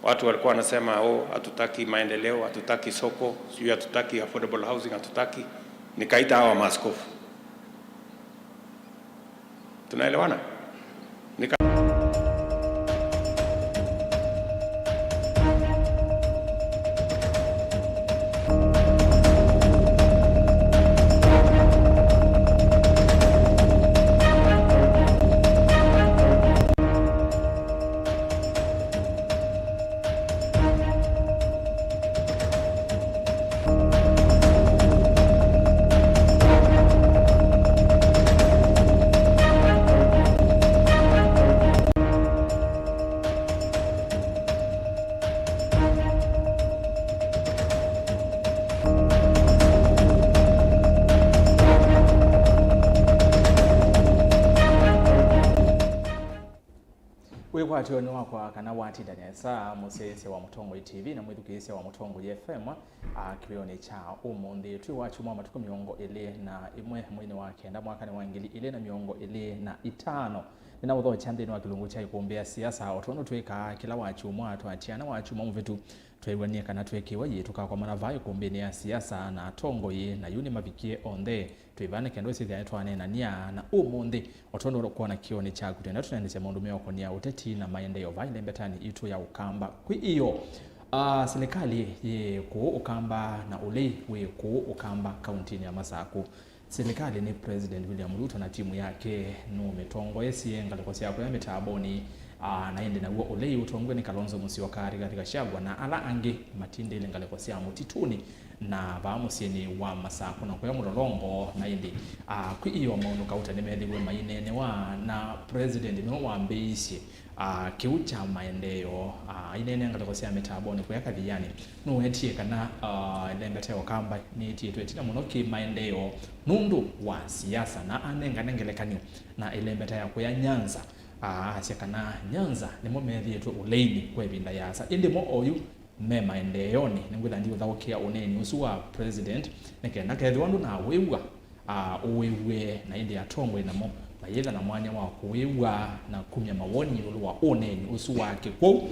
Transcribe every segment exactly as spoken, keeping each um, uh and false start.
Watu walikuwa wanasema, "Oh, hatutaki maendeleo, hatutaki soko, sijui hatutaki affordable housing, hatutaki." Nikaita hawa maaskofu. Tunaelewana? Nika- Wĩkwatyo nĩ wakwa kana watinda nesa, mũsyaĩĩsya wa Mũtongoi T V na mwĩthukĩĩsya wa Mũtongoi F M, a, kĩwĩonĩ kya ũmũnthĩ. Twĩ Wakyumwa matukũ mĩongo ĩlĩ na ĩmwe mweinĩ wa kenda mwakanĩ wa ngili ilĩ na mĩongo ĩlĩ na itano. Nĩnaũthokya nthĩnĩ wa kĩlungu kya ikumbĩ ya siasa, o tondũ twĩkaa kĩla Wakyumwa, twatiana Wakyumwa mũvĩtu. Tweew'anie kana twekĩwa yĩĩ tũkakomana vaa ikumbĩnĩ ya siasa na atongoi, na yu nĩmavikie onthe. Twĩ vaa nĩ kenda ũsĩthya nĩtwaneenania na ũmũnthĩ, o tondũ ũkwona kĩonĩ kyaku, twenda tũnaendesya maũndũ meũkonĩa ũteti na maendeeo vaa ĩlembetanĩ itũ ya Ũkamba. Kwĩ ĩoo, ah, silikalĩ yĩ kũũ Ũkamba na ũlei wĩ kũũ Ũkamba kauntinĩ ya Masakũ. Silikalĩ nĩ President William Ruto na timu yake nũmĩtongoesye ngalĩko sya kũya mĩtambonĩ, aa, na ĩndĩ naw'o ũlei ũtongoew'e nĩ Kalonzo Musyoka, Rigathi Gachagua na ala angĩ matindĩle ngalĩko sya mũtitũnĩ na vaa mũsyĩnĩ wa Masakũ na kũya Mũlolongo. Na ĩndĩ, aa, kwĩ ĩoo maũndũ kauta nĩmethĩwe maineenewa na President nĩwe wambĩĩisye, aa, kĩu kya maendeeo, aa, aineenea ngalĩko sya mĩtambonĩ kũya Kathiani. Nũwetie kana, aa, ĩlembeta ya Ũkamba nĩĩtiĩtwe ĩtina mũno kĩ-maendeeo nũndũ wa siasa, na anengane ngelekany'o na ĩlembeta ya kũya Nyanza, aa, asya kana Nyanza nĩmo methĩĩtwe ũleinĩ kwa ĩvinda yaasa, ĩndĩ mo oyu me maendeeonĩ. Nĩngwĩtha ndiũthaũkĩa ũneeni ũsu wa President nĩ kenda kethĩwa ndũnawĩw'a, a, ũwĩw'e, na ĩndĩ atongoi namo mayĩtha na mwanya wa kũwĩw'a na kumya mawoni ĩũlũ wa ũneeni ũsu wake. Kwoou,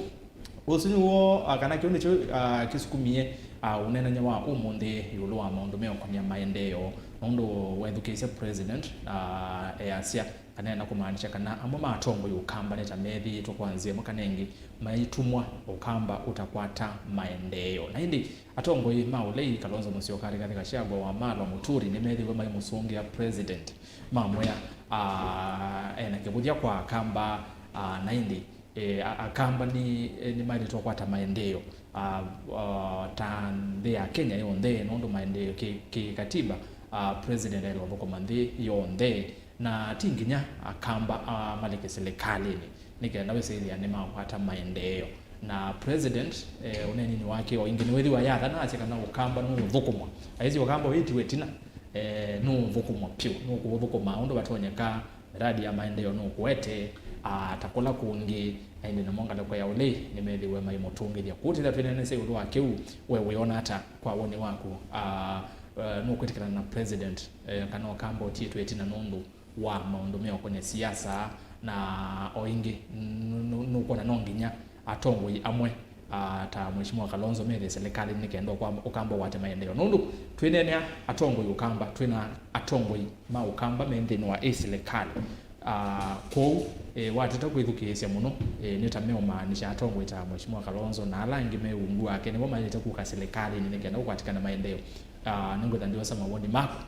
ũsu nĩw'o, a, kana kĩu nĩkyo, a, kĩsukumie, a, ũneenany'a wa ũmũnthĩ ĩũlũ wa maũndũ meũkonĩa maendeeo, nũndũ wethukĩĩsya President, a, easya kana ena kũmaanisha kana amwe ma atongoi Ũkamba nĩ ta methĩĩtwe kwa nzĩa ĩmwe kana ĩngĩ maitũmwa Ũkamba ũtakwata maendeeo. Na ĩndĩ atongoi ma ũlei, Kalonzo Musyoka, Rigathi Gachagua, Wamalwa, Muturi, nĩmethĩwe maimũsũngĩa President, mamwĩa, ah, ena kĩvũthya kwa Akamba, ah, na ĩndĩ, eh, a-, Akamba nĩ, eh, nĩmaĩlĩtwe kũkwata maendeeo, ah, ah, ta nthĩ ya Kenya yonthe, nũndũ maendeeo kĩ, kĩ katiba, ah, President aĩlwe ũthũkũma nthĩ yonthe. Na ti nginya Akamba, ah, malike silikalĩnĩ nĩ kenda wĩsĩthĩa nĩmakwata maendeeo. Na President, eh, ũneeninĩ wake o ĩngĩ nĩwĩthĩwa yathana asya kana Ũkamba nũũthũkũmwa. Aisye Ũkamba wĩtiwe ĩtina, eh, nũũthũkũmwa pyũ, nũkũũthũkũma ũndũ vatonyeka, miradi ya maendeeo nũkũete, ah, ta kũla kũngĩ, na ĩndĩ namo ngalĩko ya ũlei nĩmethĩwe maimũtũngĩthya. Kwoou tĩtha twĩneenesya ĩũlũ wa kĩu, we wĩona ata kwa woni waku? Ah, eh, nũkwĩtĩkĩlana na President, eh, kana Ũkamba ũtiĩtwe ĩtina nũndũ wa maũndũ meũkonĩa siasa, na o ĩngĩ, nũ-, nũ-, nũkwona no nginya atongoi amwe, ah, ta Mheshimiwa Kalonzo methĩe silikalĩnĩ nĩ kenda Ũkamba ũkwate maendeeo? Nũndũ twĩneenea atongoi Ũkamba, twĩna atongoi ma Ũkamba me nthĩnĩ wa ĩ silikalĩ. Ah, kwoou, eh, wateta kwĩthukĩĩsya mũno, eh, nĩ ta meũmaanisha atongoi ta Mheshimiwa Kalonzo na ala angĩ me ungu wake nĩmo maĩlĩte kũka silikalĩnĩ nĩ kenda kũkwatĩkana maendeeo. Ah, nĩngwĩtha ndiosa mawoni maku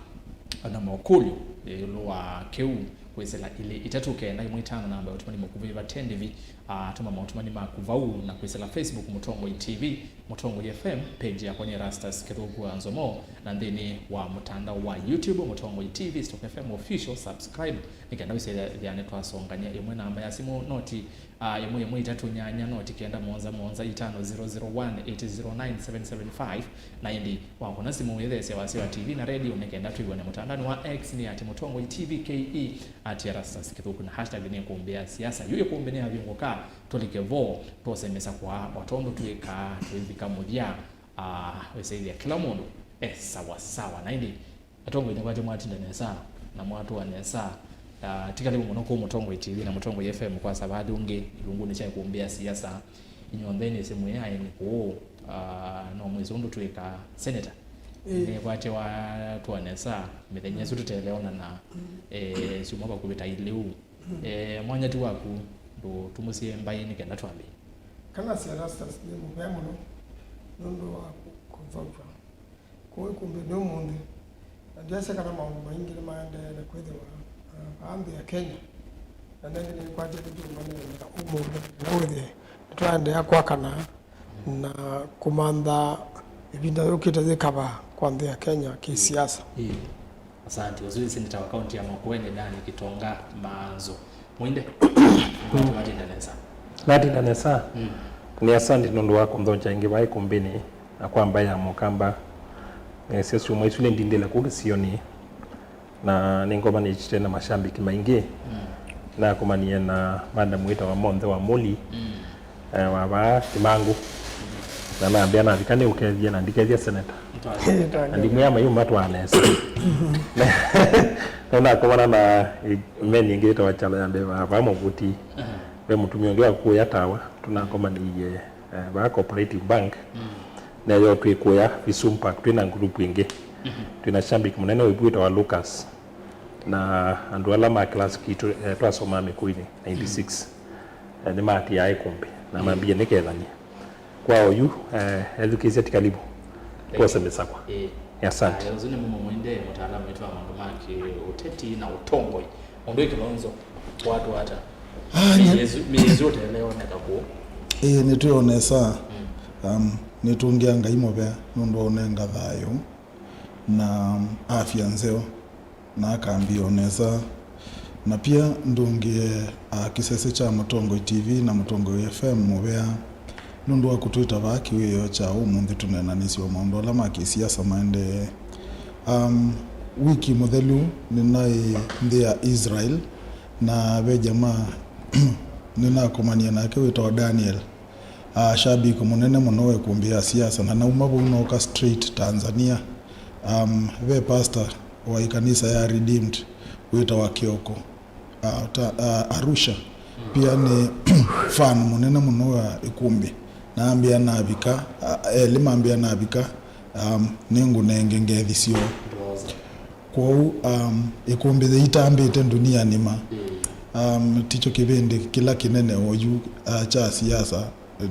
na mokũlyo ĩũlũ wa kĩu kwĩsĩla ilĩ itatũ kenda ĩmwe itano namba ya ũtũmani mũkuvĩ va ten D V. Ah, tũma maũtũmani maku vau, na kwĩsĩla Facebook Mũtongoi T V, Mũtongoi F M, page yakwa nĩ Erastus Kĩthũku wa Nzomo, na nthĩnĩ wa mũtandao wa YouTube Mũtongoi T V stroke F M official, subscribe nĩ kenda wĩsĩthĩa nĩtwasongany'a. Ĩmwe namba ya simũ noti, ah, ĩmwe ĩmwe itatũ nyanya noti kenda mũonza mũonza itano zero zero one eight zero nine seven seven five. Na ĩndĩ wakũna simũ wĩtheesya wasya wa T V na radio nĩ kenda twĩw'ane mũtandaonĩ wa X nĩ at Mũtongoi T V K E, at Erastus Kĩthũku, na hashtag nĩ ĩkũmbĩ ya siasa. Yu ĩkũmbĩ nĩyavyũngũka, tũlike vo, twosemesa kwa o tondũ twĩkaa twĩvika mũthya. Ah, wĩsĩthĩa kĩla mũndũ e sawa sawa. Na ĩndĩ atongoi nĩkwatĩ mwatinda nesa na mwatũa nesa. Ah, ti karibu mũno kũũ Mũtongoi T V na Mũtongoi F M kwa savalĩ ũngĩ ilungunĩ sya ĩkũmbĩ ya siasa. Inyonthe nĩsĩ mwĩ aeni kũũ, ah, no mwĩsĩ ũndũ twĩkaa. Senator, ĩĩ, nĩkwatĩwa twone saa mĩthenya ĩsu tũteleonana, eh, syumwa vakuvĩ ta ilĩ ũu. Eh, mwanya ti waku, ndũtumũsye mbaĩ nĩ kenda twambĩĩe. Kana Erastus nĩ mũvea mũno nũndũ wa kũ-, kũthaũtw'a kũu ĩkumbĩnĩ ũmũnthĩ, na ndyasya kana maũndũ maingĩ nĩmaendeele kwĩthĩwa, ah, vaa nthĩ ya Kenya, na nengĩ nĩkwatĩte tũmaneenea ũmũnthĩ, na wĩthĩe nĩtwaendeea kwakana na kũmantha ĩvinda yũkĩte yĩkavaa kwa nthĩ ya Kenya kĩsiasa. Ĩĩ. Asante. Ũsu nĩ seneta wa kaunti ya Makueni, Dani Kitonga Maanzo. Mwinde, watinda nesa. Natinda nesa. Mm. Nĩ asante nũndũ wa kũnthokya ĩngĩ vaa ĩkumbĩnĩ na kwa mbaĩ ya Mũkamba. Nĩsĩ syumwa isu nĩndindĩle kũu kĩsionĩ, na nĩngomanĩte na mashambiki maingĩ. Mm. Nakomanie na madam wĩtawa Monthe wa Muli. Mm. Eh, wa vaa Kimangũ. Na nambĩa navika nĩũkethie na ndikethia seneta. Na ndimwĩa mayuma twaa nesa. Nĩnakomana na, eh, meni ĩngĩ yĩtawa Kyalo ya Mbee wa vaa Mũvuti. Aha. Ve mũtumĩa ũngĩ wa kũya tawa, tũnakomanĩie, eh, vaa Cooperative Bank. Mm. Neyo twĩkũya Visum Park, twĩ na group ĩngĩ. Mhm. Twĩ na shambiki mũnene wĩtawa Lucas. Na andũ ala ma class kitũ, eh, twasomaa Mĩkũinĩ ninety-six, eh, nĩmatiaa ĩkũmbĩ na mambie nĩkethany'e. Kwa oyu, eh, ethukĩĩsya ti kalivu. Thank you. Tuose mĩsakwa. Eh. Asante. Aya, ũsu nĩ Mumo Mwinde, mũtaalamu witũ wa maũndũ ma kĩũteti na ũtongoi. Mũndũ wĩ Kilonzo, watu ata? Ah, nye- Mĩĩ ĩsu, mĩĩ ĩsu ũteleoneka kũũ. Ĩĩ, nĩtwĩonesa. Mm. Um, nĩtũngĩa Ngai mũvea nũndũ wa ũnenga thayũ na afya nzeo, na akambia o nesa. Na pia ndũngĩe, ah, kĩsese kya Mũtongoi T V na Mũtongoi F M mũvea nũndũ wa kũtwĩta vaa kĩwĩoo kya ũmũnthĩ tũneenanĩsye o maũndũ ala ma kĩsiasa maendee. Um, wiki mũthelu nĩnaĩ nthĩ ya Israel, na ve jamaa nĩnakomanie nake wĩtawa Daniel. Ah, shabiki mũnene mũno wa ĩkumbĩ ya siasa, na nauma vau nooka straight Tanzania. Um, ve pastor wa ĩkanisa ya Redeemed wĩtawa Kioko, ah, ta, ah, Arusha. Pia nĩ fan mũnene mũno wa ĩkumbĩ. Na ambĩa navika, ah, elĩ mambĩa navika, um, nĩngũnenge ngethi syoo. Kwoou, um, ĩkumbĩ yĩitambĩte ndunia nima. Mm. Um, tikyo kĩvĩndĩ kĩla kĩnene oyu, uh, kya siasa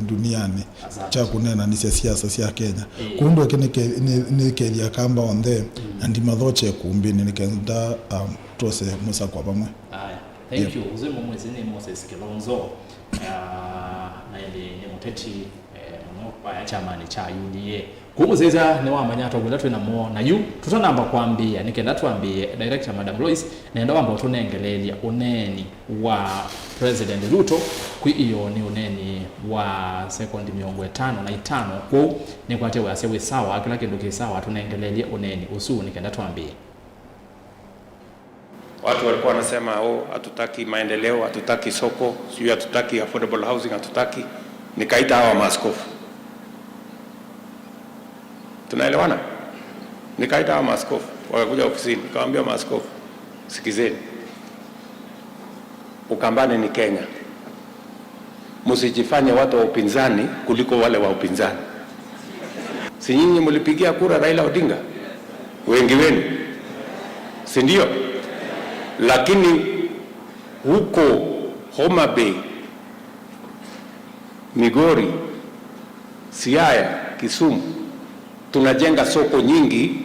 duniani, asante, kya kũneenanĩsya siasa sya Kenya. Eh. Kwoou ndweke nĩke-, nĩ-, nĩkethya kamba onthe, mm, na ndimathokye ĩkumbĩnĩ nĩkenda, um, twose mũsakwa vamwe. Aya. Thank you. Ũsu nĩ mũmwĩsĩ nĩ Moses Kilonzo. Ah, na ĩndĩ nĩ mũteti, eh, mũno vaya kyamani kya U D A. Kũmũsĩsya nĩwamanya atongoi ala twĩ namo, na yu tũtanamba kwambĩĩa, nĩ kenda twambĩĩe, Director Madam Lois, nenda wamba ũtũnengeleelya ũneeni wa President Ruto kwĩ ĩyoo nĩ ũneeni wa sekondi mĩongo ĩtano na itano. Kwoou nĩkwatĩwe asya wĩ sawa, kĩla kĩndũ kĩ sawa, tũnengeleelye ũneeni ũsu nĩ kenda twambĩĩe. Watu walikuwa wanasema, "Oh, hatutaki maendeleo, hatutaki soko, sijui hatutaki affordable housing, hatutaki." Nikaita hawa maaskofu. Tunaelewana? Nikaita hawa maaskofu, wakakuja ofisini, nikawaambia, "Maaskofu, sikizeni. Ukambani ni Kenya. Msijifanye watu wa upinzani kuliko wale wa upinzani. Si nyinyi mlipigia kura Raila Odinga? Wengi wenu. Si ndio? Lakini huko Homa Bay, Migori, Siaya, Kisumu, tunajenga soko nyingi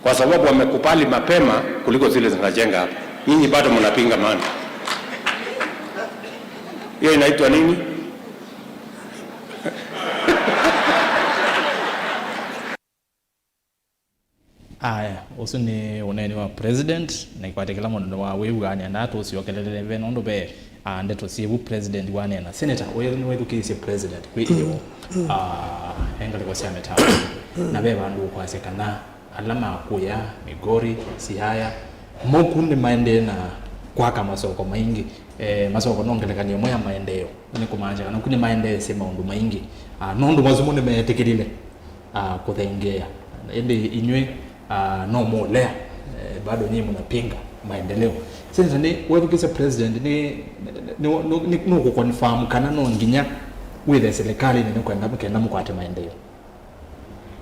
kwa sababu wamekubali mapema kuliko zile zinajenga hapa. Nyinyi bado mnapinga maana. Hiyo inaitwa nini? Aya, ũsu nĩ ũneeni wa president, na ikwatĩ kĩla mũndũ nĩwawĩw'anĩa, na tũsyokelele ve nũndũ ve, ah, ndeto syĩ vu president waneena. Senator, ũyũ nĩwĩthukĩĩsye president kwĩ ĩyoo, ah, e ngalĩko sya mĩtambo, na ve vandũ ũkwasya kana ala ma kũya Migori, Siaya, moku nĩmaendee na kwaka masoko maingĩ. Eh, masoko no ngelekany'o ĩmwe ya maendeeo, nĩ kũmaanisha kana ku nĩmaendeesye maũndũ maingĩ. Ah, nũndũ masu mo nĩmeetĩkĩlile, ah, kũthengeea. Ĩndĩ inyw'ĩ, ah, no mũũlea, eh, bado nyie mnapinga maendeleo. Senator, nĩ wethukĩsya president nĩ, nĩ, nĩ, nĩ, nũkũconfirm kana no nginya wĩthe silikalĩnĩ nĩ kwenda, kenda mũkwate maendeeo?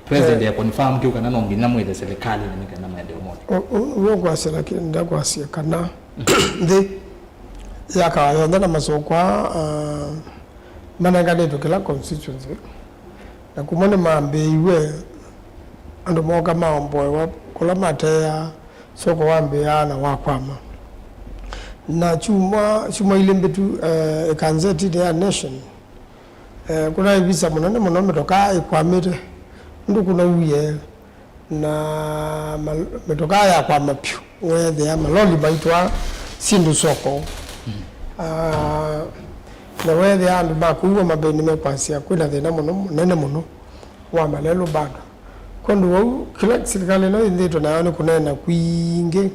President eh, ya confirm kĩu kana no nginya mwĩthe silikalĩnĩ nĩ kenda maendeeo mone? Ũu nĩw'o ngwasya, lakini ndakwasya kana nthĩ yakawa yonthe na masokwa uh, manenganĩtwe kĩla constituency, na kuma nĩmambĩĩiwe andũ mooka maomboewa kũla mateaa soko wambĩĩaa na wakwama. Na kyumwa, syumwa ilĩ mbĩtu, eh, ĩkanzetinĩ ya Nation, eh, kũnaĩ visa mũnene mũno, mĩtokaa ĩkwamĩte ũndũ kũnauie, na mal- mĩtokaa yakwama pyũ, weethĩa maloli maitwaa syĩndũ soko. Ah, na weethĩa andũ ma kũu Homa Bay nĩmekwasya kwĩna thĩna mũno, mũnene mũno wa malelũ bado. Kwondũ wau, kĩla silikalĩ ĩno yĩthĩĩtwe nayo nĩ kũneena kwingĩ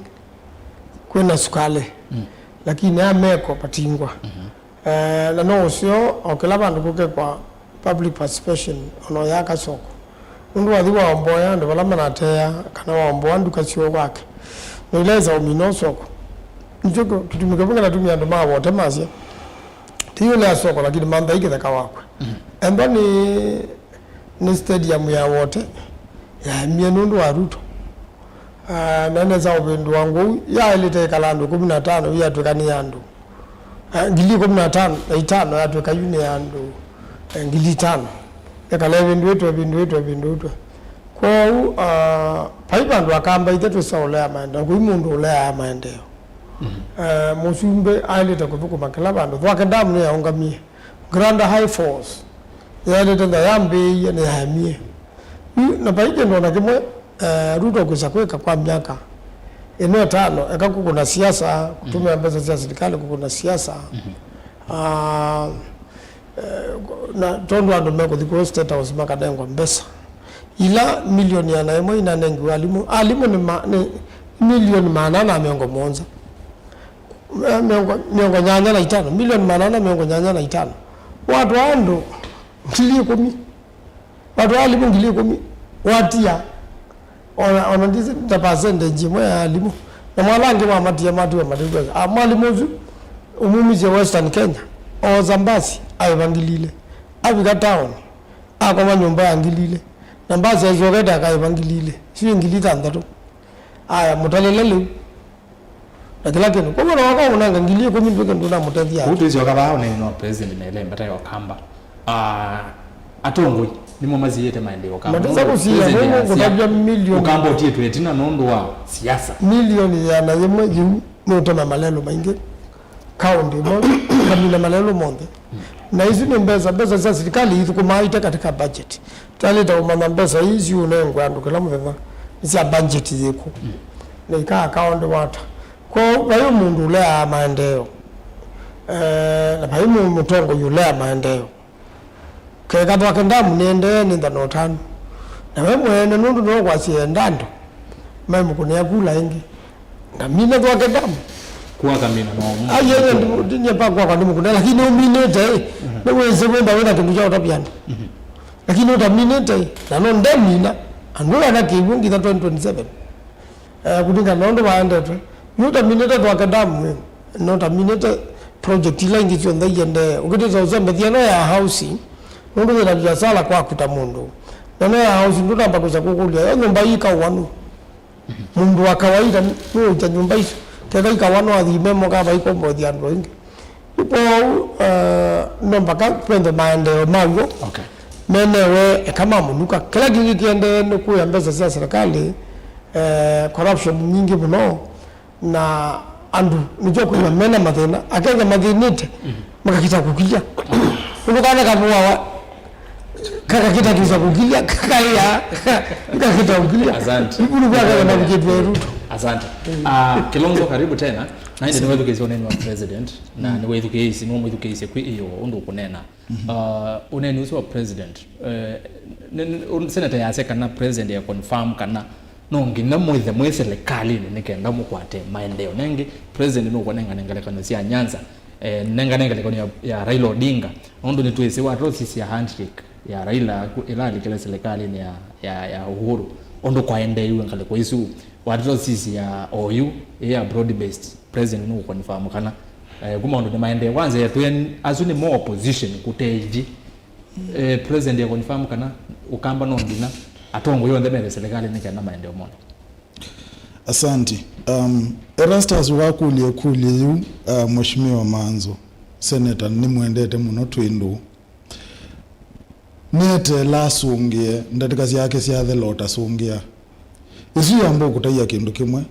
kwĩna sukalĩ, lakini ameko patingwa. Eh, na no ũseo o kĩla vandũ kũkekwa public participation, ona ya kasoko. Nũndũ wathi waomboya andũ vala manatea kana waomboa nduka syoo kwake, na ila ĩsa ũmina ũsoko. Nĩkyo kĩtumi kĩmwe kĩnatumi andũ ma Wote masya, ti yũlea soko, lakini mantha ikĩtheka wakwe. Ethwa nĩ nĩ stadium ya Wote yaemie nũndũ wa Ruto. Ah, na nesa ũvĩndũa ngũu yaĩlĩte ĩkala andũ ĩkũmi na tano yatw'ĩka nĩ andũ ah, ngili ĩkũmi na tano na itano yatw'ĩka yu nĩ andũ eh, ngili itano. Ĩkala ĩvĩndũĩtwe, ĩvĩndũĩtwe, ĩvĩndũĩtwe. Kwoou ah, vai vandũ akamba ithe twĩsa ũlea maendeeo, kũi mũndũ ũleaa maendeeo. Eh, mũsumbĩ aĩlĩte kũthũkũma kĩla vandũ. Thwake Dam nĩyaũngamie. Granda High Falls yaĩlĩte nza yambĩĩie nĩyaemie. Yu na vai kĩndũ ona kĩmwe eh, Ruto kwĩsa kwĩka kwa myaka ĩno ĩtano, eka kũkũna siasa, kũtũmĩa mbesa sya silikalĩ kũkũna siasa. Ah, eh, na tondũ andũ mekũthi kũũ State House makanengwa mbesa ila milioni ĩana ĩmwe inanengiwe alimũ. Alimũ nĩ ma- nĩ milioni maana ana mĩongo mũonza. Eh, mĩongo, mĩongo nyanya na itano, milioni maana ana mĩongo nyanya na itano. Watwaa andũ ngili ĩkũmi, watwaa alimũ ngili ĩkũmi, watia ona, ona ndisi ta percentage ĩmwe ya alimũ, na mwala angĩ mamatia matiwa matikwesa. Ah, mwalimũ ũsu ũmumisye Western Kenya, oosa mbasi aĩva ngili ilĩ, avika town akoma nyũmba ya ngili ilĩ, na mbasi aisyokete akaĩva ngili ilĩ, sio ngili thanthatũ. Aya, mũtalĩle lĩu na kĩla kĩndũ. Kwoguo no waka ũnanga ngili ĩkũmi ndwĩke ndũnamũtethya. Kũu twĩsyoka vaa ũneenwa president na ĩla ĩmbeta ya Ũkamba. Ah, atongoi nĩmo masiĩĩte maendeeo kama matesa kũsiĩa president mũndũ ya sia- kũtavya milioni Ũkamba ũtiĩtwe ĩtina nũndũ wa siasa. Milioni ĩana yĩmwe yĩu nũtema malelũ maingĩ kaũndĩ ĩmwe kamina malelũ monthe. Na isu nĩ mbesa, mbesa sya silikalĩ ithũkũmaa ite katika budget. Twaĩlĩte ũmanya mbesa ii siũnengwe andũ kĩla mũthenya nĩ sya budget yĩkũ, na ikaa kaũndĩ wata. Kwoou vai mũndũ ũleaa maendeeo, eh, na vai mũ- mũtongoi ũleaa maendeeo. Keka Thwake Dam nĩendee nĩ nthano ũtanu, na we mwene nũndũ nĩwe kwasya enda andũ maimũkũnĩa kula ĩngĩ. Ndamina Thwake Dam. Kuakamina no. Ai, yeye ndiye pakwa kwa ndimu kuna, lakini uminite, eh. Nĩ wĩsĩ wenda wĩna kĩndũ kya ũtavya andũ. Lakini ũtaminite, na no ndemina, andũ ana kĩw'ũ nginya twenty twenty-seven. Eh, kũlingana na ũndũ waendetwe. Nĩ ũtaminite Thwake Dam, eh. Nĩ ũtaminite project ila ingĩ syonthe iendee. Ũkĩtĩte ũsembethia no ya housing, nũndũ wĩna biasala kwaku ta mũndũ. Na no ya housing, ndũtamba kwĩsa kũkũlya, yo nyũmba ii kaũa nũ? Mũndũ wa kawaida nũũkya nyũmba isu, keka ikawa no athime moka vaikombothya andũ aingĩ. Kwoou, eh, no mpaka twende maendeeo maw'o. Okay. Menewe eka ma mũnuka. Kĩla kĩngĩ kĩendee nĩ kũya mbesa sya serikali, eh, corruption nyingĩ mũno, na andũ nĩkyo kwĩna mena mathĩna, akethĩa mathĩnĩte, makakita kũkilya. Ũndũ kana kanũawa, kakakita kĩsa kũkilya, kakaĩa, kakita kũkilya. Asante. Ivulu kwa kaka na vikitwe Ruto. Asante. Ah, Kilonzo, karibu tena. Na ĩndĩ nĩwethukĩĩsye ũneni wa president, na nĩwethukĩĩsye, nĩwamwĩthukĩĩsye kwĩ ĩyo ũndũ ũkũneena. Ah, ũneni ũsu wa president, eh, nĩ- nĩ- un- senator yasya kana president ya confirm kana no nginya mwĩthe mwĩ silikalĩnĩ nĩ kenda mũkwate maendeeo. Nengĩ president nũkũnengane ngelekany'o sya Nyanza, eh, nengane ngelekany'o ya, ya Raila Odinga, nũndũ nĩtwĩsĩ watosisya handshake ya Raila ku- ĩla alikile silikalĩnĩ ya, ya, ya Uhuru, ũndũ kwaendeiwe ngalĩko isu, watosisya oyu ĩ ya broad based, president nũkũconfirm kana eh, kuma ũndũ nĩmaendee. Kwanza, etwĩe asu nĩmo opposition kũte ithi. Eh, President ya confirm kana Ũkamba no nginya atongoi onthe methe serikali nĩ kenda maendeeo mone. Asanti. Um, Erastus wakũlya ĩkũlyo yĩu, uh, Mheshimiwa Manzo, Senator, nĩmwendete mũno twĩ ndũũ. Nĩeteela asũngĩe, ndatĩka syake syathela ũtasũngĩa. Ĩsu yamba ũkũtavya kĩndũ kĩmwe.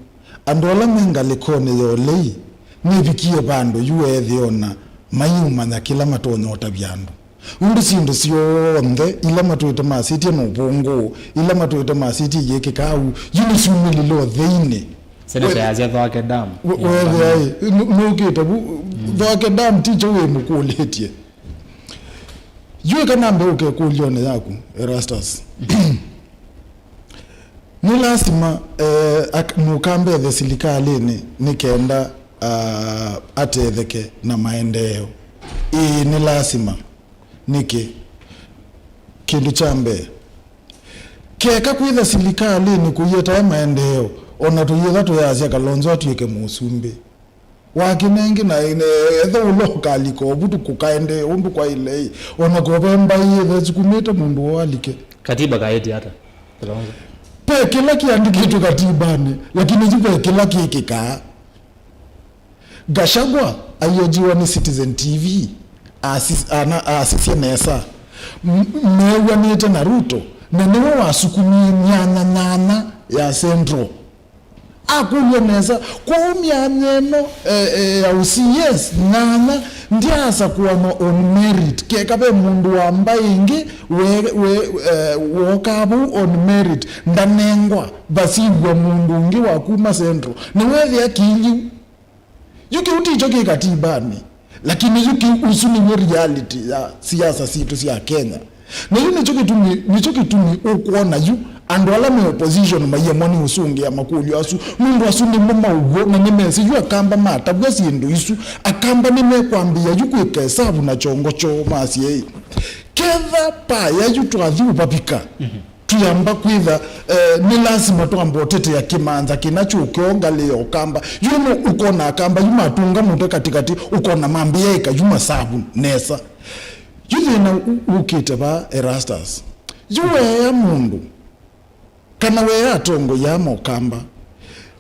Andũ ala me ngalĩkonĩ ya ũlei, nĩvikie vandũ yu eethĩa ona maiũmanya kĩla matonya ũtavya andũ. Ũndũ syĩndũ syonthe ila matwĩte masĩtye na ũvũngũ, ila matwĩte masĩtye iyĩkĩkaa ũu, yu nĩsyumĩlile ũtheinĩ. Seneta yasya Thwake Dam. Weethĩa ĩ, nũ- nũkĩte vu, Thwake Dam ti kyo wĩmũkũlĩtye. Yu ĩka nambe ũke ĩkũlyonĩ yaku, Erastus. Nĩ lasima, eh, ak- Mũkamba ethe silikalĩnĩ nĩ kenda, ah, atetheke na maendeeo. Ĩĩ, nĩ lasima. Nĩkĩ? Kĩndũ kya mbee, keka kwĩtha silikalĩnĩ kũietae maendeeo, o na tũietha tũyasya Kalonzo atw'ĩke mũsumbĩ. Wakĩnengi na ene- etha ũla ũkalika ovu kũkaendee ũndũ kwaĩle, ĩ, o na kove mbaĩ yĩthe ĩsukumĩte mũndũ woo alike. Katiba kaĩtye ata? Kalonzo. Ve kĩla kĩandĩkĩtwe katibanĩ, lakini yu ve kĩla kĩkĩkaa. Gachagua aiojiwa nĩ Citizen T V, asis- ana- asisye nesa, m- meew'anĩte na Ruto, na nĩwe wasukumie myanya nyanya ya Central. Akũlw'a nesa, kwoou myanya ĩno, eh, eh, ya ũ C S nyanya ndyaasakũanwa on merit, keka ve mũndũ wa mbaĩ ĩngĩ we- we- eh, wookaa vau on merit, ndanengwa, vasiw'a mũndũ ũngĩ wa kuma Central. Nĩweethĩa kĩiliu. Yu kĩu tikyo kĩ katibanĩ, lakini yu kĩu, ũsu nĩw'o reality ya siasa sitũ sya Kenya. Na yu nĩkyo kĩtumi, nĩkyo kĩtumi ũkwona yu andũ ala me opposition maiemwa nĩ ũsũngĩa makũlyo asu, nũndũ asu nĩmo maũw'o na nĩmesĩ yu Akamba matavw'a syĩndũ isu, Akamba nĩmekwambĩĩa yu kwĩka ĩsavu na kyongo kyoo masye, ĩ, ketha paya yu twathi ũvavika, twĩamba kwĩtha, eh, nĩ lasima twamba ũtetea kĩmanza kĩna kyũkeo ngalĩ ya Ũkamba. Yu nĩ ũkona Akamba yu matunga mũtwe katĩkatĩ, ũkona mambĩĩa ĩka yu masavu nesa. Yu thĩna ũ- ũkĩte vaa, Erastus. Yu weea mũndũ, kana weea atongoi aa ma Ũkamba,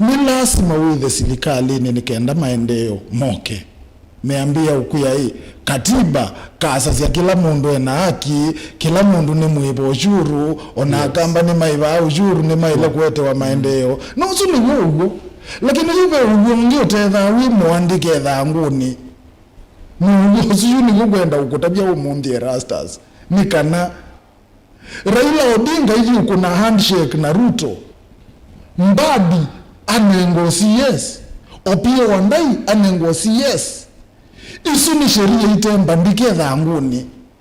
nĩ lasima wĩthe silikalĩnĩ nĩ kenda maendeeo moke. Meambĩĩa ũkwĩa ĩ, katiba kaasasya kĩla mũndũ ena haki, kĩla mũndũ nĩ mũĩva ushuru, ona Akamba nĩmaĩvaa ushuru, nĩmaĩle kũetewa maendeeo. Na ũsu nĩw'o ũw'o. Lakini yu ve ũw'o ũngĩ ũtethaa wĩ mũandĩke ĩthangũnĩ. Na ũw'o ũsu yu nĩw'o ngwenda ũkũtavya ũmũnthĩ, Erastus, nĩ kana Raila Odinga ithyĩ ũkũna handshake na Ruto, Mbadi anengwa C S, Opiyo Wandayi anengwa C S. Isu nĩ sheria ite mbandĩke ĩthangũnĩ,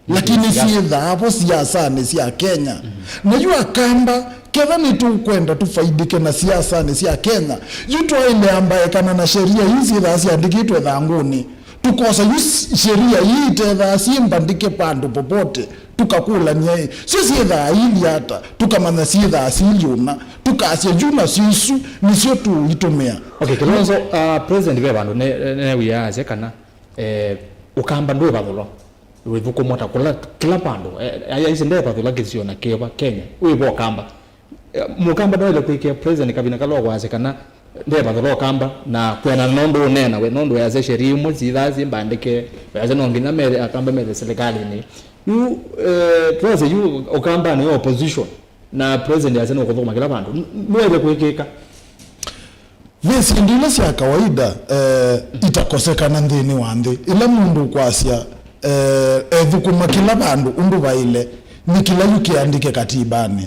lakini syĩthaa vo siasanĩ sya Kenya. Na yu Akamba, ketha nĩtũkwenda tũfaidĩke na siasanĩ sya Kenya, yu twaĩle ambaĩkana na sheria ii syĩthaa syandĩkĩtwe ĩthangũnĩ. Tũkosa yu s- sheria ii itethaa syĩ mbandĩke vandũ popote, tũkakũlany'a ĩ, syo syĩthaa iilye ata, tũkamanya syĩthaa siilye ũna, tũkasya yu nasyo isu nĩsyo tũitũmĩa. Okay, Kilonzo, uh, President ve vandũ ne- ne- newie aasya kana, eh, Ũkamba ndwĩvathũlwa, wĩthũkũmwa ta kũla kĩla vandũ, eh, aisye ndevathũla kĩsio na kĩva Kenya, wĩva Ũkamba. Eh, Mũkamba noele kwĩkĩa President kavina kala ũkwasya kana ndevathũla Ũkamba na kwĩanana na ũndũ ũneena we, nũndũ weasya sheria imwe syĩthaa syĩ mbandĩke, weasya no nginya methe, Akamba methe silikalĩnĩ. Yu, eh, twasye yu Ũkambanĩ yo opposition, na President asya nũkũthũkũma kĩla vandũ. N- Noele kwĩkĩka. Ve syĩndũ ila sya kawaida, eh, itakosekana nthĩnĩ wa nthĩ. Ĩla mũndũ ũkwasya, eh, ethũkũma kĩla vandũ ũndũ vaĩle, nĩ kĩla yu kĩandĩke katibanĩ.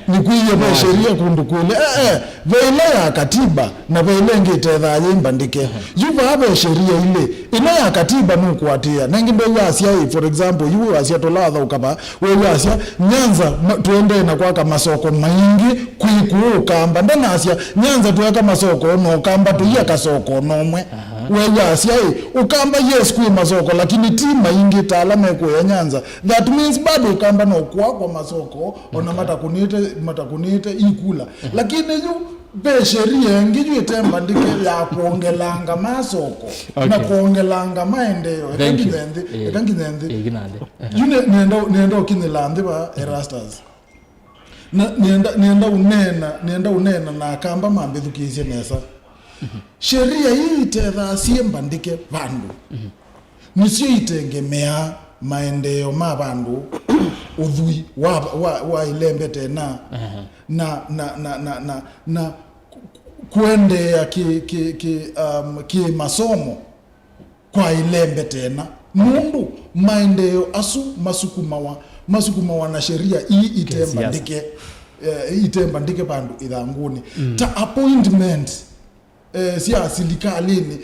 Nĩkwĩie ve sheria kũndũ kwĩlĩ. Eh, eh, ve ĩla ya katiba na ve ĩla ĩngĩ ĩtethaa yĩ mbandĩke. Yu vaa ve sheria ilĩ. Ĩla ya katiba nũkũatĩĩa. Nengĩ ndwĩw'asya ĩ, for example, yu wĩwasya tũla wathaũka vaa, wĩw'asya Nyanza ma- tũendee na kwaka masoko maingĩ kwĩ kũũ Ũkamba. Ndanasya Nyanza tũeka masoko na Ũkamba tũiaka soko nomwe. Wĩw'asya ĩ, Ũkamba, yes, kwĩ masoko, lakini ti maingĩ ta ala mekũya Nyanza. That means bado Ũkamba no kũakwa masoko ona matakũnĩte, matakũnĩte ikula. Lakini yu Ve sheria ĩngĩ yu ĩte mbandĩke ya kwongelanga masoko na Okay. kwongelanga maendeeo. Eka Thank you. nginya nthĩ, Ĩĩ. eka nginya nthĩ. Ĩĩ, nginya nthĩ. Yu nĩ- nĩenda nĩenda ũkinyĩla nthĩ va Erastus. Na nĩenda nĩenda ũneena nĩenda ũneena na Akamba mambĩthukĩĩsye nesa. Sheria ii itethaa syĩ mbandĩke vandũ. Nĩsyo itengemeaa maendeeo ma vandũ, ũthwii wa, wa, wa ĩlembete na, na, na, na, na, na, na ku- ku- kũendeea kĩ, kĩ, kĩ, um, kĩ masomo kwa ĩlembete na. Nũndũ maendeeo asu masukumawa, masukumawa na sheria ii Kĩsiasa. itembandĩke, eh, itembandĩke vandũ ĩthangũnĩ. Ta appointment eh, sya silikalĩnĩ.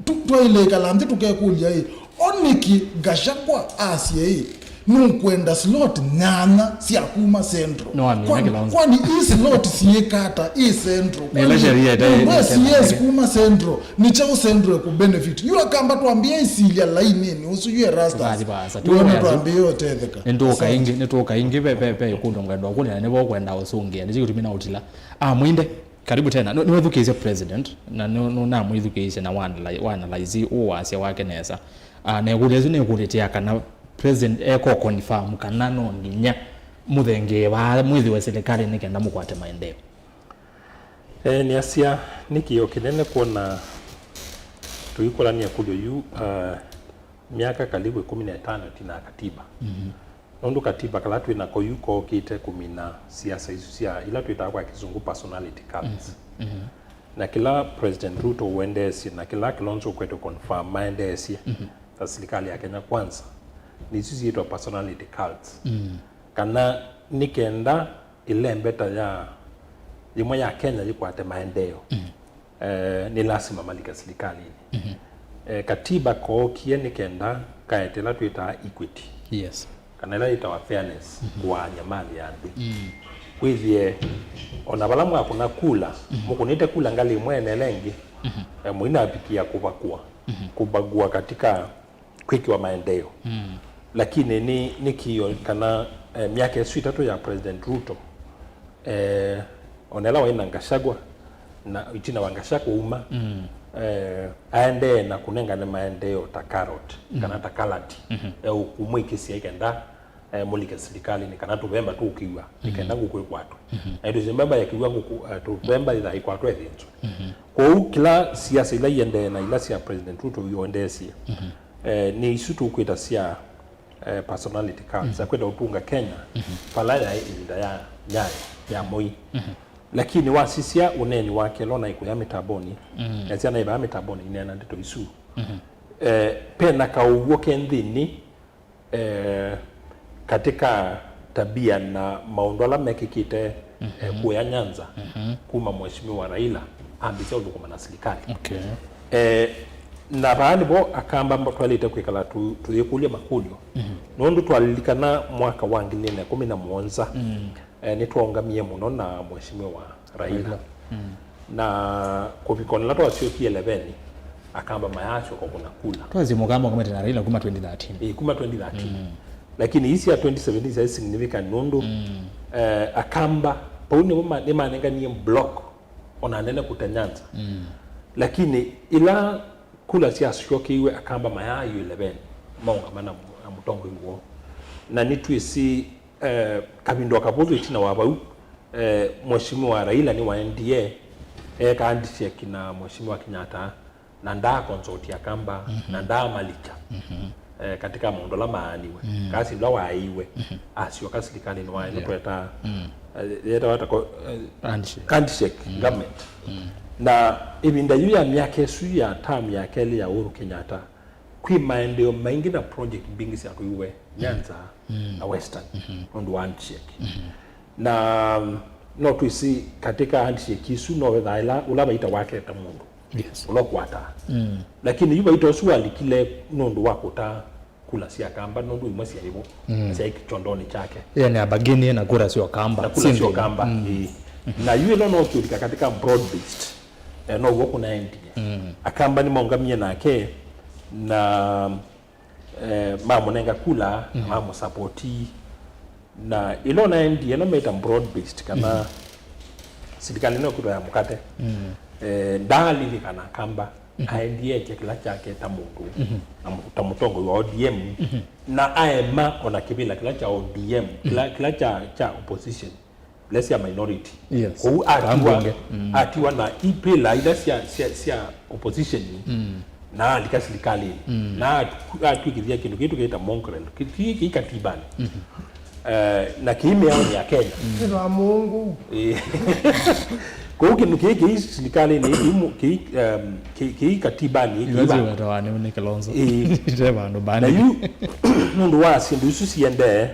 Tu- twaĩle ĩkala nthĩ tũkekũlya ĩ, o nĩkĩ Gachagua asye ĩ, nũkwenda slot nyanya sya kuma Central? No, amina Kwani- kĩla ũndũ. Kwani ii slot siĩkata ĩ Central? Nĩ ĩla Kwani sheria ĩtaĩ- mũndũ ĩtaĩ- S E S kuma Central, nĩ kyaũ Central ĩkũ benefit? Yu Akamba twambie isilya lainĩnĩ ũsu yu Erastus. Tũkathi vaasa, Wona tũkathi. Twambie ũtetheka. Nĩtũũka Asante. Ĩngĩ, nĩtũũka ĩngĩ ve, ve, ve ĩkũlyo ngwenda ũkũlya, na nĩvo ũkwenda ũsũngĩa, nĩkyo kĩtumi naũtila. Ah, Mwinde. Karibu tena. Nĩ- nĩwĩthukĩĩsye president, na nĩ- nĩnamwĩthukĩĩsye na waanalyze ũwasya wake nesa. Ah, na ĩkũlyo ĩsu nĩkũlĩtĩa kana president eko confirm kana no nginya mũthengee vaa mwĩthĩwe silikalĩ nĩ kenda mũkwate maendeeo. Eh, nĩasya nĩ kĩĩo kĩnene kwona tũikũlany'a ĩkũlyo yu, ah, myaka kalivu ĩkũmi na ĩtano ĩtina ya katiba. Nũndũ katiba kala twĩ nako yu kookĩte kũmina siasa isu sya ila twĩtaa kwa kĩsũngũ personality cults. Na kĩla President Ruto ũendeesye na kĩla Kilonzo ũkwete confirm maendeesye ta silikalĩ ya Kenya Kwanza, nĩ isu syĩtwa personality cults. Kana nĩ kenda ĩlembeta ya yĩmwe ya Kenya yĩkwate maendeeo, eh, nĩ lasima malike silikalĩnĩ. Eh, katiba kookie nĩ kenda kaete ĩla twĩtaa equity, Yes. kana ĩla yĩtawa fairness, kũaany'a malĩ ya nthĩ. Wĩthĩe, ona vala mwakũna kula, mũkũnĩte kula ngalĩ ĩmwe na ĩla ĩngĩ, eh, mũinavikĩa kũvakũa, kũvakũa katika kwĩkĩwa maendeeo. Lakini nĩ, nĩ kĩĩo kana, eh, myaka ĩsu ĩtatũ ya President Ruto, eh, ona ĩla waĩ na Gachagua, na ĩtina wa Gachagua uma, eh, aendee na kũnengane maendeeo ta carrot, kana ta kalati, eh, ũkũmwĩkĩsya ĩkenda, eh, mũlike silikalĩnĩ, kana tũvemba tũũkĩw'a, ĩkenda ngũkũ ĩkwatwe. Na ĩndĩ tũvemba yakĩw'a ngũkũ, eh, tũvemba yĩthaa ĩkwatwa ĩthĩnzwe. Kwoou kĩla siasa ila iendee na ila sya President Ruto iondeesye, eh, nĩ isu tũkwĩta sya, eh, personality cults, sya kwenda ũtunga Kenya, vala yaĩ ĩvinda ya Nyayo, ya Moi. Lakini wasisya ũneeni wake ĩla ũnaĩ kũya mĩtambonĩ, na syana ivaa mĩtambonĩ ineena ndeto isu. Eh, pena kaũw'o ke nthĩnĩ, eh, katika tabia na maũndũ ala mekĩkĩte, eh, kũya Nyanza, kuma Mheshimiwa Raila ambĩsya ũthũkũma na silikalĩ. Okay. Eh, na vaa nĩvo Akamba mbo- twaĩlĩte kwĩkala tũ- tũyĩkũlya makũlyo. Nũndũ twalilikana mwaka wa ngili ilĩ na ĩkũmi na mũonza, eh, nĩtwaũngamie mũno na Mheshimiwa Raila. Raila. Na kũvika ona ĩla twasyokie eleveni, Akamba mayaasyoka kũna kula. Twasye Mũkamba ũkamĩte na Raila kuma twenty thirteen. Ĩĩ, kuma twenty thirteen. Lakini ii sya twenty seventeen syaĩ significant nũndũ, eh, Akamba, vau nĩvo ma- nĩmanenganie block ona nene kũte Nyanza. Lakini ila kula syasyokiwe, Akamba mayaaiwe eleveni, maũngama na, na mũtongoi woo. Na nĩtwĩsĩ, eh, kavinda o kavũthũ ĩtina wa vau, eh, Mheshimiwa Raila nĩwaendie eeka handshake na Mheshimiwa Kenyatta, na ndaakonsolti Akamba, na ndaamalikya, eh, katika maũndũ ala maaniwe. Kasi ũla waaĩiwe, asyoka silikalĩnĩ waĩ nĩtwetaa, eh, yetawa ta ko- eh, Handshake. handshake government. Na ĩvinda yu ya myaka ĩsu ya term ya kelĩ ya Uhuru Kenyatta, kwĩ maendeeo maingĩ na project mbingĩ syatwaiwe Nyanza na Western nũndũ wa handshake. Na, mm, no twĩsĩ katika handshake isu no wethaa ĩla ũla vaita wake ta mũndũ Yes. ũla ũkwataa. Lakini yu vaita ũsu walikile nũndũ wa kũtaa kula sya Akamba nũndũ imwe syaĩ vo, syaĩ kĩkyondonĩ kyake. Ĩĩ, nĩ abagenie na kura sya Akamba. Na kula sya Akamba, ĩĩ. Na yu ĩno no kĩũlika katika broad based, eh, now'o kũnaendie. Akamba nĩmaũngamie nake na, eh, mamũnenga kula, mamũsapoti. Na ĩla ũnaendie, ĩno meta broad based, kana silikalĩ nĩyo kwĩtwa ya mũkate. Mm. Eh, ndaalilikana Kamba, mhm, aendie ekya kĩla kyake ta mũndũ, mhm, na mũ-, ta mũtongoi wa O D M, mhm, na aema ona kĩvĩla kĩla kya O D M, kĩla, mhm, kĩla kya, kya opposition, ila sya minority. Yes. Kwoou atiwa, mbunge, mm, atiwa na ipĩla ila sya, sya, sya opposition, mm, na alika silikalĩnĩ. Mm. Na atu-, atw'ĩkĩthya kĩndũ kĩĩ tũkĩta mongrel. Kĩ-, kĩ-, kĩ katibanĩ. Mhm. Eh, na kĩĩ mĩaonĩ ya Kenya. Kĩtwa Mungu. Eh. Kwoou kĩndũ kĩĩ kĩĩ silikalĩnĩ, kĩĩ mu-, kĩĩ, em, kĩĩ, kĩĩ katibanĩ, kĩĩ ila ba- ziwetawa nĩ, nĩ Kilonzo. Eh. Ite vandũ na bani. Yu, nũndũ wa syĩndũ isu siendee,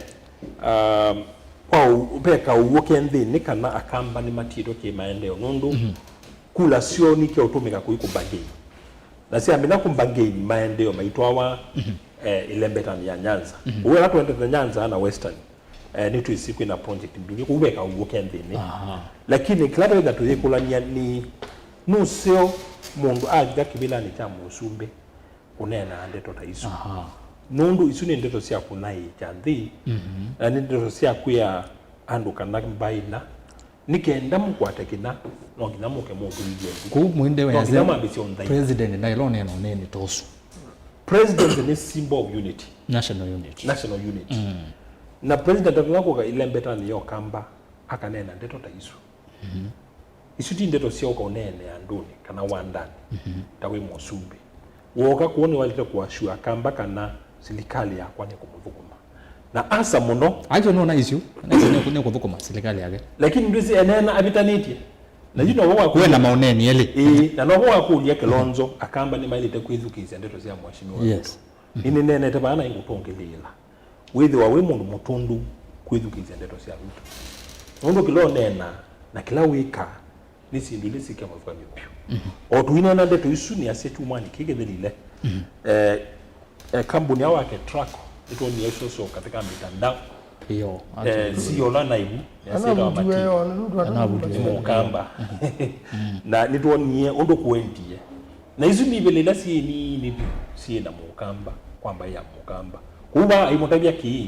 um, kwa ũ-, ve kaũw'o ke nthĩnĩ kana Akamba nĩmatiĩtwe kĩ maendeeo, nũndũ, mhm, kula syoo nikyaũtũmĩka kũi kũbargain. Na syamina kũbargain, maendeeo maitwawa, mhm, eh, ĩlembetanĩ ya Nyanza. Mhm. Ũu ĩla tũendete Nyanza na Western, eh, nĩtwĩsĩ kwĩna project mbingĩ, kũu ve kaũw'o ke nthĩnĩ. Aha. Lakini kĩla twĩtha tũyĩkũlany'a nĩ nũseo mũndũ avika kĩvĩlanĩ kya mũsumbĩ kũneenaa ndeto ta isu. Aha. Nũndũ isu nĩ ndeto sya kũnaĩĩkya nthĩ, mhm, na nĩ ndeto sya kwĩa andũ kana mbaĩ ĩna, nĩ kenda mũkwate kĩna, no nginya mũke mũtũilye nthĩ. Kũu Mũinde no nginya wĩasya mwambĩsye ũnthai. President ndaĩla ũneena ũneeni ta ũsu. President nĩ symbol of unity. National unity. National unity. Mm. Na president atana kũka ĩlembetanĩ ya Ũkamba akaneena ndeto ta isu. Mhm. Isu ti ndeto sya ũka ũneenea andũnĩ kana wandanĩ, mhm, ta wĩ mũsumbĩ. Wooka kũũ nĩwaĩlĩte kũassure Akamba kana silikalĩ yakwa nĩkũmũthũkũma. Na asa mũno. Actually, no, na isu. Na isu nĩ, nĩ kũthũkũma silikalĩ yake. Lakini ndwĩsĩ eneena avĩtanĩtye. Na yu novo wa kũlya. Kwĩna maũneeni elĩ. Ĩĩ, na novo wa kũlya Kilonzo, Akamba nĩmaĩlĩte kwĩthukĩĩsya ndeto sya Mheshimiwa Ruto. Yes. Nĩnĩneenete vaa na ingũtũngĩlĩĩla. Wĩthĩwa wĩ mũndũ mũtũndu kwĩthukĩĩsya ndeto sya Ruto. Nũndũ kĩla ũneenaa na kĩla wĩkaa nĩ syĩndũ ila syĩkĩa mathũkanyo vyũ. Mhm. O tũineena ndeto isu nĩasya kyumwanĩ kĩĩ kĩthĩlile, mhm, eh, eh, kambuni ya wake truck nĩtwonie ĩsoso katika mitandao. Yo, eh, si ola naivu, nĩasya ĩtawa Matiyo. Anavutiwe, ona Ruto anavutiwe. Nĩ Mũkamba. Mhm. Na nĩtwonie ũndũ kũendie. Na isu nĩ ivĩla ila syĩ nini vyũ syĩ na Mũkamba, kwa mbaĩ ya Mũkamba. Kwoou vaa aimũtavya kĩĩ,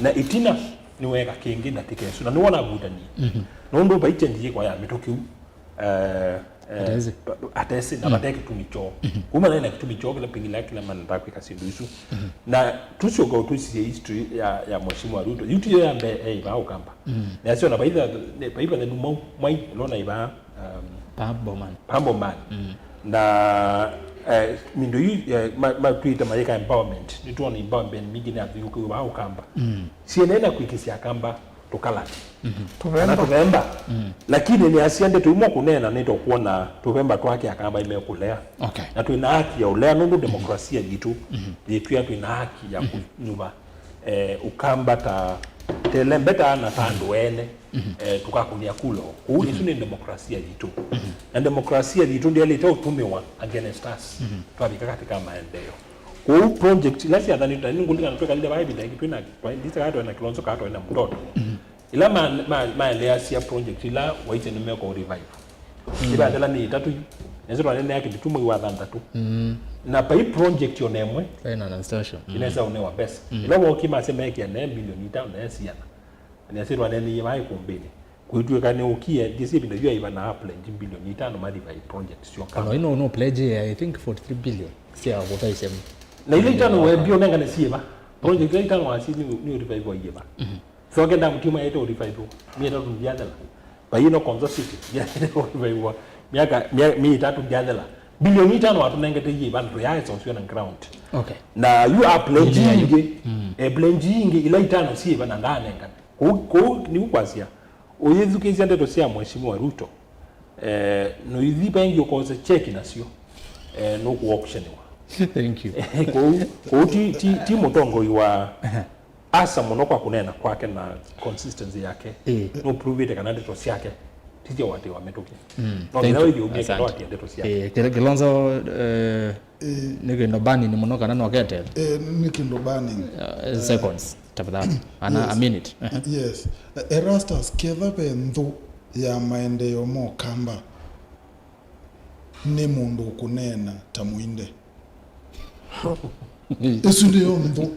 na ĩtina nĩweeka kĩngĩ ndatĩka ĩsu, na nĩwona avutanie. Mhm. Nũndũ vai change yĩkwa ya mĩtũkĩu, eh, eh, atesĩ. Atesĩ, na, mhm, vate kĩtumi kyoo. Mhm. Kuma naĩ na kĩtumi kyoo kĩla pengine kĩla manendaa kwĩka syĩndũ isu. Mhm. Na tũsyoka ũtwĩsisye history ya, ya Mheshimiwa Ruto. Yu tiyo ya mbee eĩvaa Ũkamba. Mhm. Nĩasyo na vaiva, vaiva the numau, mwai, lona ivaa, um, Pambo Man. Pambo Man. Mm. Na, eh, mindo yu, eh, ma, ma twĩte mayĩka empowerment. Nĩtwona empowerment mingĩ nĩyathiũkĩwe vaa Ũkamba. Mm. Siendee na kwĩkĩsya Akamba tũkalati. Mhm. Tũvemba. Kana tũvemba. Mm. Lakini nĩasya ndeto imwe kũneena nĩtũkwona tũvemba twake Akamba imekũlea. Okay. Na twĩna haki ya ũlea nũndũ demokrasia yitũ, mhm, yĩtwĩa twĩna haki ya, mhm, kũnyuva, eh, Ũkamba ta, ta ĩlembeta na ta andũ ene. Mhm. Eh, tũkakũnĩa kula. Kũu, mhm, ĩsu nĩ demokrasia yitũ. Mhm. Na demokrasia yitũ ndyaĩlĩte ũtũmĩwa against us. Mhm. Twavika katika maendeeo. Kũu project ila syathanĩtwe, na nĩngũlikana twĩkalile vaa ĩvinda ĩngĩ twĩna, twa-, ndisĩ kana twaĩ na Kilonzo kana twaĩ na Mũtoto. Mhm. Ila ma-, ma-, maeleasya project ila waisye nĩmekwa revive. Mm. Ĩvathela nĩ ĩtatũ yu. Nĩsĩ twaneenea kĩndũ tu mwei wa thanthatũ. Mm. Na vai project ona ĩmwe ĩna na station. Mm. Ĩnesa ũnewa mbesa. Mm. Ĩla wookie masya meekĩa ne bilioni itano na siana. Na nĩasĩ twaneeneie vaa ikumbĩnĩ. Kwĩtw'ĩka nĩ ũkie, ndĩsĩ ĩvinda yu aiva na pledge bilioni itano ma revive project syoka. Kana ino no pledge, I think, forty-three billion sya kũthaisya. Na ila itano we mbio nengane siĩva. Project ila itano wasi nĩ, nĩ revive wa iĩva. Mhm. Soke ndamũtuma ete revive. Mia tatu ndiathela. Vai ĩno Konza City, ndiathela revive. Miaka, mia, mia itatu ndiathela. Bilioni itano watũnengete iĩva na tũyaesosw'a na ground. Okay. Na yu a pledge ingĩ, mm, e pledge ingĩ, ila itano siĩva na ndaanengane. Kũu, kũu nĩu kwasya, ũyĩthukĩĩsya ndeto sya Mheshimiwa Ruto, eh, noithi vengi ũkose cheki nasyo, eh, nũkũauctioniwa. Thank you. Kũu, kũu ti, ti, ti mũtongoi wa asa mũno kwa kũneena kwake na consistency yake. Ĩĩ. Nũpruvĩte kana ndeto syake ti sya ũatĩĩwa mĩtũkĩ. Mm, no nginya wĩthĩe ũmie kĩla watia ndeto syake. Ĩĩ, Kil-, Kilonzo, eh, Ĩĩ. Nĩ kĩndũ burning mũno kana no ketee? Ĩĩ, nĩ kĩndũ burning. Uh, seconds, tafadhali. Ana, yes, a minute. Ehe. Yes. Erastus, ketha ve nthũ ya maendeeo ma Ũkamba, nĩ mũndũ ũkũneena ta Mũinde. Ĩsu nĩyo nthũ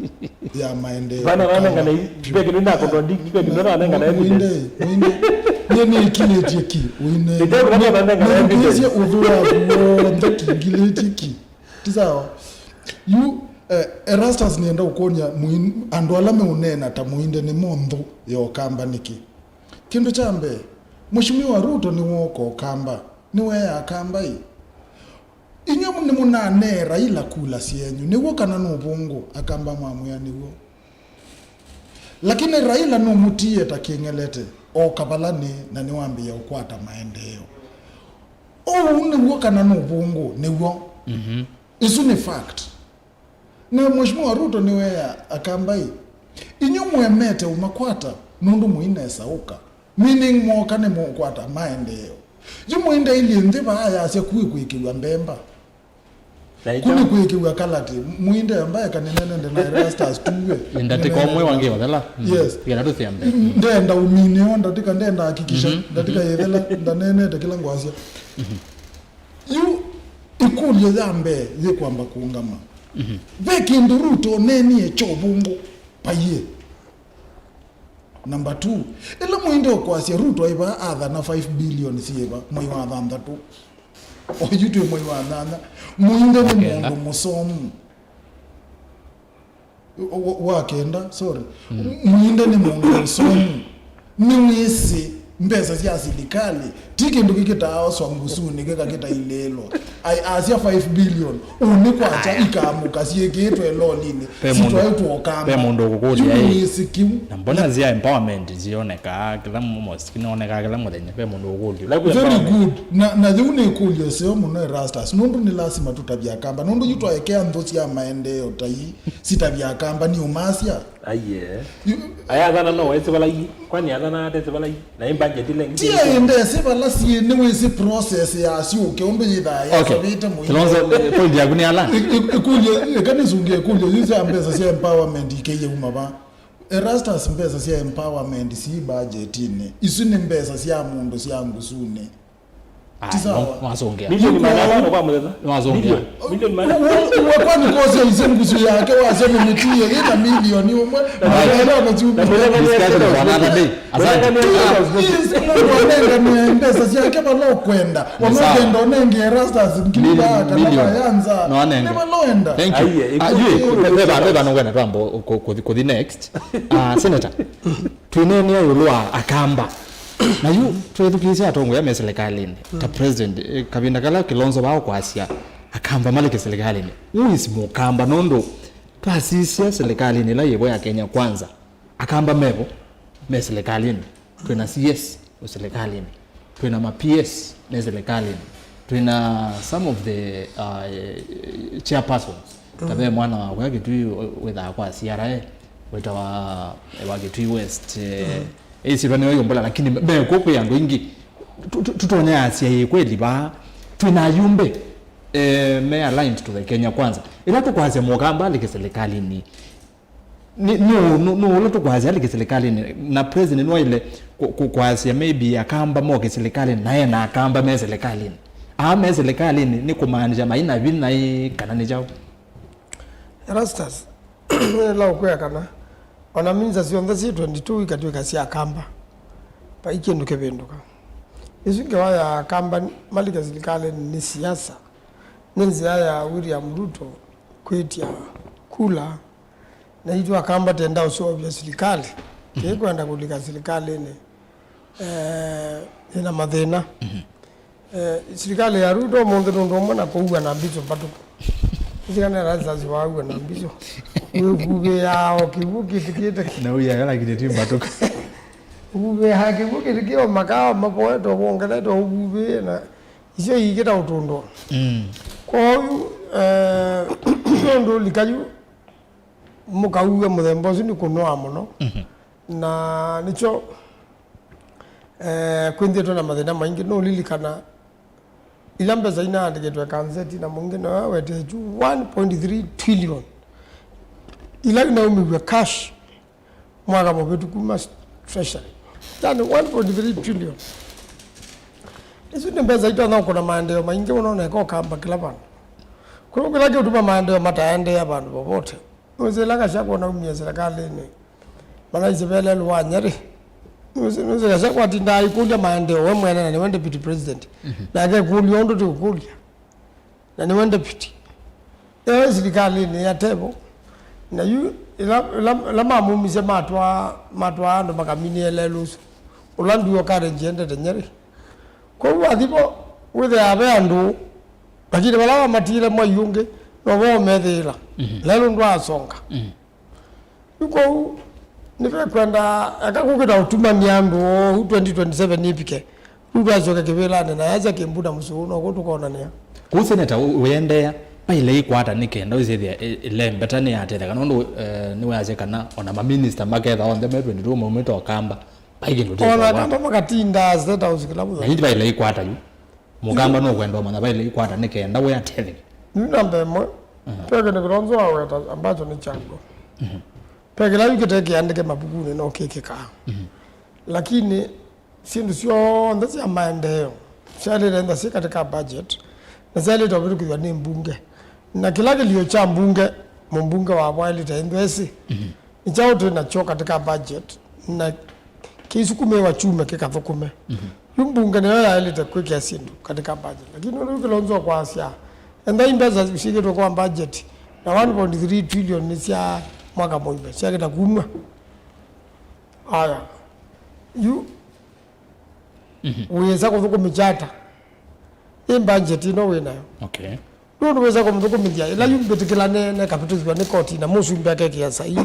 ya maendeeo. Vana vanengana, ve kĩndũ ndakũndwa, ndi, ve kĩndũ vanengana. Mũinde, Mũinde. Nĩ nĩkilĩtye ki ũineenea. Nĩndekũna nĩthĩkĩĩsye ũthũ waku w'onthe kingilĩtye ki. Ti sawa? Yu, eh, Erastus, nĩenda ũkũlya mũin-, andũ ala meũneena ta mũinde nĩmo nthũ ya Ũkamba nĩkĩ? Kĩndũ kya mbee, Mheshimiwa Ruto nĩwooka Ũkamba, nĩweeaa Akamba ĩ, "Inyw'ĩ nĩmũnanee Raila kula syenyu, nĩw'o kana nũvũngũ?" Akamba mamwĩa, "Nĩw'o." Lakini Raila nũmũtiie ta kĩng'elete, ooka vala nĩ, na nĩwambĩĩa ũkwata maendeeo. Ũu nĩw'o kana nũvũngũ? Nĩw'o. Mhm. Isu nĩ fact. Na Mheshimiwa Ruto nĩweea Akamba ĩ, "Inyw'ĩ mũemete ũmakwata nũndũ mũinesa ũka." Meaning, mooka nĩmũkwata maendeeo. Yu mũinde ailyĩ nthĩ vaa yasya kuĩ kwĩkĩw'a mbemba. Na kuni ita- kwĩkĩw'a kalati. Mũinde ambaye kanene nende na Erastus tuwe. Ndatĩka ũmwe wangĩ wathela. Mm. Yes. Ĩkenda tũthĩa mbee. Mm. Ndenda umine yo ndatĩka, ndenda hakikisha. Mhm. Ndatĩka yethela, ndanenete kĩla ngwasya. Mhm. Yu ĩkũlyo ya mbee yĩkwamba kũngama. Mhm. Ve kĩndũ Ruto ũneenie kya ũvũngũ? Vaiĩ. Number two, ĩla mũinde ũkwasya Ruto aĩ vaa athana, five billion syĩ va mwei wa thanthatũ? Oyu twĩ mwei wa nyanya. Mũinde nĩ mũndũ mũsomu. Wa kenda, sorry. Mm. Mũinde nĩ mũndũ mũsomu. Nĩwĩsĩ mbesa sya silikalĩ ti kĩndũ kĩkĩtaaoswa ngusunĩ kĩka kĩtailĩĩlwa. Ai, asya five billion, ũnĩ kwakya. Aya. Ikamũka syĩkĩĩtwe lolinĩ. Ve mũndũ, sitwaĩtwe Ũkamba. Ve mũndũ ũkũkũlya, yu ĩ, nĩwĩsĩ kĩu. Na mbona sya empowerment cionekaa kĩla mũ-, most kĩnonekaa kĩla mũthenya? Ve mũndũ ũkũlya. Very good. Na, na yĩu nĩ ĩkũlyo ĩseo mũno, Erastus, nũndũ nĩ lasima tũtavye Akamba, nũndũ yu twaekea nthũ sya maendeeo ta ii sitavye Akamba, nĩ ũmasya. Aiye. Yu- Aya athana no wese valai. Kwani athana atese valai? Na ĩ budget ile ngi- Ti aendese vala siĩ, nĩwĩsĩ process ya syũke ũndũ yĩthaa. Okay. Yasavĩte mũingĩ. Kilonzo, eh, point yaku nĩ ala? Ĩ-, ĩ-, ĩkũlyo, ĩka nĩsungie ĩkũlyo yu sya mbesa sya empowerment ikĩie uma va? Erastus, mbesa sya empowerment si budgetinĩ. Isu nĩ mbesa sya mũndũ sya ngusunĩ. Ti sawa. Wasũngĩa. Milioni magana atano kwa mũthenya. Wasũngĩa. Milioni. Milioni magana atano. Kwani kosi ise ngusu yake wasema mĩtie ĩna milioni ũmwe. Na magana atano. Discussion for another day. Asante. Yes, mũndũ anenganwe mbesa syake vala ũkwenda. Wamagenda ũnenge Erastus ngili kana mayanza. No anenge. Nĩ vala ũenda. Thank you. Aiye, ah, yu, beba, beba nũkwenda twamba kũthi next. Ah, Senator. Twĩneenea ĩũlũ wa Akamba. Na yu twĩthukĩĩsya atongoi me silikalĩnĩ, ta president, eh, kavinda kala Kilonzo vaa ũkwasya Akamba malike silikalĩnĩ. Who is Mũkamba? Nũndũ twasisya silikalĩnĩ ĩla yĩvo ya Kenya Kwanza, Akamba mevo, me silikalĩnĩ. Twĩna C S silikalĩnĩ. Twĩna ma P S me silikalĩnĩ. Twĩna some of the, uh, chairpersons. Ta ve mwana wakwa Kitui wĩthaa kwa C R A, wĩtawa, eh, wa Kitui West, eh, ĩsĩva nĩyo yũmbũla, lakini me kuo kwĩ andũ aingĩ. Tu-, tu-, tũtonya asya ĩ kweli vaa. Twĩna ayumbe, eh, me aligned to the Kenya Kwanza. Ĩla tũkwasya Mũkamba alike silikalĩnĩ, Nĩ, nũ, nũ, nũ ũla tũkwasya alike silikalĩnĩ? Na president nĩwaĩle kũ-, kũ-, kwasya maybe Akamba moke silikalĩnĩ, na ena Akamba me silikalĩnĩ. Aa me silikalĩnĩ nĩ kũmaanisha maina vinya ĩ, kana nĩ kyaũ? Erastus, ĩla ũkwĩa kana ona minza syonthe syĩ twenty-two ikatw'ĩka sya Akamba, vai kĩndũ kĩvĩndũka. Ĩsu ngewa ya Akamba malike silikalĩnĩ nĩ siasa, nĩ nzĩa ya William Ruto kwĩtya kula. Naitũ Akamba tenda ũseũvya silikalĩ. Kĩĩ kwenda kũlika silikalĩnĩ, eh, ĩna mathĩna. Eh, silikalĩ ya Ruto ũmũnthĩ nũndũ ũmwe na kũua na mbisũ mbatũku. Ĩsikanĩra risasi waua na mbisũ. Wĩvuvĩaa o kĩw'ũ kĩtikĩte. Na ũya yala kĩtĩtĩ mbatũku. Ũvuvĩaa kĩw'ũ kĩtikĩo makawa mapoetwe wongeletwe ũvuvĩe na icio iingĩta ũtũndwa. Mm. Kwoou, eh, nũndũ lika yu mũkauwe mũthemba ũsu nĩ kũnoa mũno. Mhm. Na nĩkyo, eh, kwĩnthĩtwe na mathĩna maingĩ. Nũlilikana ila mbesa inaandĩkĩtwe kanzeti na mũingĩ nayo awetee juu one point three trillion ila inaumĩw'e cash mwaka mũvĩtu kuma s-, treasury. Yani one point three trillion. Isu nĩ mbesa itonya ũkũna maendeeo maingĩ mũno na ĩkokamba kĩla vandũ. Kũu kĩla kĩũtuma maendeeo mataendeea vandũ vovote. Nũsĩ ĩla Gachagua naumie serikalĩnĩ, malaisye ve lelũ wa Nyeri, Nũsĩ Gachagua atindaa aikũlya maendeeo we mwene, na nĩwe deputy president. Mhm. Nake kũlya ũndũ tũkũlya. Na nĩwe deputy. Ĩyo ĩ silikalĩnĩ ya tevo. Na yu ĩla, ĩla, ĩla mamumisye matwaa, matwaa andũ makaminĩe lelũ ũsu. Ũla nduo Karen endete Nyeri. Kwoou wathi vo, wĩthĩaa ve andũ, lakini vala wamatiile mwai ũngĩ, no vo ũmethĩĩla. Mhm. Lelũ ndwaasonga. Mhm. Yu kwoou, nĩvekwenda, eka kũkĩta ũtumania andũ oou twenty twenty-seven ĩvike. Rĩu twasyoke kĩvĩlanĩ na yasya kĩmbu na mũsũũ, no kũ tũkonanĩa. Kũu seneta ũ-, ũendeea, vaĩle ĩkwata nĩ kenda ũsyĩthĩa ĩ-, ĩlembeta nĩyatetheka, nũndũ, eh, nĩwasya kana ona maminista maketha onthe me twenty-two maumĩte Ũkamba, vai kĩndũ Ona tĩkwata. Kamba makatinda State House kĩla mũthenya. Na indi vaĩle ĩkwata yu. Mũkamba nũkwenda ũmanya vaĩle ĩkwata nĩ kenda we atetheke. Yu namba ĩmwe, mhm, ve kĩndũ kĩla ũnzũ waweta ambacho nĩ kyangu. Mhm. Ve kĩla yu kĩte kĩandĩke mavukunĩ no kĩkĩkaa. Mhm. Lakini syĩndũ syonthe sya maendeeo syaĩlĩte enda syĩ katika budget, na syaĩlĩte ũvĩtũkĩthw'a nĩ mbunge. Na kĩla kĩlio kya mbunge, mũmbunge wa vwaĩlĩte ĩndwesĩ, mhm, nĩ kyaũ twĩ nakyo katika budget, na kĩisukumĩwa kyume kĩkathũkũme. Mhm. Yu mbunge nĩyo yaĩlĩte kwĩkĩa syĩndũ katika budget. Lakini ũndũ yu Kilonzo kwasya, enda imbesa syĩkĩtwe kwa budget, na one point three trillion nĩ sya mwaka mũima, syakĩta kumw'a. Aya. Yu, mhm, wĩsa kũthũkũmĩkya ata? Ĩ budget ĩno wĩ nayo. Okay. Nũndũ wĩsa kũmũthũkũmĩthya, ĩla yu mbĩtĩkĩla ne, nekavĩtũthw'a nĩ koti na mũsumbĩ akekĩa saii.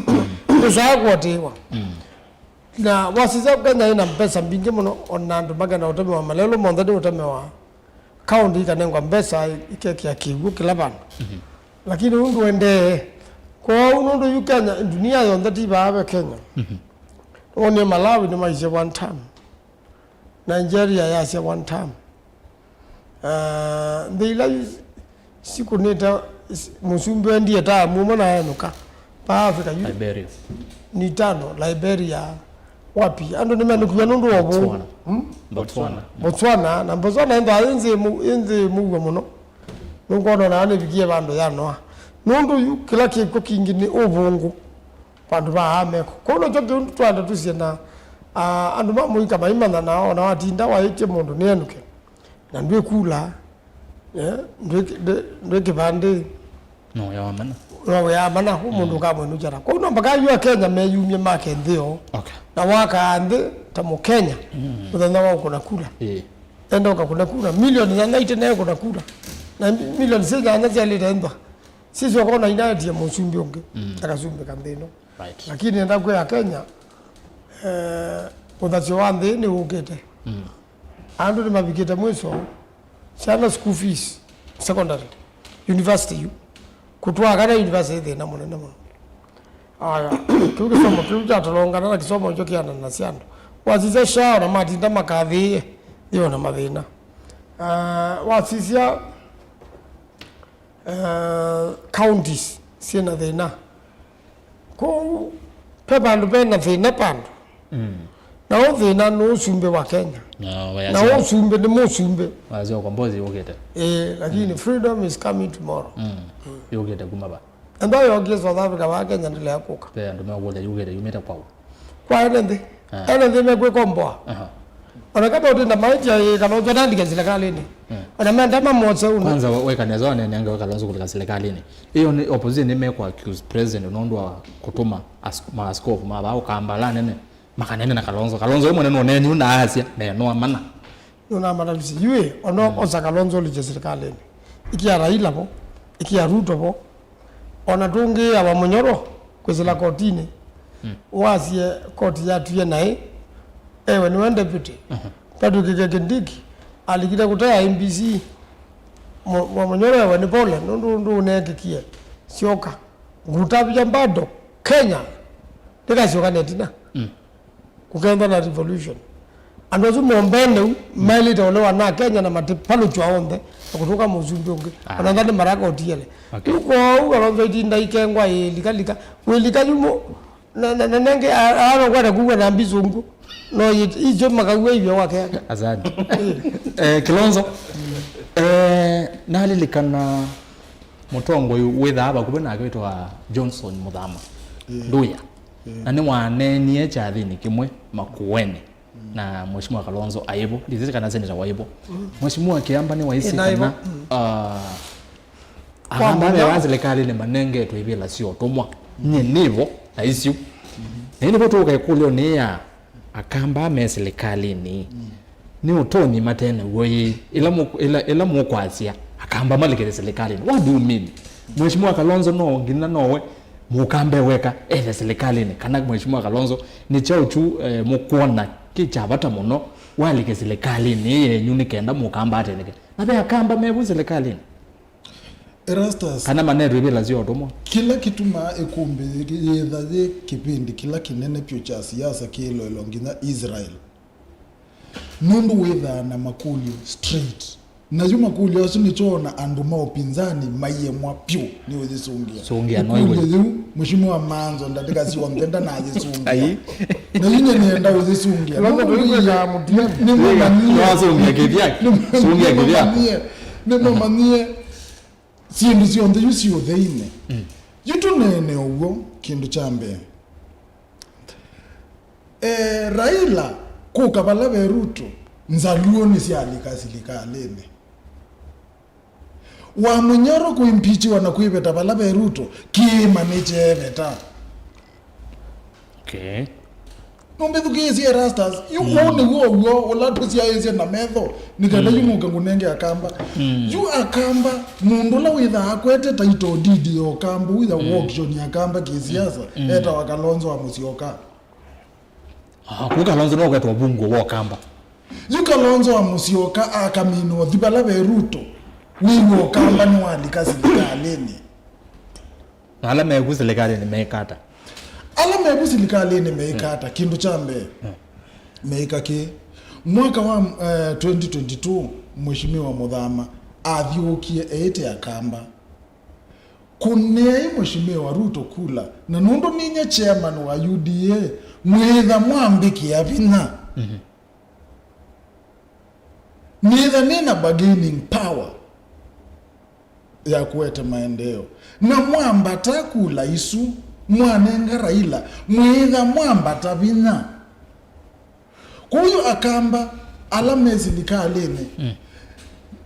Wĩsaa kũatĩĩwa. Mm. Na wasisya Kenya ĩna mbesa mbingĩ mũno, ona andũ makenda ũtemewa, malelũ monthe nĩ ũtemewa. Kaũntĩ ikanengwa mbesa ikekĩa kĩw'ũ kĩla vandũ. Mhm. Lakini ũndũ endee, kwoou nũndũ yu Kenya, dunia yonthe ti vaa ve Kenya. Mhm. Nĩwonie Malawi nĩmaisye one term. Nigeria yasya one term. Ah, nthĩ ila yu sikũnĩte s-, mũsumbĩ endie term ũmwe na enũka. Pa Africa yu Liberia. Ni tano, Liberia, wapi? Andũ nĩmenũkiw'a nũndũ wa ũvũngũ. Botswana. Hmm? Botswana. Botswana, na Botswana ĩndwa ĩ nthĩ mu-, ĩ nthĩ mũuo mũno. Nũkwona nayo nĩvikie vandũ yanoa. Nũndũ yu kĩla kĩkw'o kingĩ nĩ ũvũngũ. Vandũ vaa meko. Kwoou nokyo kĩu twenda tũsye na, ah, andũ ma mũika maimanya na ona watinda waĩtye mũndũ nĩenũke. Na ndwĩkula, eh, ndwĩ-, ndwĩ-, ndwĩ kĩvandĩ. No ya mana. No ya mana, ũ mũndũ, mm, ũkamwenũkya ta. Kwoou no mpaka yu Akenya meyumye make nthĩ yoo. Okay. Na wakaa nthĩ ta Mũkenya, mm, mũthenya wa ũkũna kula. Ĩĩ. Enda ũkakũna kula. Milioni nyanya ite nayo kũna kula. Na milioni syĩ nyanya syalĩte nthwa. Sisyo kona inaetie mũsumbĩ ũngĩ, mm, akasumbĩka nthĩ ĩno. Right. Lakini enda kwĩa Kenya, eh, ũthasyo wa nthĩ nĩwũkĩte. Mm. Andũ nĩmavikĩte mwiso, syana school fees, secondary, university yu. Kũtwaa kana university thĩna mũnene mũno. Aya, kĩu kĩsomo kĩu kyatolongana na kĩsomo kyo kĩanana na sya andũ. Wasisya SHA ona matinda makathĩĩe, yĩ ona mathĩna. Ah, wasisya eh, counties syĩna thĩna. Kwoou, ve vandũ vena thĩna vandũ. Mm. Na ũ thĩna nĩ ũsumbĩ wa Kenya. Na wayasya, na ũsumbĩ nĩ mũsumbĩ. Wayasya ũkombozi yũkĩte. Eh, lakini, mm, freedom is coming tomorrow. Mm. Mm. Yũkĩte kuma va? Enda yokie South Africa, wa Kenya ndĩlea kũka. Ve andũ mekũlya yũkĩte yumĩte kwaũ? Kwa ene nthĩ. Ah. Ene nthĩ mekwĩkomboa. Aha. Ona kama ũtĩ na maĩtya ĩ, kana ũtwa nandĩke silikalĩnĩ. Mm. Ona menda mamose ũndũ. Kwanza we-, weka nesa wanene ange Kalonzo kũlika silikalĩnĩ. Ĩyo nĩ opposition nĩ mekwa accuse president nũndũ wa kũtũma as-, maaskofu ma vaa Ũkamba ala nene. Makanene na Kalonzo. Kalonzo we mwene nũneeni na asya, nenoa mana. Nũnamatavisye yu ĩ, ona, mm, osa Kalonzo ũlikye silikalĩnĩ. Ikia Raila vo, ikia Ruto vo, ona tũngĩĩa wa Mũnyoro kwĩsĩla kotinĩ, mm, wasye koti yatwie naĩ, ewe nĩwe deputy. Mhm. Patrick Kindiki alikile kũtea M B C, Mo-, wa Mũnyoro ewe nĩ pole, nũndũ ndũũneekĩkie. Syoka. Ngũtavya bado, Kenya ndĩkasyoka netina. Mm. Kũkethwa na revolution. Andũ asu mombene u, maĩlĩte ũlewa na Kenya na matipalũkywa onthe, na kũtũka mũsumbĩ ũngĩ. Ah. Ona nthani maraka ũtiele. Okay. Yu kwoou Kalonzo itinda ikengwa ĩlika lika. Wĩlika yu mũ-, na, na, na nenge a-, a-, arokwata kuwa na mbisũngũ. No yit-, icho makauwa ivyo wakea. Asante. Eh, Kilonzo, eh, nalilikana mũtongoi wĩthaa vakuvĩ nake wĩtawa Johnson Muthama. Mm. Nduya. Mm. Na nĩwaneenie kyathĩnĩ kĩmwe Makueni. Na Mheshimiwa Kalonzo aivo, ndĩsĩ kana senator waivo. Mheshimiwa Kiamba nĩwaisye kana, ah, Akamba mewa silikalĩnĩ manengetwe ivĩla sya ũtũmwa. Nyie nĩvo na isu. Na ĩndĩ vo tũũka ĩkũlyo nĩ ya Akamba me silikalĩnĩ. Nĩ ũtonyi mate naw'o ĩĩ? Ĩla mũk-, ĩla, ĩla mũkwasya Akamba malikĩle silikalĩnĩ. What do you mean? Mheshimiwa Kalonzo no nginya nowe mũkambe weka ethe silikalĩnĩ? Kana Mheshimiwa Kalonzo nĩ kyaũ kyu, eh, mũkwona kĩ kya vata mũno walike silikalĩnĩ yenyu nĩ kenda mũkamba ateneke? Na ve Akamba mevu silikalĩnĩ. Erastus, kana manetwe ivĩla sya ũtũmwa. Kĩla kĩtumaa ĩkũmbĩ yĩtha yĩ kĩvĩndĩ kĩla kĩnene vyũ kya siasa kĩloelwa nginya Israel, nũndũ wĩthaa na makũlyo straight. Na yu makũlyo asu nĩkyo ona andũ ma ũpinzani maiemwa vyũ nĩ ũyĩsũngĩa. Sũngĩa no ĩkũlyo iwe. Yĩu, Mheshimiwa Manzo ndatĩka syonthe ndanayĩsũngĩa. Ai. Na yu nyie nĩenda ũyĩsũngĩa. Londo tũikwĩkaa mũtiani. Nĩmũmanyie. Wasũngĩa kĩvyake. Sũngĩa kĩvyake. Nĩmũmanyie. Nĩmũmanyie. Syĩndũ syonthe yu syĩ ũtheinĩ. Mm. Yu tũneene ũw'o, kĩndũ kya mbee, eh, Raila kũka vala ve Ruto, Nzaluo nĩsyalika silikalĩnĩ. Wa Mũnyoro kũimpichiwa na kwĩveta vala ve Ruto, kĩĩma nĩkyeeveta. Okay. Nũmbĩthukĩĩsye Erastus, yu ũũ nĩw'o ũw'o ũla tũsyaĩĩsye na metho, nĩ kenda yu nũke ngũnenge Akamba. Yu Akamba, mũndũ ũla wĩthaa akwete title deed ya Ũkamba, ũu ya auction ya Akamba kĩsiasa, etawa Kalonzo wa Musyoka. Ah, kũ Kalonzo no kwetwa ũvungũ wa Ũkamba. Yu Kalonzo wa Musyoka akamina ũthi vala ve Ruto, wĩw'a Ũkamba nĩwalika silikalĩnĩ. Na ala meku silikalĩnĩ meĩka ata? Ala meku silikalĩnĩ meĩka ata? Kĩndũ kya mbee, meĩka kĩ? Mwaka wa, eh, twenty twenty-two, Mheshimiwa Mũthama athyũũkie eĩte Akamba, "Kũneei Mheshimiwa Ruto kula, na nũndũ ninyie chairman wa U D A, mwĩtha mwambĩkĩa vinya." Nĩtha nĩ na bargaining power ya kũete maendeeo. Na mwambata kula isu, mwanenga Raila, mwĩtha mwambata vinya. Kwoou Akamba ala me silikalĩnĩ,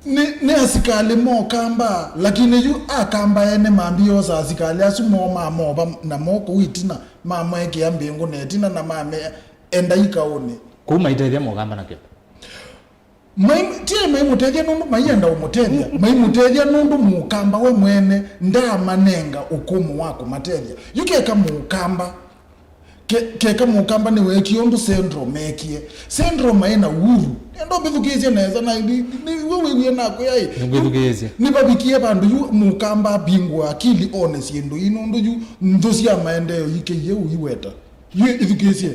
nĩ, nĩ asikalĩ ma Ũkamba, lakini yu Akamba ene mambie osa asikalĩ asu moo mamova namo kũu ĩtina, mamekĩa mbĩngũ na ĩtina na mamea, "Endai kaũnĩ." Kũu maitethya Mũkamba na kĩla. Mai-, ti maimũtethya nũndũ maienda ũmũtethya. Maimũtethya nũndũ Mũkamba we mwene ndaamanenga ũkũmũ wa kũmatethya. Yu keka Mũkamba, ke-, keka Mũkamba nĩweekie ũndũ Central meekie. Central maĩ na Uhuru. Enda ũmbĩthukĩĩsye nesa na ni, ni, we wĩw'e nakwĩa ĩ. Nĩngwĩthukĩĩsye. Nĩvavikie vandũ yu Mũkamba avingũa akili one syĩndũ ii nũndũ yu nthũ sya maendeeo ikĩie ũiweta. Yu ithukĩĩsye.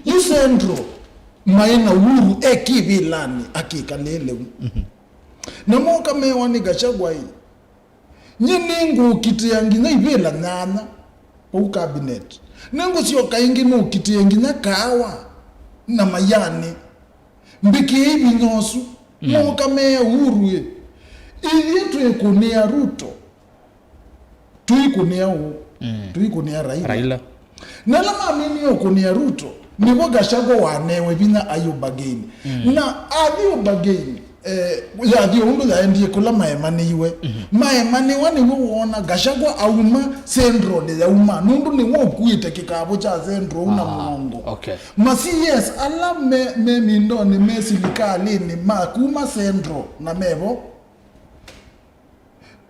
Yu Central maĩ na Uhuru e kĩvĩlanĩ akĩkalĩle u. Na moka mewa nĩ Gachagua ĩ, "Nyie nĩngũkitĩa nginya ivĩla nyanya vau cabinet. Nĩngũsyoka ĩngĩ nũkitĩe nginya kaawa na mayanĩ. Mbĩkĩei vinya ũsu." Moka mea Uhuru ĩ, "Ithyĩ twĩkũnĩa Ruto." Tũikũnĩa ũ? Tũikũnĩa Raila. Raila. Na ala maminie ũkũnĩa Ruto, nĩvo Gachagua wanewe vinya aĩ ũbagainĩ. Na athi ũbagainĩ, eh, yathi ũndũ yaendie kũla maemanĩiwe. Maemanĩwa nĩw'o woona Gachagua auma Central yauma, nũndũ nĩwe ũkuĩte kĩkavũ kya Central na mũongo. Okay. Ma C S ala me, me mindonĩ me silikalĩnĩ ma kuma Central na mevo.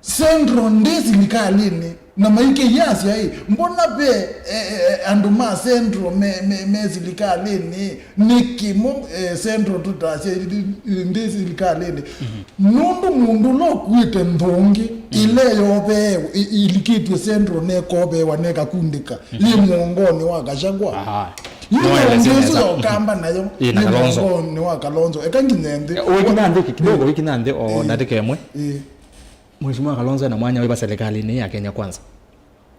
Central ndĩ silikalĩnĩ, na maikĩiasya ĩ, "Mbona ve, eh, eh, andũ ma Central me, me, me silikalĩnĩ? Nĩkĩ mo, eh, Central tũtasya ndĩ silikalĩnĩ?" Nũndũ mũndũ ũla ũkuĩte nthũngĩ ĩla yoveewe, ĩ-, ĩlikĩtw'e Central nekoveewa nekakundĩka yĩ mũongonĩ wa Gachagua. Aha. Yu nĩwaelesya nthũngĩ ĩsu nesa. Ya Ũkamba nayo ĩĩ, na yĩ Kalonzo. Mũongonĩ wa Kalonzo. Eka nginya nthĩ. Ũikinya nthĩ ki-, kidogo, ũikinya nthĩ o ndatĩka ĩmwe. Ĩĩ. Mheshimiwa Kalonzo ena mwanya wĩva serikalinĩ ya Kenya Kwanza?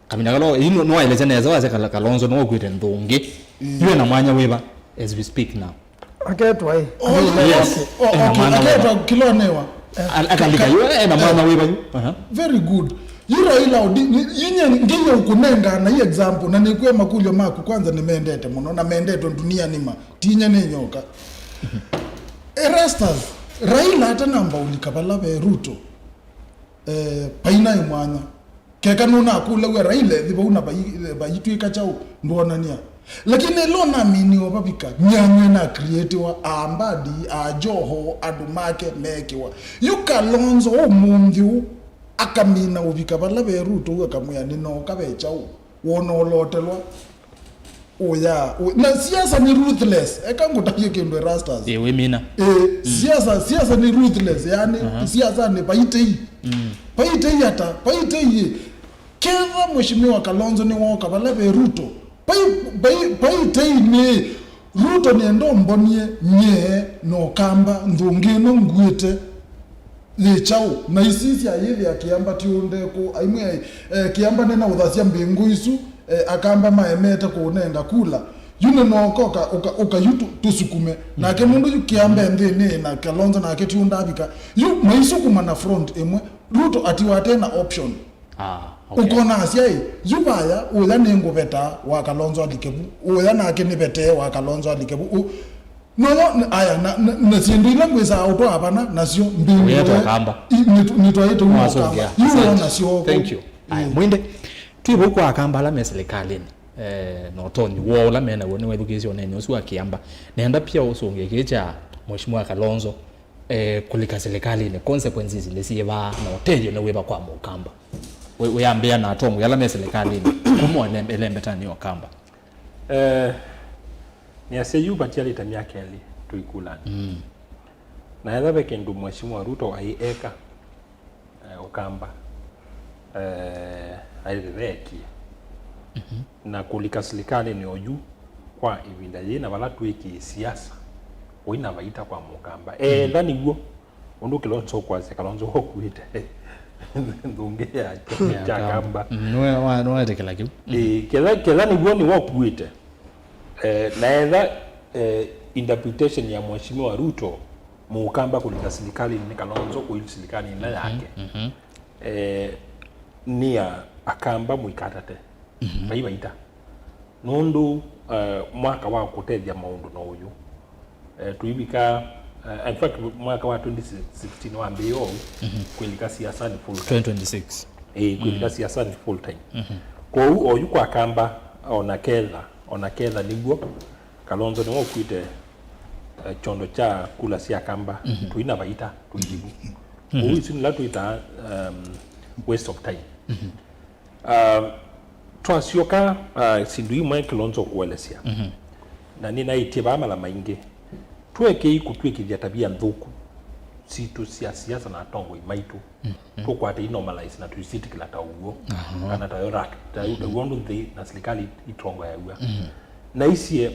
Kavinda kalo, yu nĩwaelesya nesa wasya Kal-, Kalonzo nĩwakuĩte nthũngĩ. Yu ena mwanya wĩva as we speak now? Aketwa ĩ. Oh, yes. Oh, ena okay. Mwana aketwa wĩva? Kilonewa. Al-, akalika yu, ena mwana wĩva yu? Aha. Very good. Yu Raila Odi-, ni-, yu nye ngeie ũkũnenga na yu example, na nĩkwĩa makũlyo maku kwanza nĩmendete mũno, na mendetwe ndunia nima, ti nye nĩ nyoka. Erastus, Raila atanamba ũlika vala ve Ruto, eh, painaĩ mwanya. Keka nũnakũlaw'a Raila ethi vau na vai-, vaitw'ĩka kyaũ, ndwonany'a. Lakini ĩla ũnaminiwe vavika, myanya ĩna creatiwa, a Mbadi, a Joho, andũ make meekĩwa. Yu Kalonzo ũmũnthĩ ũũ, akamina ũvika vala ve Ruto ũu akamwĩa, "Nĩnooka ve kyaũ?" Wona ũlotelwa. Ũya, ũ-, na siasa nĩ ruthless. Eka ngũtavye kĩndũ, Erastus. Ĩ, wĩmina. Ĩ, siasa, siasa nĩ ruthless, yani, siasa nĩ vaitei. Vaitei ata, vaitei ĩ. Ketha Mheshimiwa Kalonzo nĩwoka vala ve Ruto. Vai, vai, vaitei nĩ Ruto nĩenda ũmbonie nye na Ũkamba nthũngĩ ĩno nguĩte. Yĩ kyaũ? Na isi syayĩthĩa Kĩamba ti ũndekũ, aimwe, eh, Kĩamba nĩna ũthasya mbĩngũ isu, eh, Akamba maemete kũũnenga kula. Yu nĩnooka ũka, ũka, ũka yu tũ-, tũsukume. Nake nũndũ yu Kĩamba nthĩnĩ na Kalonzo nake ti ũndavika. Yu maisukuma na front ĩmwe. Ruto atiwa ate na option. Ah, okay. Ũkona asya ĩ, yu vaya, ũya nĩngũveta wa Kalonzo alike vu. Ũya nake nĩvetee wa Kalonzo alike vu. Ũ-, Noyo, n-, aya, na, na, na syĩndũ ila ngwĩsaa ũtwaa vana nasyo mbĩngĩwe. Ũyetwa Kamba. I-, nĩtũ-, nĩtwaĩte uma Ũkamba. Yu wona syo. Thank you. Aya, mm. Mwinde, twĩ vau kwa Akamba ala me silikalĩnĩ, eh, na ũtonyi woo ũla me naw'o nĩwethukĩĩsye ũneeni ũsu wa Kĩamba. Nenda pia ũsũngĩe kĩĩ kya Mheshimiwa Kalonzo, eh, kũlika silikalĩnĩ, consequences nĩ syĩva na ũtethyo nĩ wĩva kwa Mũkamba. Wĩ-, wĩambĩa na atongoi ala me silikalĩnĩ, kuma ele-, elembetanĩ ya Ũkamba. Eh, nĩasya yu vatialĩte myaka ĩlĩ tũikulani. Mm. Na etha ve kĩndũ Mheshimiwa Ruto aĩ eka, eh, Ũkamba, eh, aĩthĩtheekie. Mhm. Na kũlika silikalĩnĩ oyu kwa ĩvinda yĩĩ na vala twĩ kĩ siasa, ũina vaita kwa Mũkamba. Etha nĩw'o, ũndũ Kalonzo ũkwasya, Kalonzo wakuĩte nthũngĩ ya kya Kamba. Mm, nĩwe wa-, nĩwetĩkĩla kĩu. Ĩĩ, ketha, ketha nĩw'o nĩwakuĩte. Eh, na etha, eh, interpretation ya Mheshimiwa Ruto, Mũkamba kũlika silikalĩnĩ nĩ Kalonzo kũi silikalĩnĩ ĩla yake. Mhm. Eh, nĩ ya Akamba mũikatate. Mhm. Vai vaita. Nũndũ, eh, mwaka wa kũtethya maũndũ na ũyũ, eh, tũivika, eh, in fact, mwaka wa twenty sixteen wambĩĩe oyu, mhm, kwĩlika siasanĩ full time. Twenty twenty-six. Ĩĩ, kwĩlika, mm, siasanĩ full time. Mhm. Kwoou oyu kwa Kamba, ona ketha, ona ketha nĩw'o, Kalonzo nĩwe ũkuĩte, eh, kyondo kya kula sya Kamba, mhm, tũina vaita, tũithi vu. Mhm. Kwoou isu nĩla twĩtaa, um, waste of time. Mhm. Ah, twasyoka, ah, syĩndũ imwe Kalonzo kũelesya. Mhm. Na nĩnaĩtye vaa mala maingĩ. Tũekei kũtw'ĩkĩthya tavia nthũku sitũ sya siasa na atongoi maitũ. Mhm. Tũkwate i normalize na tũisyĩtĩkĩla ta ũw'o. Aha. Kana ta yo rak-, ta, mhm, ta w'o ũndũ nthĩ na silikalĩ itongoeaw'a. Mhm. Na isye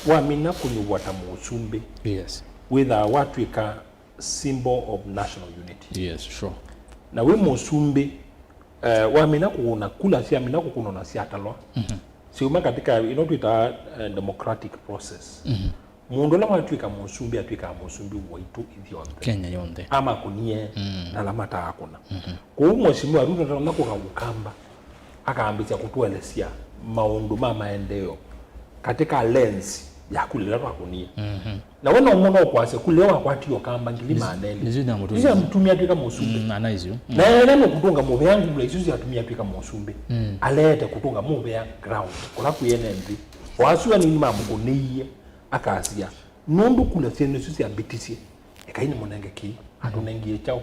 wamina kũnyuvwa ta mũsumbĩ. Yes. Wĩthaa watw'ĩka symbol of national unity. Yes, sure. Na wĩ mũsumbĩ, eh, wamina kũkũna, kula syamina kũkũnwa na syatalwa, mhm, syauma katika ĩno twĩtaa, eh, democratic process. Mhm. Mũndũ ũla watw'ĩka mũsumbĩ atw'ĩkaa mũsumbĩ waitũ ithyonthe. Kenya yonthe. Amakũnie, mm, na ala mataakũna. Mhm. Kwoou Mheshimiwa Ruto ndatonya kũka Ũkamba akambĩsya kũtũelesya maũndũ ma maendeeo katika lens ya kula ĩla twakũnie. Mhm. Na we no ũmwe no ũkwasya kula ĩla wakwatie Ũkamba ngili maana elĩ. Nĩsyo nyamũtumie. Nĩsyo nyamũtumie atw'ĩka mũsumbĩ. Mm, ana icio. Mm. Na ĩla nũkũtũnga mũvea ngula isu syatumie atw'ĩka mũsumbĩ. Mm. Aleete kũtũnga mũvea ground kũla kwĩ ene nthĩ. O asu anini mamũkũnĩie, akasya, "Nũndũ kula syenyu isu syambĩtisye, ekai nĩmũnenge kĩĩ." Atũnengie kyaũ?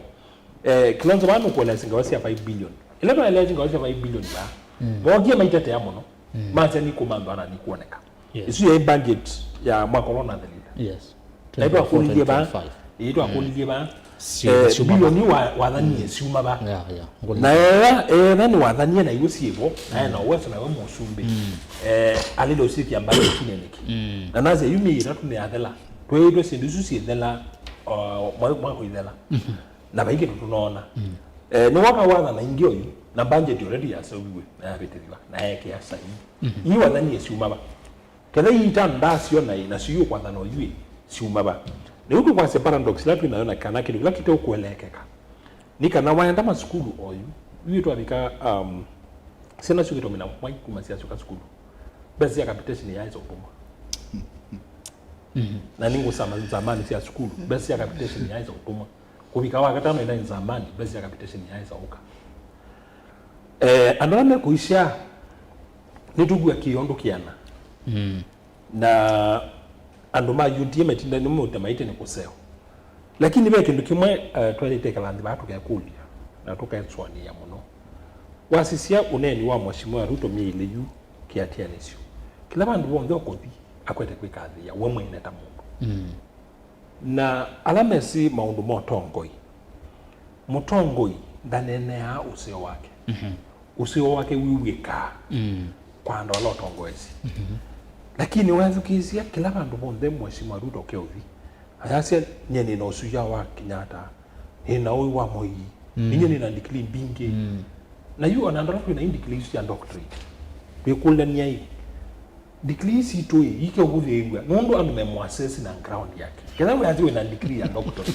Eh, Kalonzo vaa nũkũelesya ngawa sya five billion. Ĩla twaelesya ngawa sya five billion vaa, mm, mookie maitetea mũno. Mm. Masya, "Nĩkũmanthwa na nĩkwoneka." Yes. Isu yaĩ budget ya mwaka ũla ũnathĩlĩte. Yes. Na itwakũlilye vaa, twenty-four, twenty-five. Ĩĩ, twakũlilye vaa, sio, eh, siuma bilioni vaa. Wa-, wathanie, mm, siuma vaa. Yeah, yeah. Ngũlilye. Na etha, etha nĩwathanie na iw'o syĩvo, na ena, mm, uwezo nawe mũsumbĩ. Mm. Eh, alile ũsyĩkĩa mbali ĩtunĩ nĩkĩ? Mm. Na nasya yu myei ĩtatũ nĩyathela. Twĩĩtwe syĩndũ isu syĩthela, uh, mwa-, mwaka ũithela. Mhm. Na vai kĩndũ tũnoona. Mm. Eh, nĩwoka wathana ingĩ oyu, na budget already yaseũviw'e, na yavĩtĩthw'a, na ekĩa saini. Mhm. Yu wathanie siuma va? Ketha ii itano ndaasyona ĩ, nasyo yu ũkwathana oyu ĩ, siuma va? Nĩu tũkwasya paradox ĩla twĩ nayo na kana kĩndũ kĩla kĩteũkũeleekeka. Nĩ kana waenda masukulu oyu, Ithyĩ twavika, um, syana syũkĩte ũmina mwai kuma syasyoka sukulu. Mbesa sya capitation yaĩsa ũtũmwa. Na nĩ ngũsama nzamani sya sukulu, mbesa sya capitation yaĩsa ũtũmwa. Kũvika wa katano ĩla nzamani, mbesa sya capitation yaĩsa ũka. Eh, andũ ala mekũisya, nĩtũkw'a kĩondo kĩana. Na andũ ma U D A matinda nĩmũtamaĩte nĩ kũseo. Lakini ve kĩndũ kĩmwe, eh, twaĩlĩte ĩkala nthĩ vaa tũkekũlya na tũkesũanĩĩa mũno. Wasisya ũneeni wa Mheshimiwa Ruto myei ĩlĩ yu kĩatĩanĩsyo, kĩla vandũ vonthe ũkũthi akwete kwĩkathĩĩa we mwene ta mũndũ. Na ala mesĩ maũndũ ma ũtongoi, mũtongoi ndaneeneaa ũseo wake. Ũseo wake wiw'ĩkaa kwa andũ ala ũtongoesye. Lakini wethukĩĩsya kĩla vandũ vonthe Mheshimiwa Ruto keũthi, ayasya, "Nyie nĩ na ũsuya wa Kenyatta, nĩ na ũĩ wa Moi, ninyie nĩ na ndikilii mbingĩ." Na yu ona andũ ala twĩ na ndikilii isu sya doctorate, twĩkũlany'a-ĩ, ndikilii sitũ-ĩ, ikeũvũthĩĩw'a nũndũ andũ memũasesi na ground yake. Ketha wĩathi wĩ na ndikilii ya doctorate,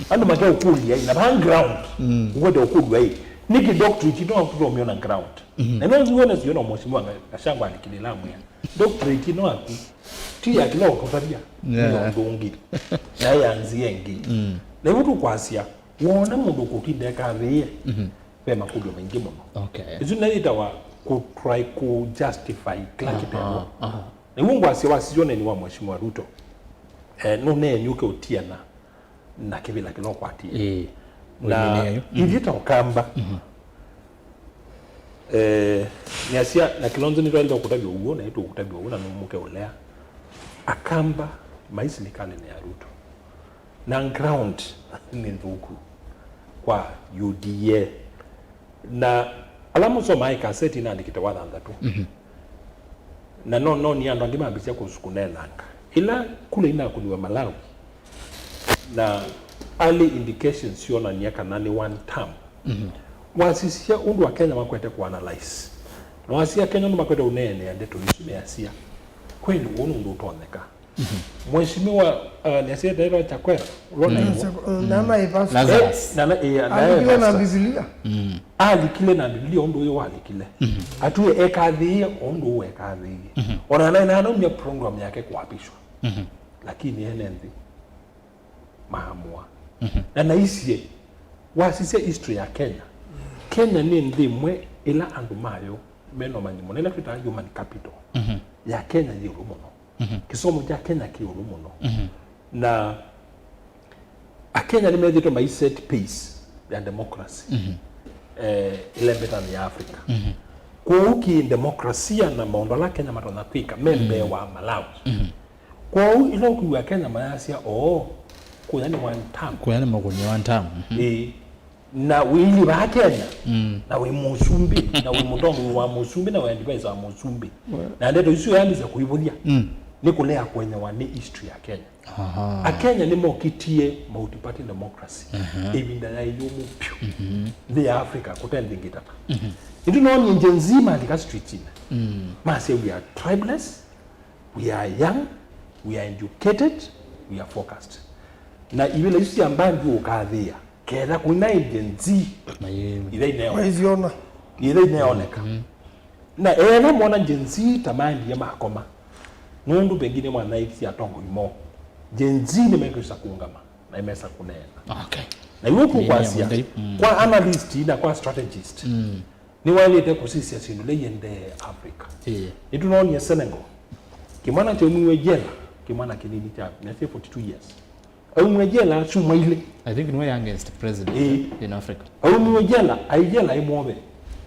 andũ makeũkũlya-ĩ, na vaa ground, ũkwete ũkũlw'a-ĩ, nĩkĩ doctorate ĩno tũtomĩona ground? Na no nziwone sio no Mheshimiwa Gachagua alikilila amwĩa, "Doctorate ĩno yaku ti ya kĩla ũtũtavya, nĩ ya ũndũ ũngĩ, na ya nzĩa ĩngĩ." Na ĩvo tũkwasya, wona mũndũ ũkũtinda ekathĩĩe, ve makũlyo maingĩ mũno. Okay. Ĩsu nĩyo yĩtawa kũ try kũ justify kĩla kĩteo. Na ĩw'o ngwasya wasisya ũneeni wa Mheshimiwa Ruto, eh, nũneeni ũke ũtiana na kĩvĩla kĩla ũkwatie. Ĩĩ. Na ithyĩ ta Ũkamba, eh, nĩasya na Kilonzo nĩtwaĩlĩte kũtavya ũw'o, na ĩtũkũtavya ũw'o, na nũmũke ũlea. Akamba mai silikalĩnĩ ya Ruto. Na ground nĩ nthũku kwa U D A. Na ala mũsomaa ĩkaseti naandĩkĩte wa thanthatũ. Na no, no nĩ andũ angĩ mambĩsya kũs-, kũneenanga. Ĩla kula inakũniwe Malawi, na early indications syonany'a kana nĩ one term. Wasisya ũndũ Akenya makwete kũanalyze. Na wasisya Akenya ũndũ makwete ũneenea ndeto isu measya, kweli ũũ nĩ ũndũ ũtonyeka. Mheshimiwa, uh, nĩasya etaĩtwa Chakwera, ũla ũnaĩw'a. Namaĩvasa. Lazarus. Eh, na, na, eh, na alikile na Bibilia. Alikile na Bibilia ũndũ ũyũ walikile. Atwĩe ekathĩĩe ũndũ ũũ ekathĩĩe. Ona naĩ nanaumya program yake kũapishwa. Lakini ene nthĩ maamũa. Na naisye, wasisya history ya Kenya, Kenya nĩ nthĩ ĩmwe ĩla andũ mayo mena ũmanyi mũno, ĩla twĩtaa human capital ya Kenya yĩ ĩũlũ mũno. Kĩsomo kya Kenya kĩ ĩũlũ mũno. Na Akenya nĩmethĩĩtwe mai set pace ya democracy, eh, ĩlembetanĩ ya Africa. Kwoou kĩ demokrasia na maũndũ ala Kenya matonya kwĩka me mbee wa Malawi. Kwoou ĩla ũkwĩw'a Akenya mayasya, "Oo, kũya nĩ one term." Kũya nĩ makũnia one term. Ĩĩ. Na wĩilivaa Kenya, na wĩ mũsumbĩ, na wĩ mũtongoi wa mũsumbĩ, na wĩ advisor wa mũsumbĩ. Na ndeto isu yambĩsya kũivũthya, nĩ kũlea kwenyewa nĩ history ya Kenya. Akenya nĩmokitie multi-party democracy ĩvinda yaĩ yũmũ vyũ nthĩ ya Africa kũte nthĩ ĩngĩ tata. Nĩtũnoonie Gen Z malika streetsinĩ, masya, "We are tribeless, we are young, we are educated, we are focused." Na ivĩla isu sya mbandi ũkathĩa, ketha kwĩna Gen Z, ithei neo. Waiziona. Ithei neoneka. Na ethwa mona Gen Z ta maendie makoma, nũndũ pengine manaĩkisye atongoi moo, Gen Z nĩmekwĩsa kũũngama na nĩmesa kũneena. Okay. Na iwe kũkwasya, kwa analyst na kwa strategist, nĩwaĩlĩte kũsisya syĩndũ ila iendee Africa. Nĩtũnoonie Senegal, kĩmwana kyaumiwe jela, kĩmwana kĩnini kya myaka forty-two years. Aumwe jela syumwa ilĩ. I think nĩwe youngest president in Africa. Aumiwe jela, ai jela imwove.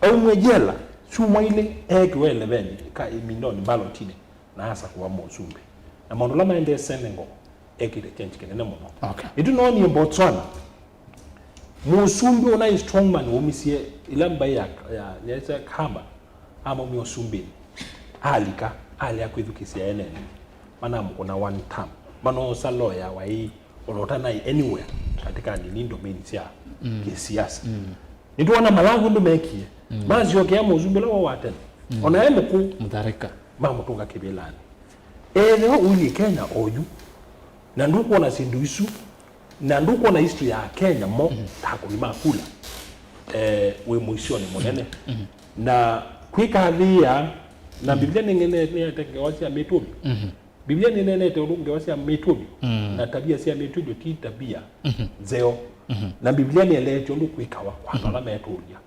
Aumwe jela syumwa ilĩ, ekiwe eleveni ka imindoni mbalotini, na asakũa mũsumbĩ. Na maũndũ ala maendee Senegal, ekĩte change kĩnene mũno. Okay. Nĩtũnoonie Botswana. Mũsumbĩ ũnaĩ strongman waumisye ila mbaĩ ya, ya, ya, ya Kahama, amaumya ũsumbĩnĩ. Alika, alea kwĩthukĩĩsya ene nthĩ. Manamũkũna one term. Manoosa lawyer waĩ ona ũtanaĩ anywhere katika nini domain sya kĩsiasa. Nĩtwona Malawi ũndũ mekie. Masyokea mũsumbĩ ũla wa tene. Ona e mũkũũ. Mutharika. Mamũtũnga kĩvĩlanĩ. Ethĩwa ũilyĩ Kenya oyu, na ndũkwona syĩndũ isu, na ndũkwona history ya Kenya mo ta akũni ma kula, eh, wĩ mũisyonĩ mũnene. Na kwĩkathĩĩa, na Biblia nĩnene-, nĩnenete ngewa sya mĩtũmi. Biblia nĩnenete ũndũ ngewa sya mĩtũmi na tabia sya mĩtũmi ti tabia nzeo. Na Biblia nĩeleetye ũndũ kwĩkawa kwa andũ ala metũlya.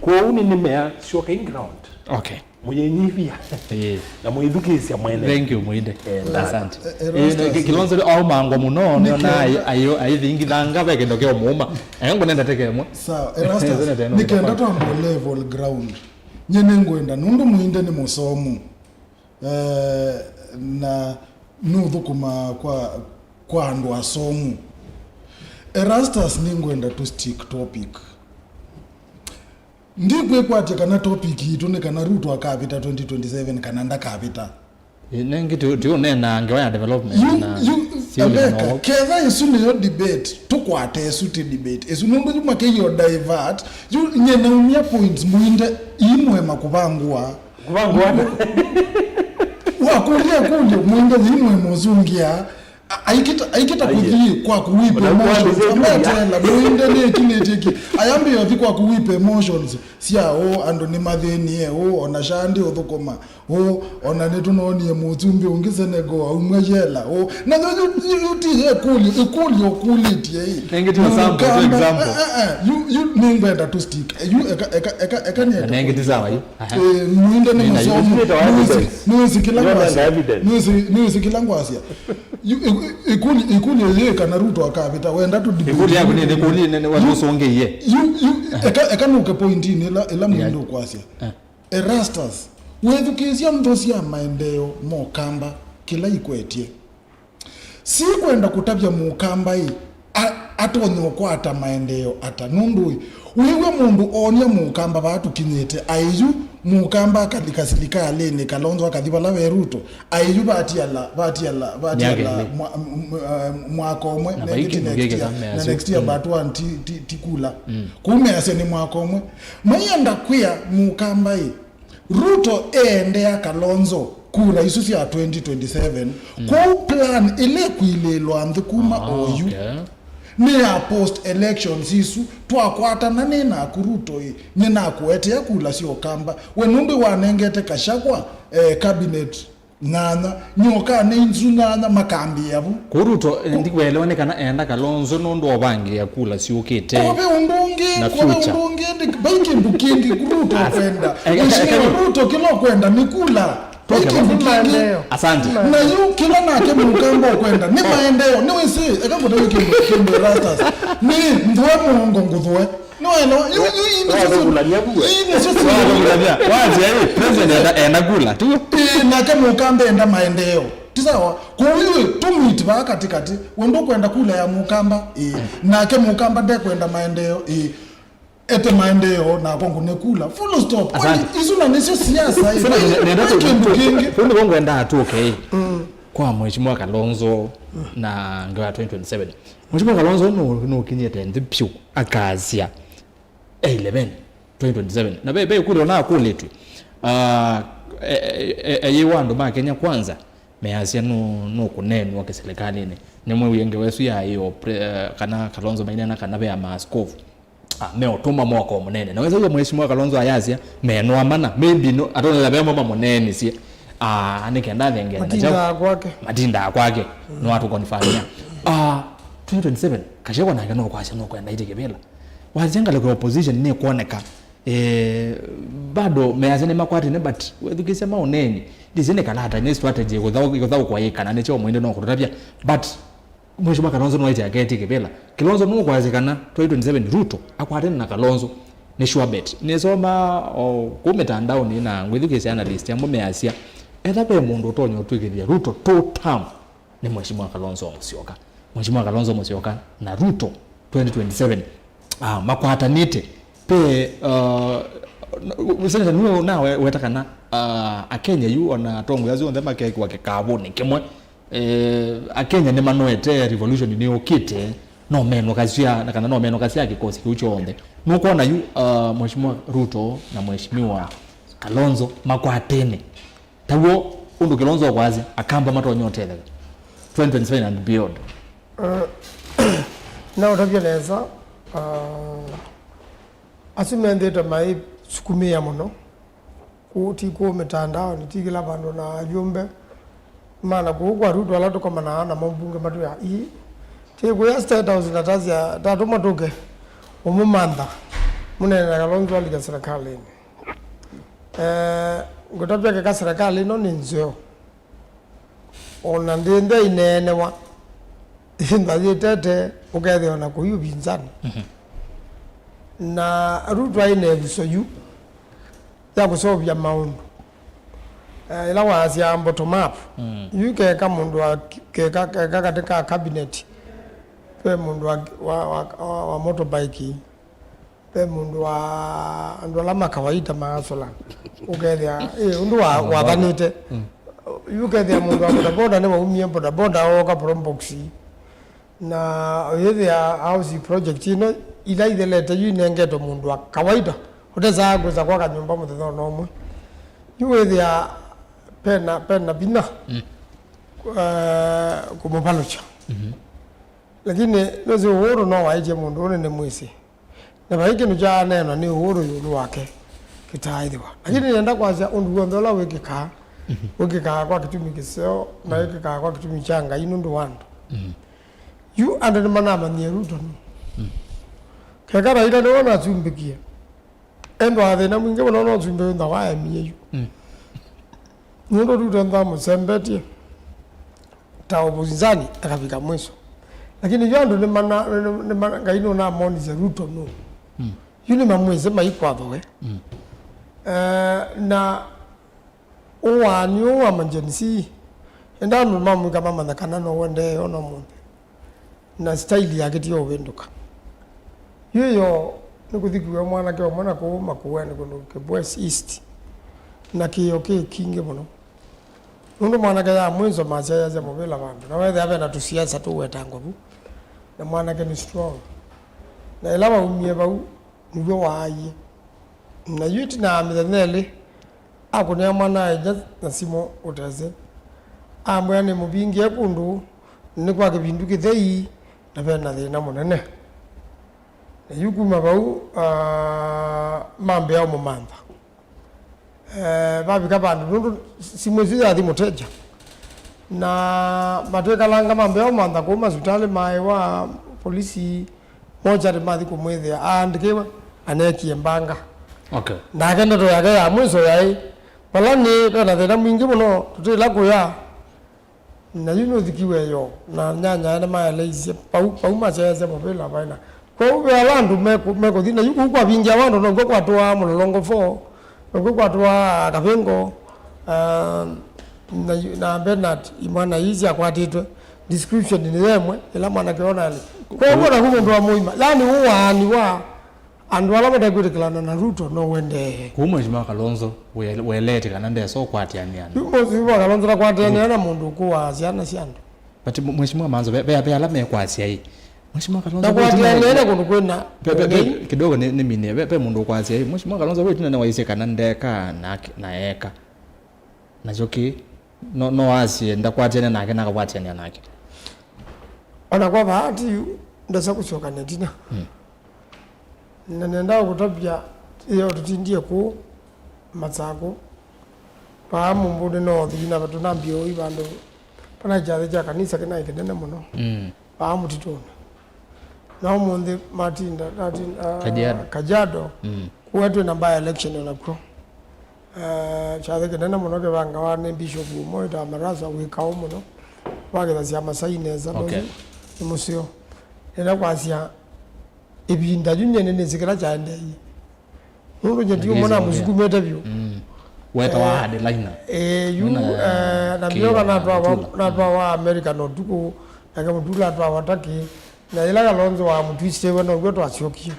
Kwoou nĩnĩmea, syokei ground. Okay. Mũyĩnyivia. Ĩĩ. Na mũyĩthukĩĩsya mwene. Thank you, Mwinde. Eh, asante. Eh, eh, Erastus. Eh, Kilonzo aumangwa mũno, nĩona ai-, ai-, aithingithanga ve kĩndo kĩa mũuma. Eh, ngũnenda teke ĩmwe. Sawa, Erastus, nĩkenda twambe level ground. Nye nĩngwenda, nũndũ Mwinde nĩ mũsomu. Eh, na nũthũkũmaa kwa, kwa andũ asomu. Erastus, nĩngwenda tũ stick topic. Ndikwĩkwatya kana topic yitũ nĩ kana Ruto akavĩta twenty twenty-seven kana ndakavĩta. Ĩ, nengĩ ti, ti ũneenaa ngewa ya development. Yu, na yu, siũlĩ kana Rebecca, ũu. Ketha ĩsu nĩyo debate, tũkwate ĩsu ti debate. Ĩsu nũndũ yu makĩio divert, yu nye naumya points Mwinde imwema kũvangũa. Kũvangũa. Wakũlya kũlyo Mwinde imwema ũsũngĩa. A-, aikĩta, aikĩta kũthi kwa kuwipa emotions. Ambatela, Mwinde nĩkilĩtie ki. Ayambĩĩa ũthi kwa kuwipa emotions sya, "Ũ, andũ nĩmathĩnie, ũ, ona shaa ndĩũthũkũma, ũ, ona nĩtũnoonie mũsumbĩ ũngĩ Senegal aumwa yela, ũ." Na yo, yu, yu, yu ti ye ĩkũlyo, ĩkũlyo ũkũlĩtye ĩ. Nengĩ ti sample, ti example. Eh, eh, eh, yu, yu nĩngwenda tũ stick. Yu eka, eka, eka, eka nĩ. Na nengĩ ti sawa yu. Aha. Eh, Mwinde nĩ mũsomu, nĩwĩsĩ, nĩwĩsĩ kĩla ngwasya. Nĩwĩsĩ, nĩwĩsĩ kĩla ngwasya. Yu, ĩ-, ĩ-, ĩkũlyo, ĩkũlyo yĩ kana Ruto akavĩta, wenda tũ debate. Ĩkũlyo yaku nĩ, nĩ kũlyo nĩ, nĩ, yu, watũsũngĩie. Yu, yu, eka, eka nũke point-inĩ ĩla, ĩla Mwinde ũkwasya. Eh. Erastus, wĩthukĩĩsya nthũ sya maendeeo mokamba kĩla ikwetye. Sikwenda kũtavya mũkamba ĩ, a-, atonya ũkwata maendeeo ata? Nũndũ ĩ, wĩw'a mũndũ oonia mũkamba vaa tũkinyĩte, aĩ yu mũkamba akalika silikalĩnĩ, Kalonzo akathi vala ve Ruto, aĩ yu vatiala, vatiala, vatiala mwa-, m-, m-, eh, mwaka ũmwe, na nengĩ ti next year, na next year, but one ti, ti, ti kula. Kũu measya nĩ mwaka ũmwe. Maienda kwĩa mũkamba ĩ, Ruto eendea Kalonzo kura isu sya twenty twenty-seven, kwoou plan ĩla ĩkwilĩĩlwa nthĩ kuma oyu nĩ ya post elections isu, twakwatana nĩ naku Ruto ĩ, nĩnakũetea kula sya ũkamba. We nũndũ wanengete Kashagwa, eh, cabinet nyanya, nyoka nĩ inzu nyanya makambĩĩa vu. Kũu Ruto, eh, ndikwelewa nĩ kana enda Kalonzo nũndũ ovangĩĩa kula syũkĩte. Kove ũndũ ũngĩ, na kove future. Ũndũ ũngĩ, ndi-, vai kĩndũ kĩngĩ Ruto kwenda. Mheshimiwa Ruto kĩla ũkwenda nĩ kula. Vai kĩndũ kĩngĩ. Asante. Na yu kĩla nake mũkamba ũkwenda nĩ maendeeo. Nĩwĩsĩ, eka ngũtavye kĩndũ, kĩndũ Erastus. Nĩ nthũe mũongo ngũthũe. Nĩwaelewa? Yu, yu, ii nĩsyo syĩ-, ii nĩsyo syĩ-, wasya ĩ, president enda, enda kula tu. Ĩĩ, nake mũkamba enda maendeeo. Ti sawa? Kwoou yu, tũmiti vaa katĩkatĩ. We ndũkwenda kula ya mũkamba? Ĩĩ. Nake mũkamba ndekwenda maendeeo? Ĩĩ. Ete maendeeo, nakwa ngũne kula. Full stop. Kwani isu na nĩsyo siasa ĩ? Sasa, nenda kĩndũ kĩngĩ. Fundi, ngwendaa tũke ĩ, kwa Mheshimiwa Kalonzo na ngewa ya twenty twenty-seven. Mheshimiwa Kalonzo nũ-, nũkinyĩte nthĩ vyũ, akasya e eleven, twenty twenty-seven. Na ve, ve ĩkũlyo nakũlĩtw'e. Ah, e, e, e, eyĩwa andũ ma Kenya Kwanza measya nũ-, nũkũneenwa kĩsilikalĩnĩ. Nĩmwĩwie ngewa ĩsu ya ĩyo pre-, eh, kana Kalonzo maineena kana ve amaaskovu, ah, meũtũma mwako mũnene. Na wesa wĩa Mheshimiwa Kalonzo ayasya, menoa mana, maybe no, atonela vemo mamũneenisye. Ah, nĩ kenda athengea na matindaa kyao kwake. Matindaa kwake. No atũkonfamia. Ah, twenty twenty-seven, Kashagwa nake no kwasya no kwenda aite kĩvĩla. Wasya ngalĩko ya opposition nĩ kwoneka, eh, bado measya nĩ makwatene, but wethukĩsya maũneeni. Ndĩsĩ nĩ kalata, nĩ strategy, kũthaũ-, kũthaũkwa ĩ kana nĩ kyo Mwinde no kũtũtavya. But Mheshimiwa Kalonzo nwaĩte aketie kĩvĩla. Kilonzo nũkwasya kana twenty twenty-seven Ruto akwatene na Kalonzo. Nĩ sure bet. Nĩsoma o kũu mĩtandaonĩ na ngwĩthukĩĩsya analyst amwe measya, etha ve mũndũ ũtonya ũtw'ĩkĩthya Ruto two term, nĩ Mheshimiwa Kalonzo Musyoka. Mheshimiwa Kalonzo Musyoka na Ruto twenty twenty-seven, ah, makwatanĩte. Pe, uh, Senator, nĩwe ũnaweta kana, uh, Akenya yu ona atongoi asu onthe makekĩwa kĩkavũnĩ kĩmwe. Eh, Akenya nĩmanoete revolution nĩyũkĩte, no menũkasya, na kana no menũkasya kĩkosi kĩu kyonthe. Nũkwona yu, uh, Mheshimiwa Ruto na Mheshimiwa Kalonzo makwatene. Taw'o ũndũ Kilonzo ũkwasya, Akamba matonya ũtetheka twenty twenty-seven and beyond. Uh, naũtavya nesa, uh, Asu menthĩte maisukumĩa mũno. Kũu ti kũu mĩtandaonĩ, ti kĩla vandũ na avyũmbe. Mana kũu kwa Ruto ala tũkomanaa namo mbunge matwĩa, "Ii, ti kũya State House na tasya, tatũma tũke ũmũmantha, mũneene na Kalonzo alike serikalĩnĩ." Eh, ngũtavya keka serikalĩ ĩno nĩ nzeo. Ona ndĩnthe ineenewa, ĩvinda yĩtete ũkethĩa ona kũi ũvinzani. Mhm. Na Ruto aĩ na ĩvuso yu ya kũseũvya maũndũ. Eh, ĩla waasya bottom up, mm, yu keka mũndũ wa, keka, keka katĩ ka cabinet, ve mũndũ wa, wa, wa, wa, wa motorbike, ve mũndũ wa andũ ala ma kawaida ma hustler, ũkethĩa, ĩ, ũndũ wa, wathanĩte. Mm. Yu ũkethĩa mũndũ wa bodaboda nĩwaumie bodaboda ooka probox. Na ũyĩthĩa house project ĩno, ila ithelete yu inengetwe mũndũ wa kawaida, ũtesaa kwĩsa kwaka nyũmba mũthenya ona ũmwe. Yu wĩthĩa pena, pena vinya, mm, eh, kũmũvalũkya. Mhm. Lakini nũsĩ Uhuru no waĩtye mũndũ ũnĩ nĩ mwĩsĩ. Na vai kĩndũ kyaaneenwa nĩ Uhuru ĩũlũ wake kĩtaaĩthĩwa. Lakini nĩenda kwasya ũndũ w'onthe ũla wĩkĩkaa, mhm, wĩkĩkaa kwa kĩtumi kĩseo, na, mm, wĩkĩkaa kwa kĩtumi kya Ngai nũndũ wa andũ. Mhm. Yu andũ nĩmanamanyie Ruto nũ. Mm. Keka Raila nĩwe ũnasumbĩkie. Ethwa thĩna mwingĩ mũno no ũsumbĩ wĩntha waemie yu. Mm. Nũndũ Ruto ethwa mũsembetie ta ũvunzani akavika mwiso. Lakini yu andũ nĩmana-, nĩma-, Ngai nũnamonisye Ruto nũ. Mm. Yu nĩmamwĩsĩ maikwatho we. Mm. Eh, na ũwaani ũũ wa ma Gen Z, enda andũ mamwĩka mamanya kana no ũendee ona ũmũnthĩ. Na style yake ti ya ũvĩndũka. Yu yo nĩkũthikiwe mwanake ũmwe na kũu Makueni kũndũ Kibwezi East, na kĩĩo kĩ kingĩ mũno. Nũndũ mwanake ya mwĩso masyaĩasya mũvĩla vandũ, na wethĩa ve na tũsiasa tũwetangwa vu, na mwanake nĩ strong. Na ĩla waumie vau, nĩw'o waaie. Na yu ĩtina ya mĩthenya ĩlĩ, akũnĩa mwana-a-inyia na simũ ũtesĩ. Amwĩa nĩmũvingĩe kũndũ, nĩ kwa kĩvindu kĩthei, na ve na thĩna mũnene. Na yu kuma vau, ah, mambĩa ũmũmantha. Eh, vavika vandũ, nũndũ simũ ĩsu yathi mũteja. Na matwĩkalanga mambĩa ũmantha kũu masutalĩ maĩ wa polisi, mochari mathi kũmwĩthĩa aandĩkĩwe anekie mbanga. Okay. Nake ndeto yake ya mwiso yaĩ, vala nĩ ve na thĩna mwingĩ mũno, tũtĩla kũya. Na yu nũthikiwe yo, na nyanyae nĩmaeleisye, pau, pau masyaĩasya mũvĩla vaina. Kwoou ve ala andũ mekũ-, mekũthi, na yu kũu kwavingĩa vandũ, nokw'o kwatũaa Mũlolongo four, nokw'o kwatũaa Kavingo, ah, na yu-, na Bernard, imwana ii syakwatĩtwe. Description nĩ yemwe, ĩla mwanake ona alĩ. Kwoou naku mũndũ wa mũima, yani ũwaani wa andũ ala matekwĩtĩkĩlana na Ruto no ũendee. Kũu Mheshimiwa Kalonzo we-, weleete kana ndesa ũkwatĩanĩa na Yu Mheshimiwa Kalonzo ndakwatĩanĩa na mũndũ ũkũaa syana sya andũ. But mu-, Mheshimiwa Manzo, ve, ve, ve ala mekwasya ĩ. Mheshimiwa Kalonzo, ndakwatĩanĩa na kũndũ kwĩna ve, ve, ve, ũngei. Kidogo nĩ, nĩ mine, ve, ve mũndũ ũkwasya ĩ. Mheshimiwa Kalonzo, we ĩtina nĩwaisye kana ndeka na, na eka. Nakyo kĩ, no, no asye ndakwatĩanĩa nake, nakakwatĩanĩa nake. Ona kwa vaa ti yu, ndesa kũsyoka na ĩtina. Mm. Na nenda kũtavya ĩyo tũtindie kũu Masakũ. Vaa mũmbũnĩ no thina vatũ na mbiũ i vandũ pana kyathĩ kya kanisa kĩnaĩ kĩnene mũno. Mm. Vaa mũtitũnĩ. Na ũmũnthĩ matinda, natin-, ah, Kajiado. Kajiado. Mm. Kũu twĩ na by election onakw'o. Eh, kyathĩ kĩnene mũno kĩvangawa nĩ Bishop ũmwe wĩtawa Marasa, wĩ kaũ mũno, wakĩthasya Amasai nesa. Okay. Nũthi nĩ mũseo. Nĩla kwasya ĩvinda yu nyie nĩnĩsĩ kĩla kyaendeeie. Nũndũ nyie ti ũmwe na mũsukumĩte vyũ. Mm. Wetawa, eh, hardliner. Eh, yu, eh, na mbioka natwawa, natwawa America na ũtukũ, nake Mũtula atwawa Turkey, na yĩla Kalonzo wa mũtwistĩwe now'o twasyokie.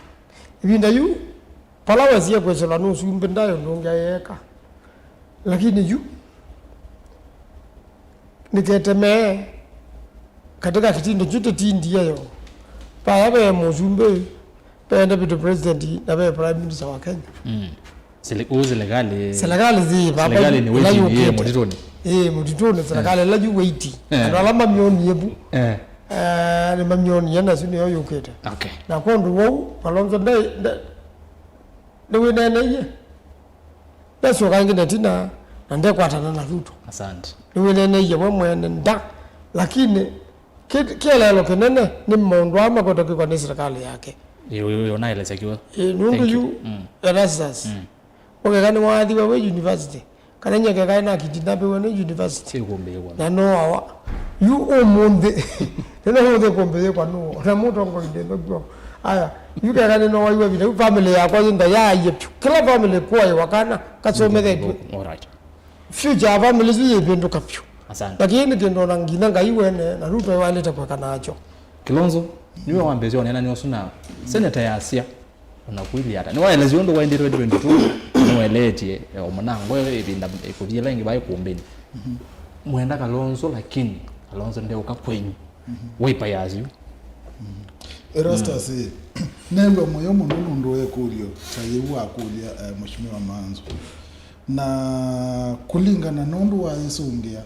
Ĩvinda yu, vala wesie kwĩsĩlwa nĩ ũsumbĩ, ndaĩ ũndũ ũngĩ aĩ eka. Lakini yu, nĩketemee katika kĩtindo kyu tũtindie yo. Vaya ve mũsumbĩ, ve deputy president, na ve prime minister wa Kenya. Mm. Sili-, ũ silikalĩ, silikalĩ zi, vava, silikalĩ nĩ ila wĩtinĩe yũkĩte mũtitũnĩ. Ĩĩ, mũtitũnĩ, silikalĩ ĩla yu wĩiti. Eh. Andũ ala mamyonie vu. Eh. Eh, nĩmamyonie, na ĩsu nĩyo yũkĩte. Okay. Na kwondũ wou, Kalonzo nde, nde, Nĩwĩneeneie. Ndasyoka ĩngĩ na ĩtina, na ndekwatana na Ruto. Asante. Nĩwĩneeneie we mwene nda, lakini kĩ-, kĩeleelo kĩnene nĩ maũndũ aa makwetwe kwĩkwa nĩ silikalĩ yake. Ĩ, ĩ, ĩ, ũnaelesya kiwa. Ĩ, nũndũ Thank you. yu, Mm. Erastus, Mm. ũkeka nĩwaathiwe wĩ university, kana nyie keka na kidnappiwe nĩ university. Sikumbĩĩwa. Na no awa. Yu ũmũnthĩ. Nĩno ũmũnthĩ kumbĩĩkwa nũũ? Na mũtongoi ndĩthũkio. Aya. Yu keka nĩno waiwe vile. Yu family yakwa yĩntha yaie pyu. Kĩla family kuaĩwa kana kasomethetw'e. All right. Future ya family isu yĩvĩndũka vyũ. Asante. Lakini nĩ kĩndũ ona nginya Ngai wene na Ruto waĩlĩte kwĩka nakyo. Kilonzo, nĩwe wambĩĩsye ũneena nĩ ũsu na Senator yasya, ũnakwĩlya ata? Nĩwaelesya ũndũ waendie twenty twenty-two, nĩwaeleetye, eh, o mũnango ĩvinda ĩkũthi ĩla ĩngĩ vaĩ kũmbĩnĩ. Mwenda Kalonzo, lakini Kalonzo ndeũka kwenyu. Waipa yasyu. Erastus, ĩ, neew'a mũyo mũno nũndũ wa ĩkũlyo ta yĩu wakũlya, eh, Mheshimiwa Manzo. Na kũlingana na ũndũ wayĩsũngĩa,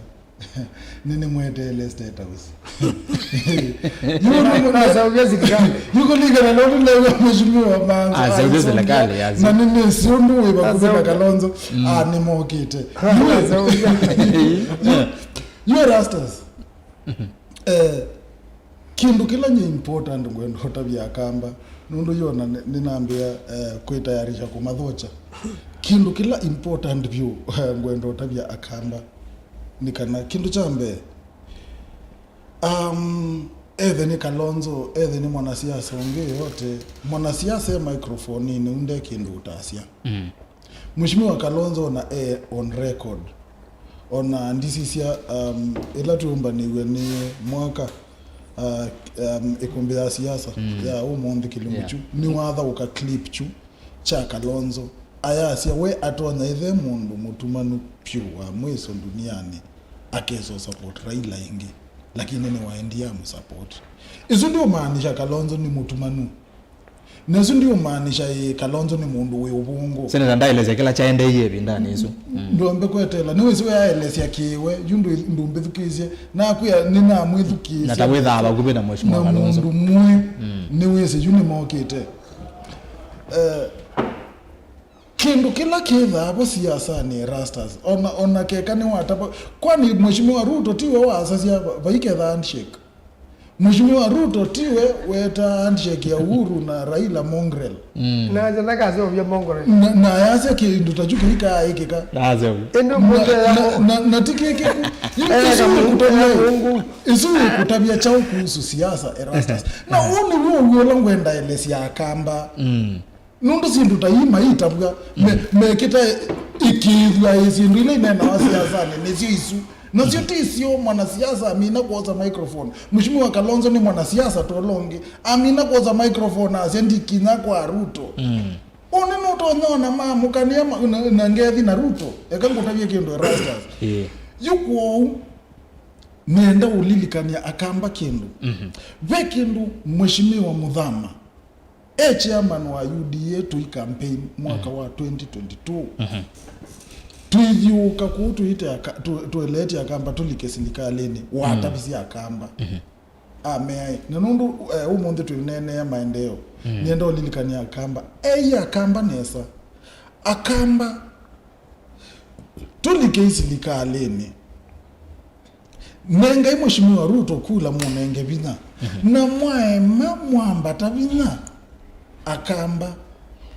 nĩnĩmweteele State House. Yu nĩ- Asaũvya silikalĩ. Yu kũlingana na ũndũ neew'a Mheshimiwa Manzo Asaũvya ayĩsũngĩa, silikalĩ, yasya. Na nĩnĩsĩ ũndũ wĩ vakuvĩ na Asaũvya. Kalonzo, Mm. ah, nĩmokĩte. Asaũvya. Yu, yu Erastus. Eh, kĩndũ kĩla nyie important ngwenda ũtavya Akamba, nũndũ yona nĩ-, nĩnambĩa, eh, kwĩtayarisha kũmathokya. Kĩndũ kĩla important vyũ, eh, ngwenda ũtavya Akamba nĩ kana, kĩndũ kya mbee, um, ethe nĩ Kalonzo, ethe nĩ mwanasiasa ũngĩ yote, mwanasiasa e microphone-inĩ, ũu nde kĩndũ ũtasya. Mm. Mheshimiwa Kalonzo ona e on record. Ona ndisisya, um, ĩla twĩũmbanĩw'e nĩ mwaka, uh, um, ĩkũmbĩ ya siasa Mm. ya ũmũnthĩ kĩlungu Yeah. kyu, nĩwathaũka clip kyu kya Kalonzo. Ayasya we atonya ĩthe mũndũ mũtumanu vyũ wa mwĩso ndunianĩ akesa support Raila ĩngĩ, lakini nĩwaendie amũsupport. Isu ndiũmaanisha Kalonzo nĩ mũtumanu. Na ĩsu ndiũmaanisha ĩ Kalonzo nĩ mũndũ wĩ ũvũngũ. Seneta ndaelesya kĩla kyaendeeie ĩvindanĩ ĩsu. Mm. Ndwambe kweteela. Nĩwĩsĩ we aelesya kĩwe, yu ndũ-, ndũmbĩthukĩĩsye. Nakwĩa, nĩnamwĩthukĩĩsye. Na ta wĩthaa vakuvĩ na Mheshimiwa na Kalonzo. Mũndũ mwĩ, Mm. nĩwĩsĩ yu nĩmokĩte. Eh, kĩndũ kĩla kĩthaa vo siasanĩ Erastus, ona, ona keka nĩwatava, kwani Mheshimiwa Ruto tiwe waasasya va-, vaiketha handshake? Mheshimiwa Ruto tiwe wetaa handshake ya Uhuru na Raila mongrel. Mm. Na aja ndakaseũvya mongrel. Na, na ayasya kĩndũ ta kyu kĩikaaĩkĩka. Ndaseũvya. Ĩndĩ Na, ũmũnthĩ na, yako. Na, na ti kĩkĩ. Yu Eka ĩsu Mungu, ĩkũtavya, eka Mungu. Ĩsu ĩkũtavya kyaũ kuhusu siasa, Erastus? Na ũũ nĩw'o ũw'o ũla ngwendaelesya Akamba. Mm. Nũndũ syĩndũ ta ii maitavw'a, me-, mekĩta ĩkĩĩthw'a ĩ syĩndũ ila ineenawa siasanĩ, nĩsyo isu. Nasyo ti syo, mwanasiasa amina kwosa microphone. Mheshimiwa Kalonzo nĩ mwanasiasa ta ũla ũngĩ. Amina kwosa microphone asya, "Ndikinya kwa Ruto." Mm. Ũnĩ nũtonya ona mamũkanĩa ma-, na, na ngethi na Ruto. Eka ngũtavye kĩndũ, Erastus. Ĩĩ. Yu kwoou, nĩenda ũlilikany'a Akamba kĩndũ. Mhm. Ve kĩndũ Mheshimiwa Muthama e chairman wa U D A tũi campaign mwaka wa twenty twenty-two. Mhm. Twĩthyũũka kũu tũite Aka-, tũ-, tũeleetye Akamba tũlike silikalĩnĩ, watavisye Akamba. Mhm. Amea ĩ. Na nũndũ, eh, ũmũnthĩ twĩneenea maendeeo, nĩenda ũlilikany'a Akamba. Ei Akamba nesa. Akamba, tũlikei silikalĩnĩ. Nengai Mheshimiwa Ruto kula mũnenge vinya. Mhm. Na mwaema mwambata vinya, Akamba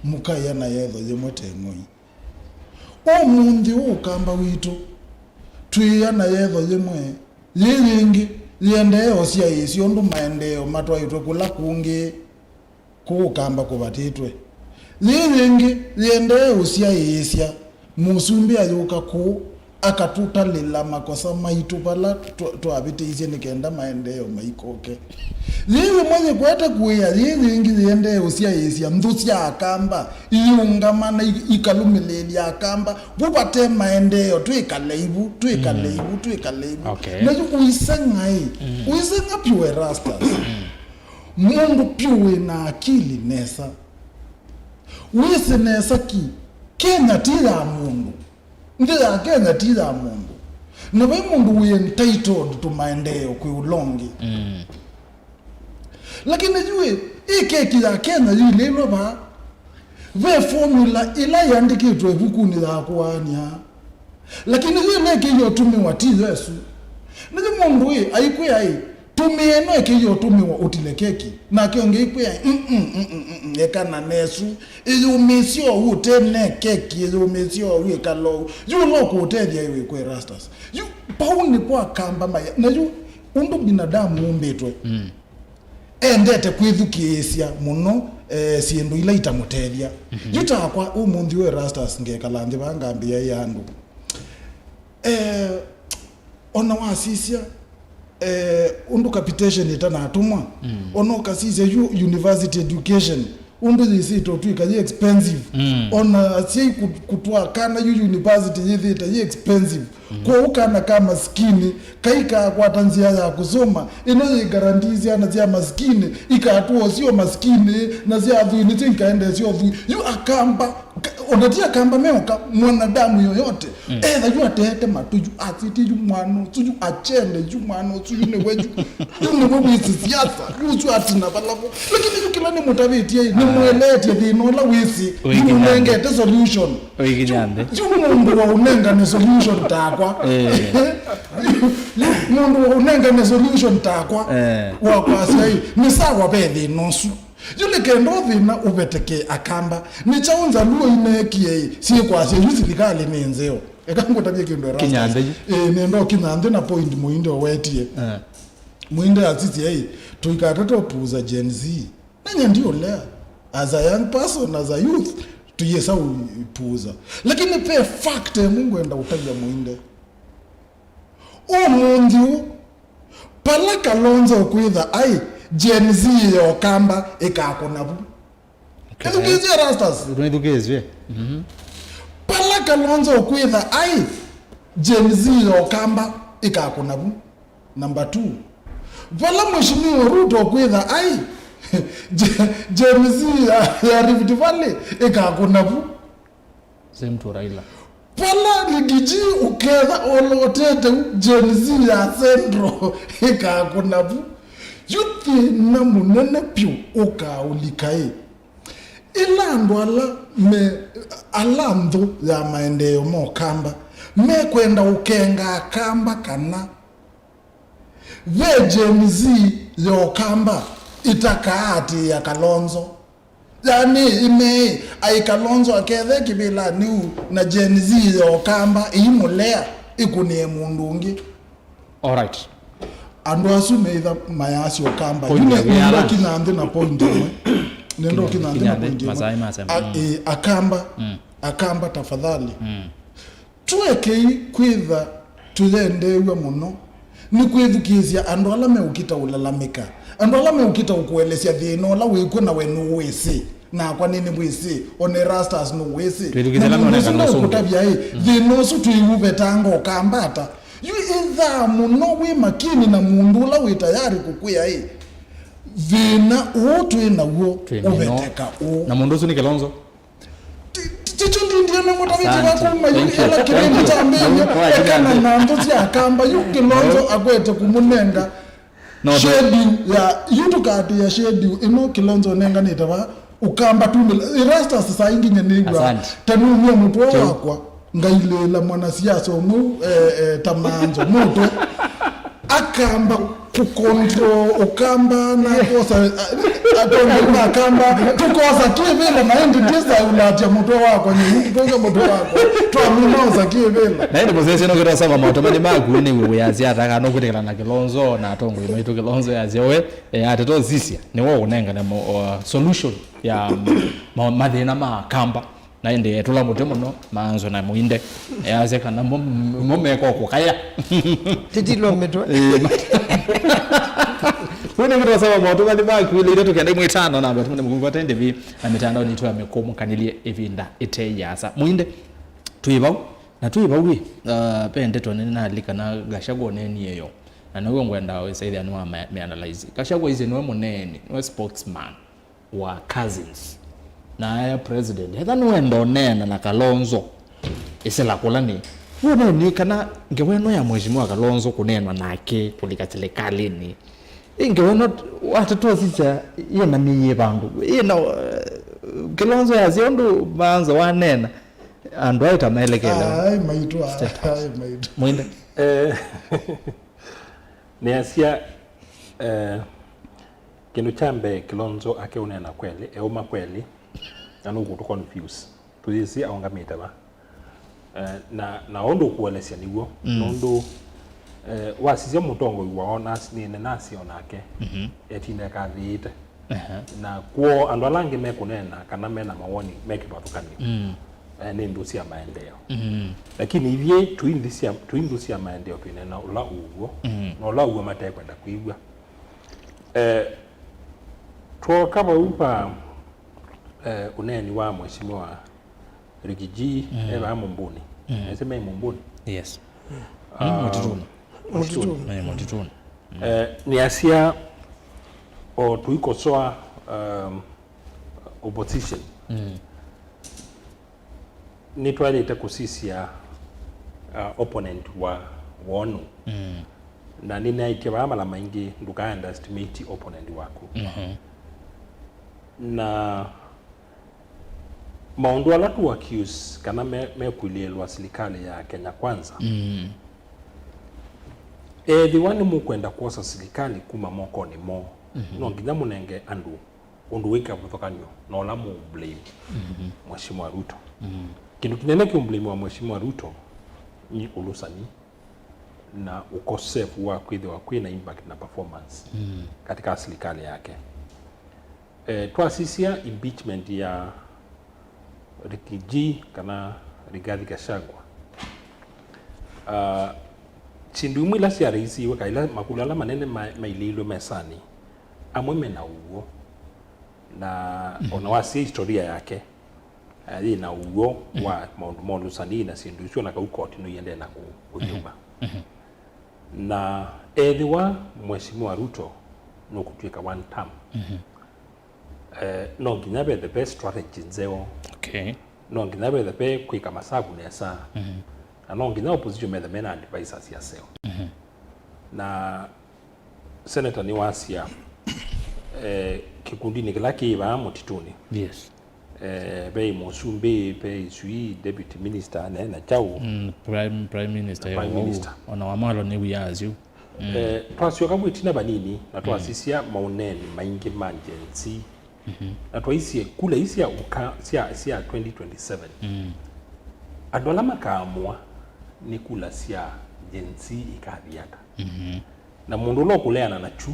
mũkaĩa na yetho yĩmwe te ng'oi. Ũmũnthĩ ũũ Ũkamba witũ, twĩĩa na yetho yĩmwe, yĩĩ yĩngĩ yĩendee ũsyaĩĩsya ũndũ maendeeo matwaĩtwe kũla kũngĩ. Kũũ Ũkamba kũvatĩtwe. Yĩĩ yĩngĩ yĩendee ũsyaĩĩsya, mũsumbĩ ayũka kũũ, akatũtalĩla makosa maitũ vala twa-, twavĩtĩisye nĩ kenda maendeeo maikoke. Yĩĩ yĩmwe yĩkwete kũĩa, yĩĩ yĩngĩ yĩendee ũsyaĩĩsya nthũ sya Akamba iũngama na i-, ikalũmĩlĩĩlya Akamba, vu vate maendeeo, twĩkale ivu, twĩkale ivu, twĩkale ivu. Okay. Na yu ũiseng'a ĩ, ũiseng'a vyũ Erastus. Mũndũ vyũ wĩ na akili nesa. Wĩsĩ nesa ki, Kenya ti ya mũndũ. Nthĩ ya Kenya ti ya mũndũ. Na vai mũndũ wĩ entitled to maendeeo kwĩ ũla ũngĩ. Mm. Lakini yu ĩ, ĩ keki ya Kenya yĩilĩlwe vaa. Ve formula ĩla yĩandĩkĩtwe ĩvukunĩ ya kũaany'a, lakini yĩla ĩkĩie ũtũmĩwa ti yo ĩsu. Nĩyo mũndũ ĩ aikwĩa ĩ, tũmĩa ĩno ĩkĩie ũtũmĩwa ũtile keki, nake ũngĩ aikwĩa ĩ, "Mm, mm, mm, mm, mm, mm, eka na nesu, ĩyũmĩĩsye oou ũte ne keki, ĩyũmĩĩsye oou ĩkala oou." Yu ũla ũkũũtethya ĩ wĩkw'e Erastus. Yu pau nĩpo Akamba maya, na yu ũndũ binadamu ũmbĩtwe. Mm. Endete kwĩthukĩĩsya mũno, eh, syĩndũ ila itamũtethya. Mhm. Yu takwa, ũmũnthĩ ũyũ Erastus ngekala nthĩ vaa ngambĩĩa ĩ andũ. Eh, ona wasisya, eh, ũndũ capitation ĩtanatũmwa, mm, ona ũkasisya yu university education, ũndũ yĩsĩte ũtw'ĩka yĩ expensive. Mm. Ona asyai kũ-, kũtwaa kana yu university yĩthĩte yĩ expensive. Mm. Kwoou kana ka masikini kaikakwata nzĩa ya kũsoma, ĩno yĩ guarantee syana sya masikini ikatũa syo masikini, na sya athwii nĩsyo ikaendesya ũthwii. Yu Akamba, ka-, ona ti Akamba meoka, mwanadamu yoyote, mm, etha yu ateete matũ yu, asĩtye yu mwana ũsu yu, achende yu mwana ũsu yu nĩwe yu, yu nĩwe wĩsĩ siasa, yu ũsu atina vala vo. Lakini yu kĩla nĩmũtavĩtye, nĩmũeleetye thĩna ũla wĩsĩ, nĩmũnengete solution. Ũikinya nthĩ. Yu mũndũ wa ũnengane solution takwa. Eh. Yu mũndũ wa ũnengane solution takwa. Eh. Wa kwasya ĩ, nĩ sawa ve thĩna ũsu. Yu nĩ kenda thĩna ũveteke Akamba. Nĩ kyaũ Nzaluo ineekie ĩ, syĩkwasya yu silikalĩ nĩ nzeo? Eka ngũtavye kĩndũ Erastus. Kinya nthĩ yu. Ĩĩ, nenda ũkinya nthĩ na point Mũinde ũwetie. Eh. Mũinde asisye ĩ, tũikatate ũpuuza Gen Z. Na nyie ndiũlea. As a young person, as a youth, tũyĩsa ũipuuza. Lakini ve fact ĩmwe ngwenda ũtavya Mũinde. Ũmũnthĩ ũũ, pala Kalonzo ũkwĩtha aĩ, Gen Z ya Ũkamba ĩkakũna vu. Okay. Ĩthukĩĩsye Erastus. Nĩthukĩĩsye. Mhm. Pala Kalonzo ũkwĩtha aĩ, Gen Z ya Ũkamba ĩkakũna vu. Number two, vala Mheshimiwa Ruto ũkwĩtha aĩ, Gen Z ya, ya Rift Valley ĩkakũna vu. Same to Raila. Vala Rigiji ũketha olotete u, Gen Z ya Central ĩkakũna vu. Yu thĩna mũnene vyũ ũkaũlika ĩ. Ĩla andũ ala me, ala nthũ ya maendeeo ma Ũkamba mekwenda ũkenga Akamba kana ve Gen Z ya Ũkamba ĩtakaatĩĩa Kalonzo. Yaani, ĩmee, aĩ Kalonzo akethe kĩvĩlanĩ u na Gen Z ya Ũkamba ĩimũlea ĩkũnĩe mũndũ ũngĩ. All right. Andũ asu meitha mayasya Ũkamba. Point yu nĩ, ya nenda wĩana. Ũkinya nthĩ na point ĩmwe. Nenda ũkinya nthĩ na point ĩmwe. Masaa masema. A-, mm. Ĩ, Akamba. Mm. Akamba tafadhali. Mm. Tũekei kwĩtha tũyendeew'a mũno nĩ kwĩthukĩĩsya andũ ala meũkita ũlalamĩka, andũ ala meũkita ũkũelesya thĩna ũla wĩkw'o na we nũwĩsĩ, nakwa nĩnĩwĩsĩ, o na Erastus nũwĩsĩ. Twĩthukĩĩsya na ala mũndũ ũsu meũnengana ũsũngĩo. Ndeũkũtavya ĩ, mm, thĩna ũsu tũiũvetanga Ũkamba ata? Yu ĩthaa mũno wĩ makini na mũndũ ũla wĩ tayari kũkwĩa ĩ, thĩna ũũ twĩ naw'o ũveteka ũũ. Na mũndũ ũsu nĩ Kalonzo. Ti-, ti-, ti-, tindie nĩmũtavĩtye vakuma yu ĩla kĩvĩndĩ kyambĩĩe, ekana na nthũ sya Akamba yu Kalonzo akwete kũmũnenga schedule ya yu tũkatĩĩa schedule ĩno Kalonzo ũnenganĩte va Ũkamba tumĩla. Erastus saa ingĩ nyie nĩw'aa ta nũmia mũtwe wakwa ngailĩĩla mwanasiasa ũmwe eh, eh, ta manzo mũtwe. Akamba kũcontrol Ũkamba na kosa, a-, atongoi ma Akamba, tũkosa kĩvĩla na ĩndĩ ndisaũlatya mũtwe wakwa, nyie tũke mũtwe wakwa, twamina osa kĩvĩla. Na ĩndĩ mũsesĩ nũkĩtwa sava maũtũmani maku nĩ wĩwĩasya ata kana ũkwĩtĩkĩla na Kalonzo na atongoi maitũ Kalonzo yasya we, eh, atete ũsisya, nĩwe ũnengane mo-, o, solution ya ma-, mathĩna ma Akamba. Na ĩndĩ etũla mũtĩ mũno, manzo na mũinde. Easya kana mo, mo meka kũkaya. Titilwa mĩtwe. Ĩĩ, ma-, wĩna kĩtosava maũtũmani maku, ile ithatũ kenda ĩmwe ĩtano, namba tũmane mũkũngwa tende vi, na mĩtandaoni itũ ya mĩkũmũkanĩlye ĩvinda ĩte yasa. Mũinde, twĩ vau, na twĩ vau ĩ, uh, ve ndeto nene nalika na Gachagua ũneenie yo. Na nĩw'o ngwenda wĩsaithya nĩwa me-, meanalyze. Gachagua ĩsĩ nĩwe mũneeni, nĩwe spokesman wa Cousins. Na ae president, etha nĩwenda ũneena na Kalonzo, ĩsĩla kũla nĩ. Woneni kana ngewa ĩno ya Mheshimiwa Kalonzo kũneenwa nake kũlika silikalĩnĩ. Ĩ ngewa ĩno, watatosisya, yĩna mĩĩ vandũ, yĩna, eh, Kilonzo yasya ũndũ maanza wanena, andũ aĩ ta maelekele. Ai, maitũ, ai, maitũ. Mwinde. Eh, nĩasya, eh, kĩndũ kya mbee Kilonzo akeũneena kweli, eũma kweli, na nũkũtũ confuse. Tũyĩsĩ aũngamĩte va. Eh, na, na ũndũ ũkũelesya nĩw'o, mm, nũndũ, eh, wasisya mũtongoi woo nas-, nĩne nasya o nake, mhm, etinda ekathĩĩte. Aha. Na kwoo andũ ala angĩ mekũneena kana mena mawoni me kĩvathũkany'o, mm, eh, nĩ nthũ sya maendeeo. Mm. Lakini ithyĩ tũi nthĩ sya, tũi nthũ sya maendeeo twĩneena ũla ũw'o, mm, na ũla ũw'o matekwenda kwĩw'a. Eh, twoka vau va, eh, ũneeni wa Mheshimiwa Ricky G, mm, e vaa Mumbuni. Mm. Ese me Mumbuni? Yes. Ah, mm, mũtitũnĩ. Mũtitũnĩ. Eh, mũtitũnĩ. Mm. Eh, nĩasya o tũikosoa, um, opposition. Mm. Nĩtwaĩlĩte kũsisya, uh, opponent wa wonu. Mm. Na nĩnaĩtye vaa mala maingĩ ndũka underestimate opponent waku. Mm-hmm. Na maũndũ ala tũ accuse kana me, mekwilĩĩlwa silikalĩ ya Kenya Kwanza, mm, ethĩwa nĩmũkwenda kwosa silikalĩ kuma mokonĩ moo, mhm, no nginya mũnenge andũ ũndũ wĩ kĩvathũkany'o na ũla mũ blame, mhm, Mheshimiwa Ruto. Mhm. Kĩndũ kĩnene kĩ blame wa Mheshimiwa Ruto nĩ ũlũsani na ũkosefu wa kwĩthĩwa kwĩ na impact na performance, mm, katika silikalĩ yake. Eh, twasisya impeachment ya Ricky G kana Rigathi Gachagua, ah, syĩndũ imwe ila syaraisiwe, kana ila makũlyo ala manene ma-, mailĩilwe mesanĩ, amwe mena ũw'o, na, mhm, ona wasya historia yake, eh, yĩ na ũw'o, mhm, wa maũndũ ma ũlũsani na syĩndũ isu, na kau koti no iendee na kũ-, kũthyũma. Mhm. Na ethĩwa Mheshimiwa Ruto nũkũtw'ĩka one term, mhm, eh, no nginya vethe ve strategy nzeo. Okay. No nginya vethe ve kwĩka masavu nesa. Mhm. Na no nginya opposition methe mena advisors aseo. Mhm. Na Senator nĩwasya, eh, kĩkundinĩ kĩla kĩ vaa mũtitũnĩ. Yes. Eh, ve mũsumbĩ, ve isui, deputy minister, ne, na chau. Mm, prime, prime minister, prime yo, minister. Ona Wamalo nĩ wia asu. Mm. Eh, twasyoka mwĩtina vanini, na, mm, twasisya maũneeni maingĩ ma Gen Z. Mhm. Na twaisye kula ii sya ũka, sya, sya twenty twenty-seven. Mm. Andũ ala makaamũa nĩ kula sya Gen Z ikathi ata. Mhm. Na mũndũ ũla ũkũleana na kyu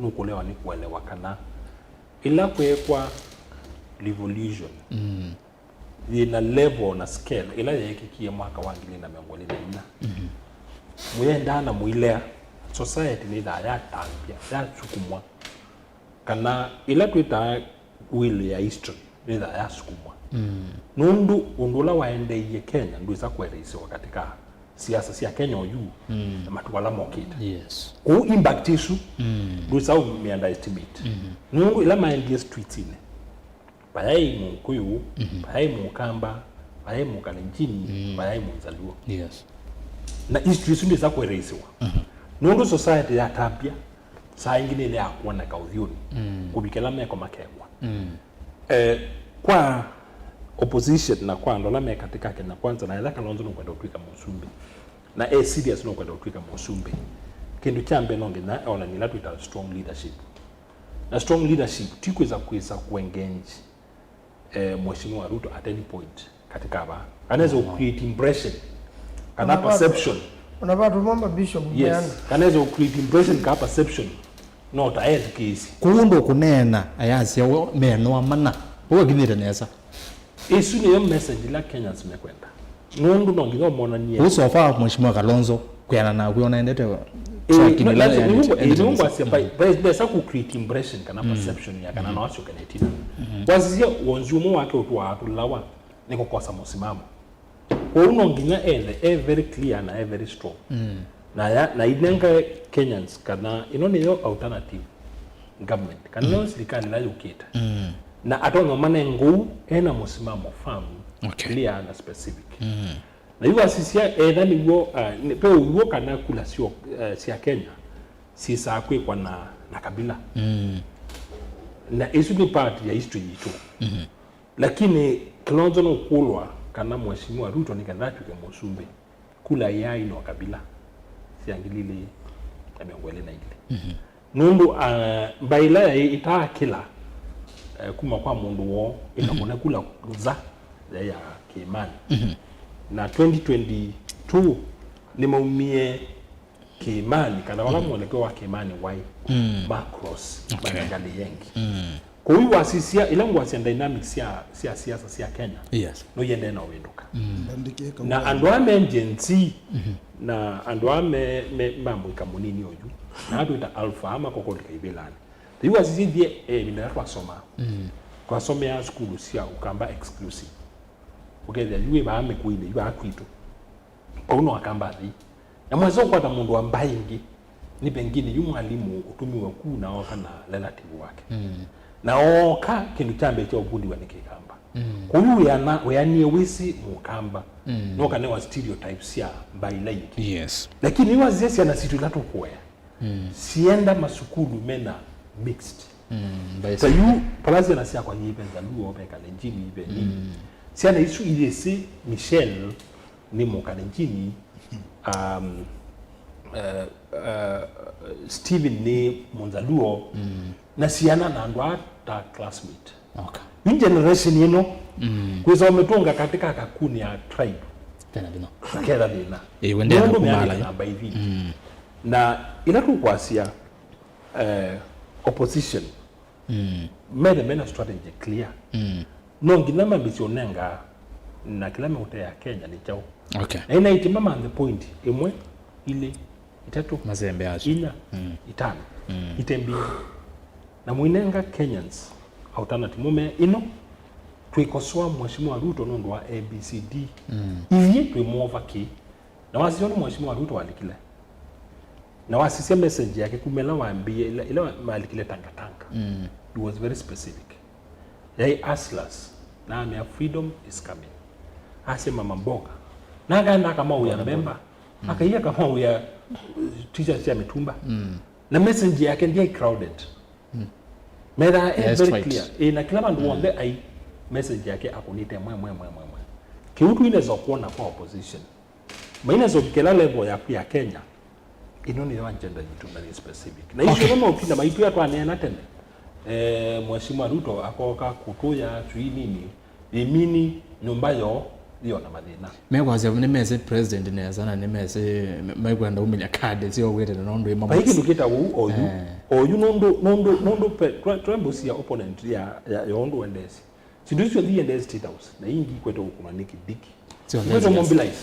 nũkũlewa nĩ kũelewa kana ĩla kweekwa revolution, mm, yĩ na level na scale ĩla yeekĩkie mwaka wa ngili na mĩongo ĩlĩ na inya. Mhm. Mũyendaa na mũilea, society nĩthaa yatambya, yasukumwa, kana ĩla twĩtaa wheel ya history nĩthaa yasukumwa. Mm. Nũndũ ũndũ ũla waendeeie Kenya ndwĩsa kũerĩsĩwa katika siasa sya Kenya oyu, mm, na matukũ ala mokĩte. Yes. Kwoou impact ĩsu, mm, ndwĩsa ũmĩ underestimate. Mm-hmm. Nũndũ ĩla maendie streetsinĩ, vayaĩ Mũkũyũ, mm-hmm, vayaĩ Mũkamba, vayaĩ Mũkalenjin, mm, vayaĩ Mũnzaluo. Yes. Na history ĩsu ndwĩsa kũerĩsĩwa. Mm-hmm. Nũndũ society yatambya, saa ingĩ nĩlea kwoneka ũthyũnĩ, mm, kũvika ĩla meko makew'a. Mm. Eh, kwa opposition na kwa andũ ala me katika Kenya Kwanza, na ethĩwa Kalonzo nũkwenda ũtw'ĩka mũsumbĩ, na e serious nũkwenda ũtw'ĩka mũsumbĩ, kĩndũ kya mbee no nginya onanie ĩla twĩtaa strong leadership. Na strong leadership ti kwĩsa, kwĩsa kũ engage, eh, Mheshimiwa Ruto at any point katika va. Kana eza, mm, create impression kana, ona va-, perception. Ona vatũma mabishop, yes, meana. Kana eza create impression kana perception. No ta ethukĩĩsye. Kũu ndũkũneena ayasya we meenũa mana. Ũu akinyĩte nesa. Ĩsu nĩyo message ĩla Kenyans mekwenda. Nũndũ no nginya ũmonanie. Ũu so far Mheshimiwa Kalonzo kwĩana naku ona endete. Ĩĩ, no, ĩla nĩw'o, ĩĩ, nĩw'o ngwasya, mm, ndesa kũ create impression kana, mm, perception ya kana, mm, no asyoke na ĩtina. Mm-hmm. Wasisya wonzu ũmwe wake ũtũaa tũlawa nĩ kũkosa mũsimamo. Kwoou no nginya ethe e very clear na e very strong. Mm. Na ya, na inengae Kenyans kana ĩno nĩyo alternative government, kana nĩyo, mm, silikalĩ ĩla yũkĩte. Mm. Na atonya ũmanenga ũu ena mũsimamo firm, okay, clear na specific. Mm. Na yu wasisya etha nĩw'o, uh, nĩ, ve ũw'o kana kula syo, uh, sya Kenya syĩsaa kwĩkwa na, na kabila. Mm. Na ĩsu nĩ part ya history yitũ. Mhm. Lakini Kilonzo nũkũlwa kana Mheshimiwa Ruto nĩ kana atw'ĩke mũsumbĩ, kula yaĩ no kabila sya ngili ilĩ na mĩongo ĩlĩ na ilĩ. Mhm. Nũndũ, ah, mbaĩ ĩla yaĩ ĩtaakĩla, eh, kuma kwa mũndũ woo, ĩkavũne kula nza yaĩ ya Kĩĩmanĩ. Mhm. Na twenty twenty-two nĩmaumie Kĩĩmanĩ, kana vala mwelekeo wa Kĩĩmanĩ waĩ, mm, ma cross, okay, manenga nĩ yengi. Mm. Kwoou wasisya, ĩla ngwasya dynamics sya, sya siasa sya Kenya, yes, no iendee na ũvĩndũka. Mm. Na andũ aa me Gen Z, mhm, na andũ aa me, me, ma mũika mũnini oyu, na atwĩta alpha, ama kokolika ivĩlanĩ. Yu wasisya ithyĩ, eh, ĩvinda ĩla twasomaa. Mm. Twasomeaa sukulu sya Ũkamba exclusive. Ũkethĩa yu wĩ vaa mĩkũinĩ, yu vaa kwitũ. Vau no Akamba athi. Na mwesa ũkwata mũndũ wa mbaĩ ĩngĩ, nĩ pengine yu mwalimũ ũtũmiwe ku na oka na relative wake. Mm. Na ooka, kĩndũ kya mbee kya ũkundiwa nĩ Kĩkamba. Mm. Kwoou wĩana, wĩanie wĩsĩ Mũkamba, mm, no kanewa stereotypes sya mbaĩ ila ingĩ. Yes. Lakini yu wasisya syana sitũ ila tũkũea, mm, sienda masukulu mena mixed. Mm, ta yu, vala syana syakwa yĩ ve Nzaluo, ve Kalenjini, ve nini. Mm. Syana isu iyĩsĩ Michelle nĩ Mũkalenjini, um, uh, uh, Steven nĩ Mũnzaluo, mm, na syana na andũ aa ta classmate. Okay. Yu generation ĩno, mm, kwĩsa ũmĩtũnga katĩ ka kakuni ya tribe. Tena thĩna. Ketha thĩna. Ĩĩ, wendea nũndũ na kumala, meanĩte ĩ, namba ivili. Mm. Na ĩla tũkwasya, eh, opposition, mm, methe mena strategy clear. Mm. No nginya mambĩsye ũnenga na kĩla meũtea Kenya nĩ kyaũ. Okay. Na ĩna itima manthe point ĩmwe, ilĩ, itatũ, masembe asu, inya, mm, itano, mm, ite mbingĩ. Na mũinenga Kenyans alternative, mũmee ĩno, twĩkosoa Mheshimiwa Ruto nũndũ wa A B C D. Mm. Ithyĩ twĩmwova kĩ? Na wasisya ũndũ Mheshimiwa Ruto walikile. Na wasisya message yake kuma ĩla wambĩie, ĩla, ĩla malikile Tangatanga. Mm. It was very specific. Yaĩ hustlers, na amea freedom is coming. Asya mama mboga. Na akaenda akamauya mbemba. Mm. Akaia akamauya, uh, t-shirt sya mĩtumba. Mm. Na message yake ndyaĩ crowded. Mm. Metha, eh, very clear. Ĩ, na kĩla vandũ, mm, w'onthe ai message yake akũnĩte mwe, mwe, mwe, mwe, mwe. Kĩu tu inaweza kuona kwa opposition. Mainaweza kũvikĩla level yaku ya Kenya. Ĩno nĩyo agenda yitũ na nĩ specific. Na icio, okay, no maũkina maitũ ya twaneena tene. Eh, Mheshimiwa Ruto akoka kũtũya sui nini, ĩmini nyũmba yoo yĩona mathĩna. Mekwasya nĩmesĩ president nesa na nĩmesĩ me-, mekwenda umĩlya card syo wĩtene nũndũ ĩmwe. Vai kĩndũ kĩta ũu oyu, eh, oyu nũndũ, nũndũ, nũndũ pe-, twa-, twembũsia opponent ya, ya, ya ũndũ wendesĩ. Sindu isu syonthe iendee State House, na ingĩ ikwete kũkunwa nĩ Kindiki. Syonthe ikwete mobilize.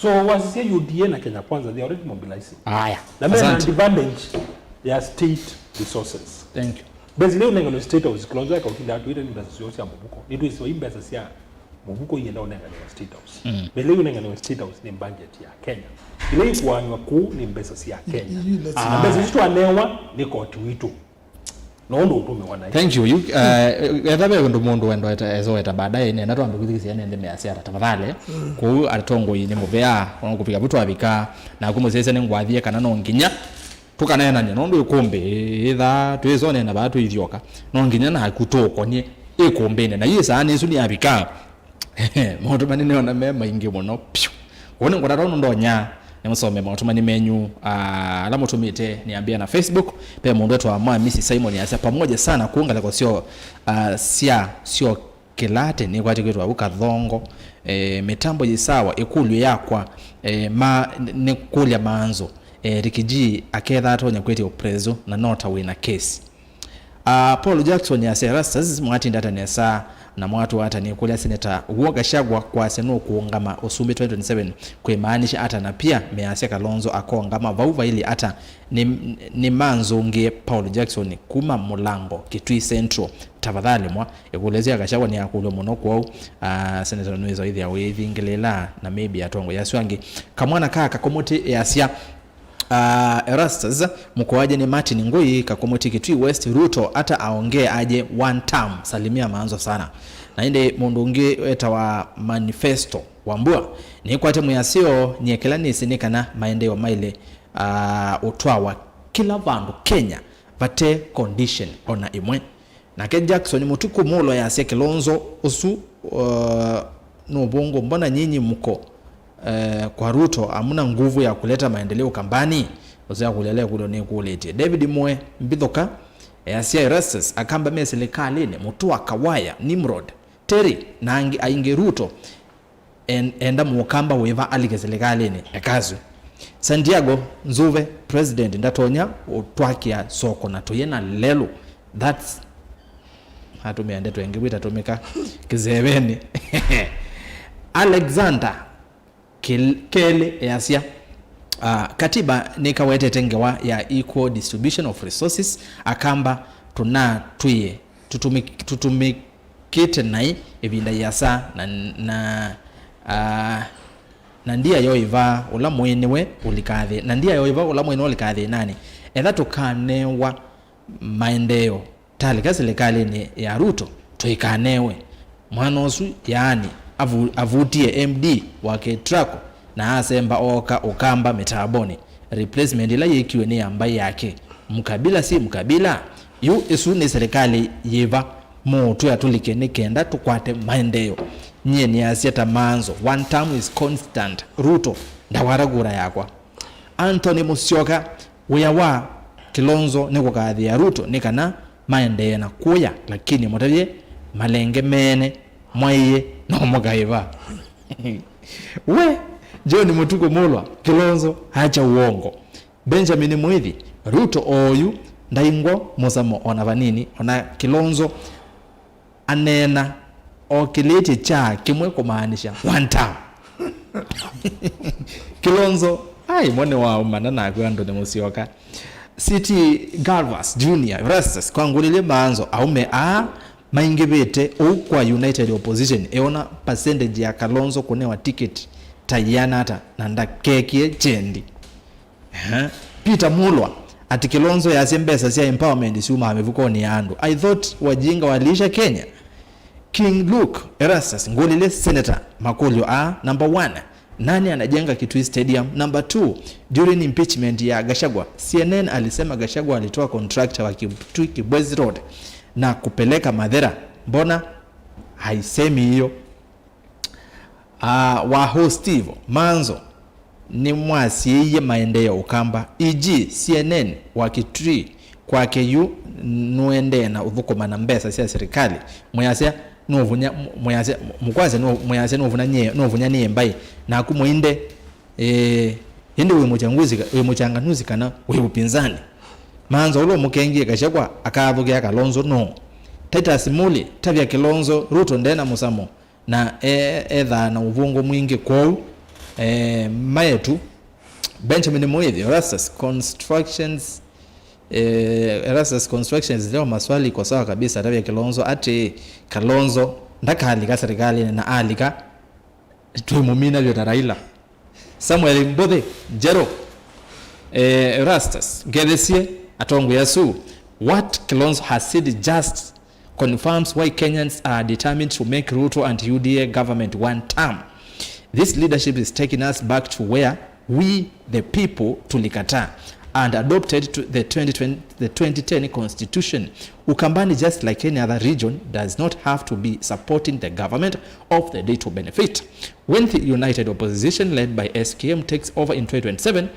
So, wasisya U D A na Kenya Kwanza, they are already mobilizing. Aya. Na mena, asante, advantage ya state resources. Thank you. Mbesa leo nengano State House, Kilonzo akautinda atuite nĩ mbesa sio sya mũvuko. Nĩ twĩsĩ ii mbesa sya mũvuko ienda ũnenganĩwa State House. Mm. Mbesa leo nengano State House nĩ budget ya Kenya. Ila ikuanywa kuu nĩ mbesa sya Kenya. Ii, ii, let's, na mbesa isu twanewa nĩ koti witũ. No ũndũ ũtũmĩwa naĩ. Thank you. You, uh, etha ve ũndũ mũndũ wendo eta, eza weta baadaye, nenda twambe kwĩthukĩĩsya nende measya ata, tafadhali. Mm. Kwoou atongoi nĩ mũvea, ona kũvika vu twavika, naku mũsyaĩĩsya nĩngwathie kana no nginya tũkaneenany'a, nũndũ ĩkũmbĩ, ĩtha twĩsonena vaa twĩithyoka, no nginya naku tũũkonie ĩkũmbĩnĩ, na yu ĩsaanĩ ĩsu nĩyavika. Maũtũmani nĩona me maingĩ mũno piũ. Kwoou nĩngwenda tondũ ndonya nĩmũsome maũtũmani menyu, ah, ala mũtũmĩte nĩambĩa na Facebook. Ve mũndũ etwa Mwamisi Simon asya, "Pamoja sana kuunga leko syo, ah, sya syo kĩlate nĩkwatĩkĩtwe au Kathongo, eh, mĩtambo yĩ sawa, ĩkũlyo yakwa, eh, ma, nĩ kũlya maanzo, eh, Ricky G aketha atonya kwĩtĩa ũpreso na no ta wĩna kesi." Ah, Paul Jackson asya, "Erastus, mwatinda ata nesa na mwatũa ata?" Nĩkũlya Seneta w'o Gachagua kwasya nũkũũngama ũsumbĩ twenty twenty-seven kwĩmaanisha ata, na pia measya Kalonzo akongama vau vailye ata? Nĩ, nĩmanzũngĩe Paul Jackson kuma Mũlango, Kitui Central. Tafadhali mwa, ĩkũlyo sya Gachagua nĩyakũlw'a mũno kwoou, ah, Seneta nĩwĩsa ĩthĩa ũyĩvingĩlĩĩla na maybe atongoi asu angĩ. Kamwana ka Kakomoti easya, Ah, Erastus, mũkoaje nĩ Martin Ngui, Kakomoti Kitui West, Ruto ata aongee aje one term, salimia Maanzo sana. Na ĩndĩ mũndũ ũngĩ etawa Manifesto Wambua, nĩkwate mwĩasyo, nyie kĩla nĩsĩ nĩ kana maendeeo maĩle, ah, ũtwawa kĩla vandũ Kenya, vate condition ona ĩmwe. Nake Jackson Mutuku Mulwa yasya, Kilonzo ũsu, uh, nũvũngũ, mbona nyinyi mko, uh, kwa Ruto hamuna nguvu ya kuleta maendeleo Ukambani? Ũsea kũlya lekũlyo nĩkũlĩtye. David Mwe Mbithuka yasya, Erastus, Akamba me silikalĩnĩ, Mutua, Kawaya, Nimrod, Terry na angĩ aingĩ, Ruto en-, enda mũkamba wĩva alike silikalĩnĩ? Ekasu. Santiago Nzuve, President ndatonya ũtwakĩa soko na tũyĩ na lelũ. That's atũmĩa ndeto ĩngĩ wĩtatũmĩka kĩsevenĩ. Alexander Kel-, Kelĩ easya, ah, katiba nĩkawetete ngewa ya equal distribution of resources, Akamba tũnatwĩe tũtũmĩ-, tũtũmĩkĩte naĩ ĩvinda ĩasa na, na, ah, na ndia yoĩva ũla mwĩĩ nĩwe ũlikaa thĩ-, na ndia yoĩva ũla mwĩĩ nĩwe ũlikaa thĩnanĩ. Etha tũkanewa maendeeo talika silikalĩnĩ ya Ruto, tũikanewe. Mwana ũsu, yaani, avu-, avutie M D wa Ketraco na asemba ooka Ukamba mĩtambonĩ. Replacement ĩla yĩkiwe nĩ ya mbaĩ yake. Mkabila si mkabila? Yu ĩsu nĩ silikalĩ yĩva mũũtwĩa tũlike nĩ kenda tũkwate maendeeo? Nyie nĩasya ta Manzo, one term is constant. Ruto ndawata kura yakwa. Anthony Musyoka, wĩa wa Kilonzo nĩ kũkathĩĩa Ruto nĩ kana maendee na kũya, lakini mũtavye malenge meene mwaĩe no mũkaĩva. We, John Mutuku Mulwa, Kilonzo acha uongo. Benjamin Mwithi, Ruto oyu ndaingwa mũsamo ona vanini, ona Kilonzo aneena okĩlĩtye kyaa kĩmwe kũmaanisha one term. Kilonzo, ai, mo nĩwaũmana naku Anthony Musyoka. C T Galvas Junior, Erastus, kwa ngũlĩlye Manzo, aũme aa maingĩvĩte ũu kwa United Opposition, eona percentage ya Kalonzo kũnewa ticket ta yĩana ata, na ndakekĩe kyendi. Ehe. Peter Mulwa, ati Kilonzo yasya mbesa sya empowerment syumaa mĩvukonĩ ya andũ. I thought wajinga waliisha Kenya? King Luke, Erastus, ngũlĩlye Senator makũlyo aa. Number one, nani anajenga Kitui Stadium? Number two, during impeachment ya Gachagua, C N N alisema Gachagua alitoa contractor wa Kitui Kibwezi Road na kupeleka Mathera. Mbona haisemi hiyo? Ah, Waho Steve, Manzo nĩmwasiĩie maendeeo Ukamba, E G C N N wa Kitui kwake yu nũendee na ũthũkũma na mbesa sya silikalĩ. Mwĩasya nũvunya, mwĩasya, mũkwasya nũ-, mwĩasya nũvuna nyie, nũvunya nĩe mbaĩ, naku mũinde, eh, ĩndĩ wĩ mũchanguzi ka-, wĩ mũchanganuzi kana wĩ upinzani? Manzo ũla ũmũkengie Gachagua akaathũkĩa Kalonzo no? Titus Muli, tavya Kilonzo, Ruto ndena mũsamo. Na e-, ethaa na ũvũngũ mwingĩ kwoou, e, maetu. Benjamin Muithi, Erastus Constructions, e, Erastus Constructions, leo maswali iko sawa kabisa, atavya Kilonzo ati Kalonzo ndakalika serikalini, na alika twimumina vyo ta Raila. Samuel Mbuthi, Njeru, eh, Erastus, ngethesye atongoi asu. What Kilonzo has said just confirms why Kenyans are determined to make Ruto and U D A government one term. This leadership is taking us back to where we, the people, tulikataa and adopted to the twenty twenty, the twenty ten constitution. Ukambani, just like any other region, does not have to be supporting the government of the day to benefit. When the united opposition led by S K M takes over in twenty twenty-seven,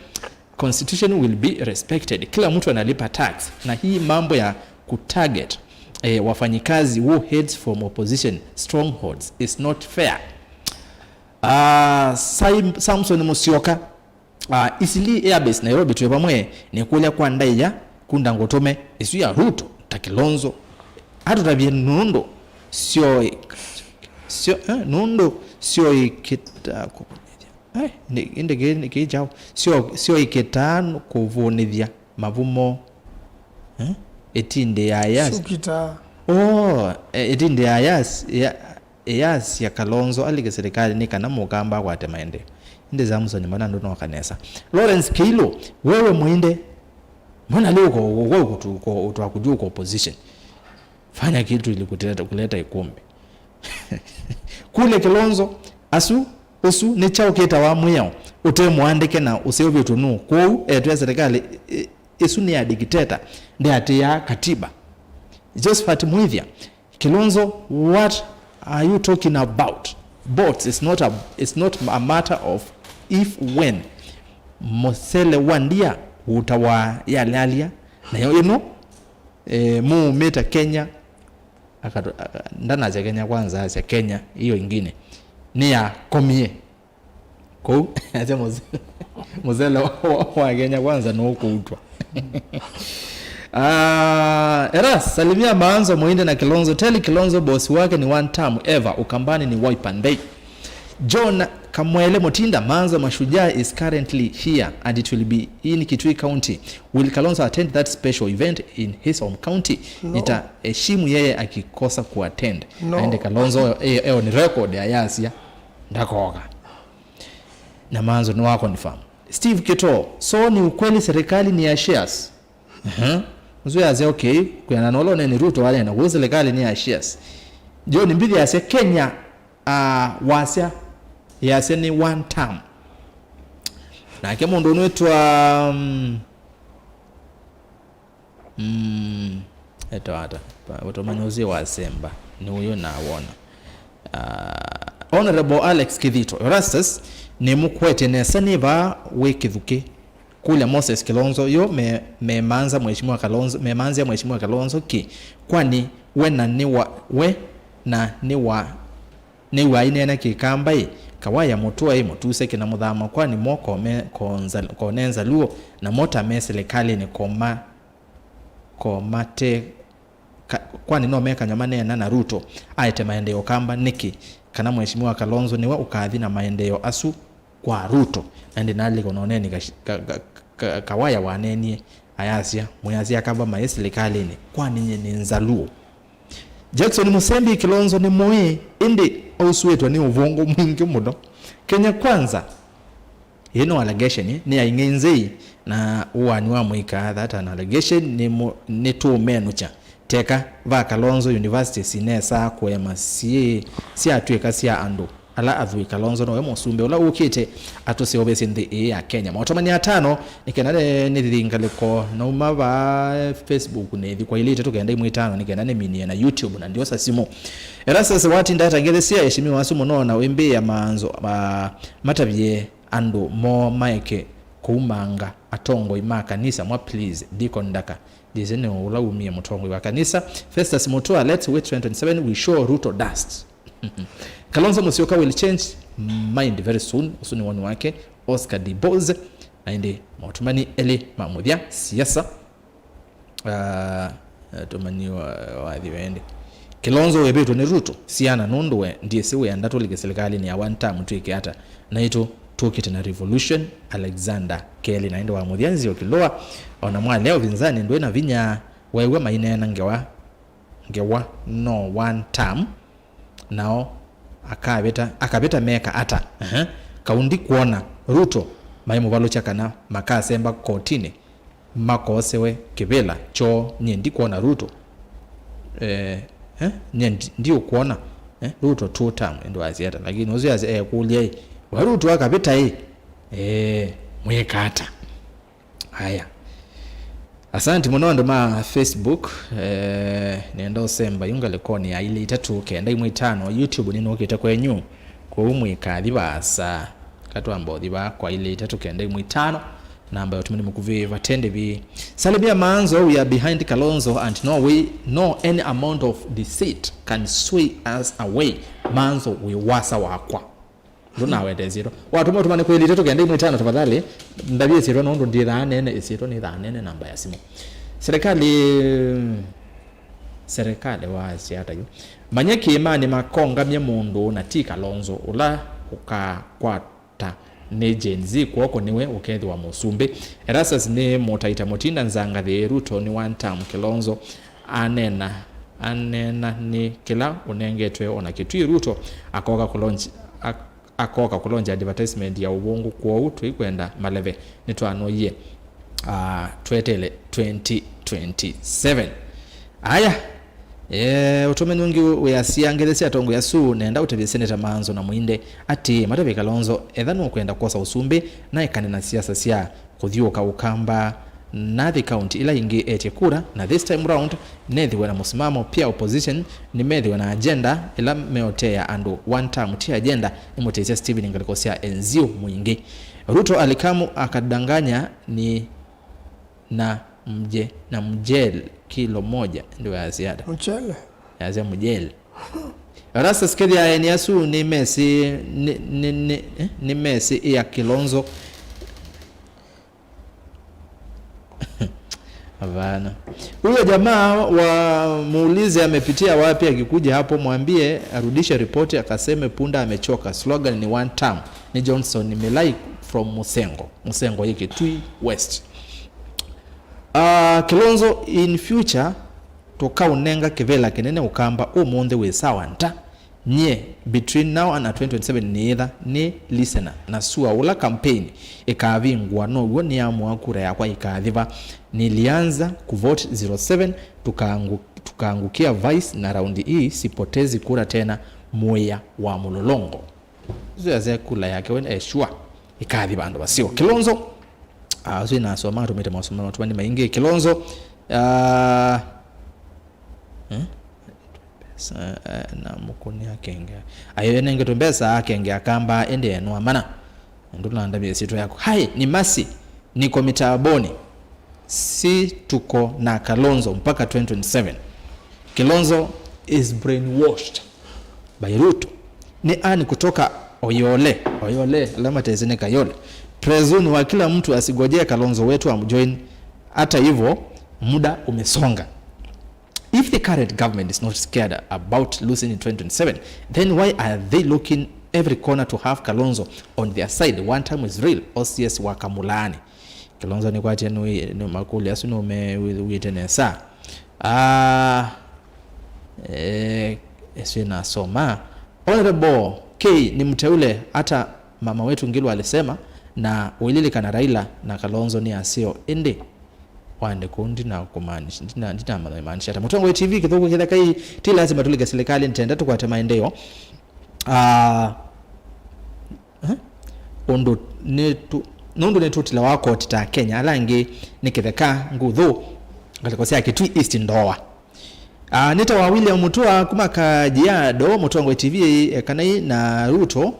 constitution will be respected. Kila mtu analipa tax, na hii mambo ya kutarget, eh, wafanyikazi who hails from opposition strongholds is not fair. Ah, Sam-, Samson Musyoka, ah, Eastleigh Airbase Nairobi twĩ vamwe, nĩkũlya kwa ndaĩa kunda ngũtũme, ĩsu ya Ruto ta Kilonzo atũtavye nũndũ syoi, syo, eh, nũndũ syoi kĩta kũvũnĩthya. Eh, nĩ, ĩndĩ kĩ, nĩ kĩ kyaũ? Syo, syoi kĩtaa kũvũnĩthya mavumo. Eh? Ĩtindĩ ya yas. Syũkitaa. Oh, eh, ĩtindĩ ya yas, ya, yasya Kalonzo alike serikali nĩ kana mũkamba akwate maendeeo. Ĩndĩ Samson mana ndũnoka nesa. Lawrence Keilo, wewe mwinde, mbona leo uko, uko, uko, uko, uko, uko opposition? Fanya kitu ili kutileta, kuleta ikumbi. Kule Kilonzo, asu, ũsu nĩ kyaũ kĩtawa mwĩao ũte mũandĩke na ũseũvĩtw'e nũũ? Kwoou etwe serikali, ĩ-, ĩsu nĩ ya dikiteta, ndĩatĩĩaa katiba. Josephat Mwithia, Kilonzo, what are you talking about? Bots is not a, it's not a matter of if, when. Musele wa ndia utawa yalalia. Nayo ino, eh, muumĩte Kenya. Akatu- aka- ndanasya Kenya Kwanza, asya Kenya hiyo ingine nĩ ya komie. Kũu asya mũze- mũzele wa, wa, wa Kenya Kwanza nũkũutwa. Ah, Eras, salimia Maanzo Moinde na Kilonzo. Tell Kilonzo boss wake ni one term ever, Ukambani ni wipe and day. John Kamwele Mutinda, Maanzo Mashujaa is currently here and it will be in Kitui County. Will Kalonzo attend that special event in his home county? No. Nitaheshimu yeye akikosa kuattend. No. Aende Kalonzo, eh, eh, ni record ayasia. Ndakoka. Na Maanzo nĩ wa confirm. Steve Kito, so ni ukweli serikali ni ya shares? Aha. Ũsu yasya, okay, kwĩana na ũla ũneni Ruto wanena, kũu serikali ni ya shares. John Mbithi yasya Kenya, ah, wasya, yasya ni one term. Nake mũndũ ũnwĩtwa, mm, mm, etwa ata? Pa- ũtũmanya ũsĩ wa Semba, nĩ ũyũ nawona. Ah, Honorable Alex Kithito, Erastus, nĩmũkwete nesa nĩ vaa wĩ kĩthukĩ. Kũlya Moses Kilonzo, yo me- memanza Mheshimiwa Kalonzo, memanzia Mheshimiwa Kalonzo kĩ? Kwani we na nĩ wa- we na nĩ wa- nĩ waineena Kĩkamba ĩ? Kawaya mũtũa ĩ mũtuse kĩna mũthama, kwani mo kome- konza- kone Nzaluo, na mo ta me silikalĩnĩ koma- komate- ka- kwani no mekany'a maneena na Ruto aete maendeeo Kamba nĩkĩ? Kana Mheshimiwa Kalonzo nĩwe ũkathi na maendeeo asu kwa Ruto? Na ĩndĩ nalika ũnoneni ka- ka- ka- ka- Kawaya waneenie, ayasya, mwĩasya Kamba maĩ silikalĩnĩ, kwani nyie nĩ Nzaluo? Jackson Musembi, Kilonzo nĩ mũĩ, ĩndĩ ausuĩtwe nĩ ũvũngũ mwingĩ mũno. Kenya Kwanza, ĩĩ no allegation, nĩ ya ing'ei nzei, na ũwani wa mũika, that an allegation, nĩ mũ- nĩ tũũmenũkya. Teka, va Kalonzo university sinesaa kũema syĩ- syatw'ĩka sya andũ ala athwii. Kalonzo nowe mũsumbĩ ũla ũkĩte atũseũvĩsye nthĩ ĩĩ ya Kenya. Maũtũmani atano, nĩ kenda nĩ- nĩthi ngalĩko nauma va Facebook nĩthi kwa ilĩ itatũ kenda imwe itano, nĩ kenda nĩminie na YouTube na ndiosa simũ. Erastus watinda atangelesya eshimiwa asu mũno na wĩmbĩĩa Maanzo, ah, matavye andũ moo maeke kũumanga atongoi ma kanisa mwa please, Deacon Ndaka. Jese nĩ ũla umie mũtongoi wa kanisa. Festus Mutua, let's wait twenty twenty-seven, we show Ruto dust. Kalonzo Musyoka will change mind very soon. Ũsu nĩ woni wake Oscar D Bose. Na ĩndĩ maũtũmani elĩ ma mũthya siasa. Ah, tũmani wa- wathi wendi. Kilonzo wĩvĩtwe nĩ Ruto, siana nũndũ we ndyĩsĩ wĩenda tũlike silikalĩnĩ ya one term twĩke ata? Naitũ tũkĩte na revolution. Alexander Kelly na ĩndĩ wa mũthya Nzio Kilũa, ona mwalea ũvinzani ndwĩ na vinya, weew'a maineena ngewa, ngewa no one term, nao akavĩta, akavĩta meka ata? Aha. Kau ndikwona Ruto maimũvalũkya kana makasemba kotinĩ makosewe kĩvĩla kyoo, nyie ndikwona Ruto. Eh, eh, nyie ndi- ndiũkwona, eh, Ruto two term, ĩndĩ wasya ata? Lakini ũsu yasya ekũlya ĩ, we Ruto akavĩta ĩ, eh, mwĩka ata? Aya. Asanti mũno andũ ma Facebook. Eh, nenda ũsemba yu ngalĩkonĩ ya ilĩ itatũ kenda imwe itano. YouTube nĩnũkĩte kwenyu, kwoou mwĩkathi vaasa. Katwamba ũthi vaa kwa ilĩ itatũ kenda imwe itano. Namba ya ũtũmani mũkuvĩ vate ndĩvi. Salimia Maanzo, we are behind Kalonzo and no way, no any amount of deceit can sway us away. Maanzo wĩ wasa wakwa. Ndũnawete ĩsyĩtwa. Watũma ũtũmane kwĩ ilĩ itatũ kenda imwe itano tafadhali. Ndavye ĩsyĩtwa nũndũ ndyĩthaa nene, ĩsyĩtwa nĩthaa nene, namba ya simũ. Serikali, serikali waasya ata yu? Manye kĩĩmanĩ makongamye mũndũ na ti Kalonzo ũla ũkakwata nĩ Gen Z kw'oko nĩwe ũkethĩwa mũsumbĩ. Erastus nĩ mũtaita mũtinda nzangathĩ, Ruto nĩ one term, Kilonzo aneena, aneena nĩ kĩla ũnengetwe ona Kitui. Ruto akoka kũlonji- ak- akoka kũlonja advertisement ya ũvũngũ, kwoou tũikwenda maleve nĩtwanoie, ah, tweteele twenty twenty-seven. Aya, eh, ũtũmani ũngĩ wĩasya, ngelesya atongoi asu, nenda ũtavye Seneta Maanzo na Mũinde atĩĩ, matavye Kalonzo, etha nũkwenda kwosa ũsumbĩ, naekane na siasa sya kũthyũũka Ũkamba, Nathi County ila ingĩ etye kura, na this time round nethĩwe na mũsimamo. Pia opposition nĩmethĩwe na agenda ĩla meũteea andũ. One term ti agenda, nĩmũtĩsya Stephen ngalĩko sya Enzio Mwingĩ. Ruto alikamu akadanganya ni na mje, na mjel kilo moja ndio ya ziada. Mchele. Yasya mjel. Erastus kethĩa aeni asu nĩ mesĩ, nĩ, nĩ, nĩ, eh, nĩ mesĩ ya Kilonzo. Hapana. Huyo jamaa wa muulize amepitia wapi, akikuja hapo mwambie arudishe ripoti, akaseme punda amechoka. Slogan ni one term. Ni Johnson Milai from Musengo. Musengo yĩ Kitui West. Uh, Kilonzo, in future tũkaũnenga kĩvĩla kĩnene Ũkamba, ũmũnthĩ wĩ sawa nda. Nyie, between now and twenty twenty-seven, nĩĩtha nĩ listener, na sua ũla campaign ĩkavingũa now'o nĩamũa kura yakwa ĩkathi va. Nilianza kuvote zero seven, tukaangu-, tukaangukia Vice, na raundi hii sipotezi kura tena, mũĩa wa Mlolongo. Ũsu yasya kula yake we e sure ĩkathi vandũ vaseo. Kilonzo, ah, ũsu inasoma atũmĩte maũsoma matũmani maingĩ. Kilonzo, ah, eh? Sa-, eh, na mũkũni akenge. Ayo enengetwe mbesa akenge Akamba ĩndĩ enwa mana. Ndũnandavye syĩtwa yaku. Hi, ni Mercy, niko Mitamboni. Si tuko na Kalonzo mpaka twenty twenty-seven. Kilonzo is brainwashed by Ruto. Ni Ann kutoka Oyole. Oyole, alama tezi ni Kayole. Presume wa kila mtu asigojee Kalonzo wetu amjoin. Hata hivyo, muda umesonga. If the current government is not scared about losing in twenty twenty-seven, then why are they looking every corner to have Kalonzo on their side? One time is real, O C S wa Kamulaani. Kilonzo nĩkwatie nĩ, nĩ makũlyo asu nũme wĩte nesa. Ah, eh, ĩsu nasoma. Honorable K ni mteule, hata mama wetu Ngilu alisema, na ũililikana Raila na Kalonzo nĩ aseo, ĩndĩ wande kũu ndinakũmaanisha, ndina-, ndinamanya imaanisha ata. Mũtongoi T V, kĩthũkũ kĩthekai, ti lazima tũlike serikali, nĩtenda tũkwate maendeeo. Ah, eh? Ũndũ nĩtũ-, nũndũ nĩtũtilawa koti ta Kenya, ala angĩ nĩ kĩtheka, nguthu, ngalĩko sya Kitui East, ndoa. Ah, nĩtawa William Mutua kuma Kajiado, Mũtongoi T V, ekanai na Ruto,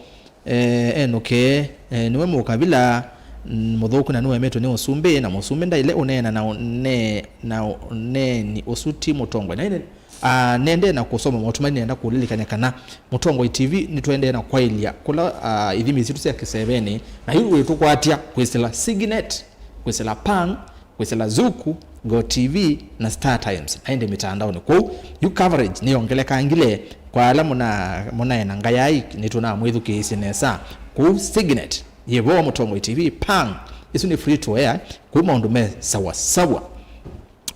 eh, enũkĩe, eh, nĩwe mũkavila, mm, mũthũku na nĩwemetwe nĩ ũsumbĩ, na mũsumbĩ ndaĩle ũneena na ũne-, na ũneeni ũsu ti mũtongoi. Na ĩndĩ, ah, nendee na kũsoma maũtũmani nĩenda kũlilikany'a kana Mũtongoi T V nĩtũendee na kwaĩlya kũla, ah, ithimi sitũ sya kĩsevenĩ, na yu wĩtũkwatya kwĩsĩla Signet, kwĩsĩla Pang, kwĩsĩla Zuku, Go T V, na Star Times, na ĩndĩ mĩtandaonĩ kũu. Yu coverage nĩyongelekangile kwa ala mũna-, mũnaena ngayai, nĩtũnamwĩthukĩĩsye nesa. Kũu Signet, yĩvo Mũtongoi T V, Pang, isu nĩ free to air, kũu maũndũ me sawa sawa.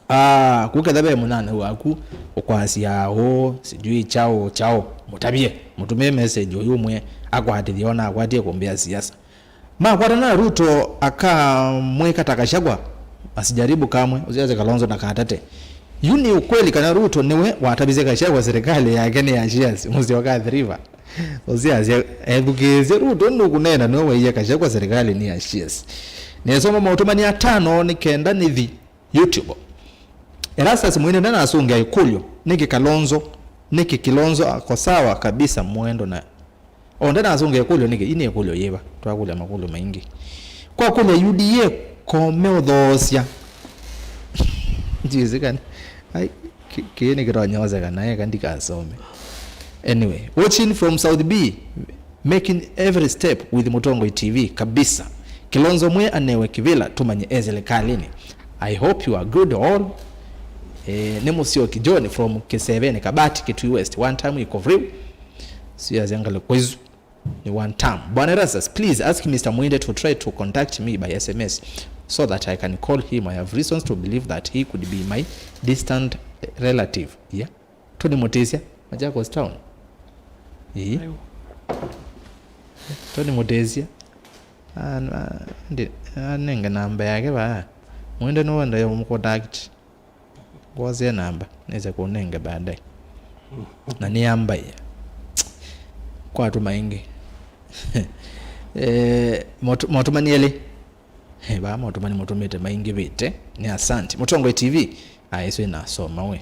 Ah, kũu ketha ve mũnyanyaũ waku ũkwasya ũũ, sijui chao, chao, mũtavye, mũtũmĩe message ũyu ũmwe akwatĩthye ona akwatie kũmbĩa siasa. Makwatana na Ruto akamwĩka ta Gachagua, asijaribu kamwe, ũsiasye Kalonzo ndakatate. Yu nĩ ukweli kana Ruto nĩwe watavisye Gachagua serikali yake nĩ ya shares, Musyoka Athi River? Ũsiasye, ethukĩĩsye Ruto nũkũneena nĩwe waie Gachagua serikali nĩ ya shares. Nĩsoma maũtũmani atano nĩ kenda nĩthi YouTube. Erastus Mwende ndanasũngĩa ĩkũlyo, nĩkĩ Kalonzo, nĩkĩ Kilonzo ako sawa kabisa mwendo na O, ndanasũngĩa ĩkũlyo nĩkĩ? Ii nĩ ĩkũlyo yĩva? Twakũlya makũlyo maingĩ. Kwa kũlya U D A, kome ũthoosya. Ndyĩsĩ kana, ai, kĩ-, kĩĩ nĩkĩtonyooseka naĩ eka ndikasome. Anyway, watching from South B, making every step with Mũtongoi T V kabisa. Kilonzo mwe anewe kĩvĩla tũmanye e silikalĩnĩ. I hope you are good all. Eh, nĩ Mũsyoki John from Kĩsevenĩ Kabati, Kitui West. One time iko vrĩu. Siasya ngalĩko isu nĩ one term. Bwana Erastus, please ask Mister Mwende to try to contact me by S M S so that I can call him. I have reasons to believe that he could be my distant relative. Yeah. Tony Mutisya, Machakos Town. Ĩĩ. Aiwa. Tony Mutisya. Ah, ah, ndi-, ah, nenge namba yake vaa. Mwende nĩwenda yo mcontact. Ngwosea namba, nĩse kũnenge baadaye. Na nĩyambaĩa. Kwatũma ĩngĩ. Eh, motu-, motũmani elĩ. Vaa maũtũmani mũtũmĩte maingĩvĩte. Nĩ asante. Mũtongoi T V. Aa, ĩsu ĩnasoma we.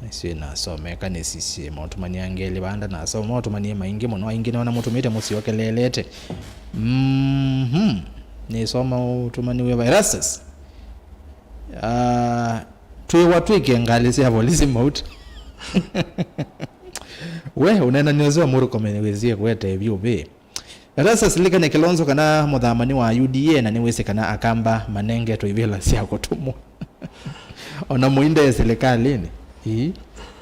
Ĩsu ĩnasoma, eka nĩsisye maũtũmani angĩ elĩ vanda nasoma. Maũtũmani maingĩ mũno, aingĩ nĩona mũtũmĩte mũsyokeleelete. Mhm. Nĩsoma ũtũmani wĩ va? Erastus. Ah, twĩwa twĩke ngalĩ sya volisi mauta. We, ũneenany'a ũsu wa Murkomen wĩsie kũete vyũ vĩ. Erastus, lilikane Kilonzo kana mũthamani wa U D A, na nĩwĩsĩ kana Akamba manengetwe ivĩla sya kũtũmwa. Ona Muinde e silikalĩnĩ. Ii.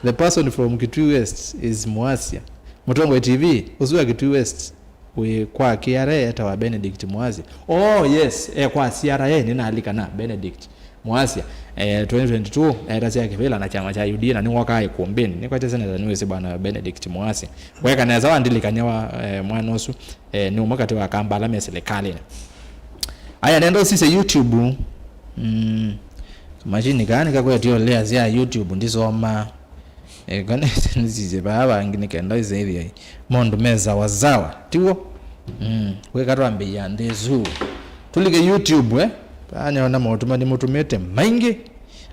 The person from Kitui West is Muasia. Mũtongoi T V, ũsu wa Kitui West wĩ kwa K R A etawa Benedict Muasia. Oh, yes, e kwa C R A, nĩnalikana, Benedict. Muasia, eh, twenty twenty-two, etasya kĩvĩla na kyama kya U D A, na nĩwokaa ikumbĩnĩ. Nĩkwete seneta nĩwĩsĩ bwana Benedict Muasia. Weka nesa wandilikany'a wa, eh, mwana ũsu, eh, nĩ ũmwe katĩ wa Akamba ala me silikalĩnĩ. Aya, nenda ũsisye YouTube. Mm, machine kaa nĩkakwetio layers ya YouTube, ndisoma. Eh, kana nĩsisye vaa vangĩ nĩ kenda ĩsethĩa maũndũ me sawasawa, tiw'o? Mm, wĩka twambĩĩa nthĩ ĩsu. Tũlike YouTube, eh? Vaa nĩona maũtũmani mũtũmĩte maingĩ.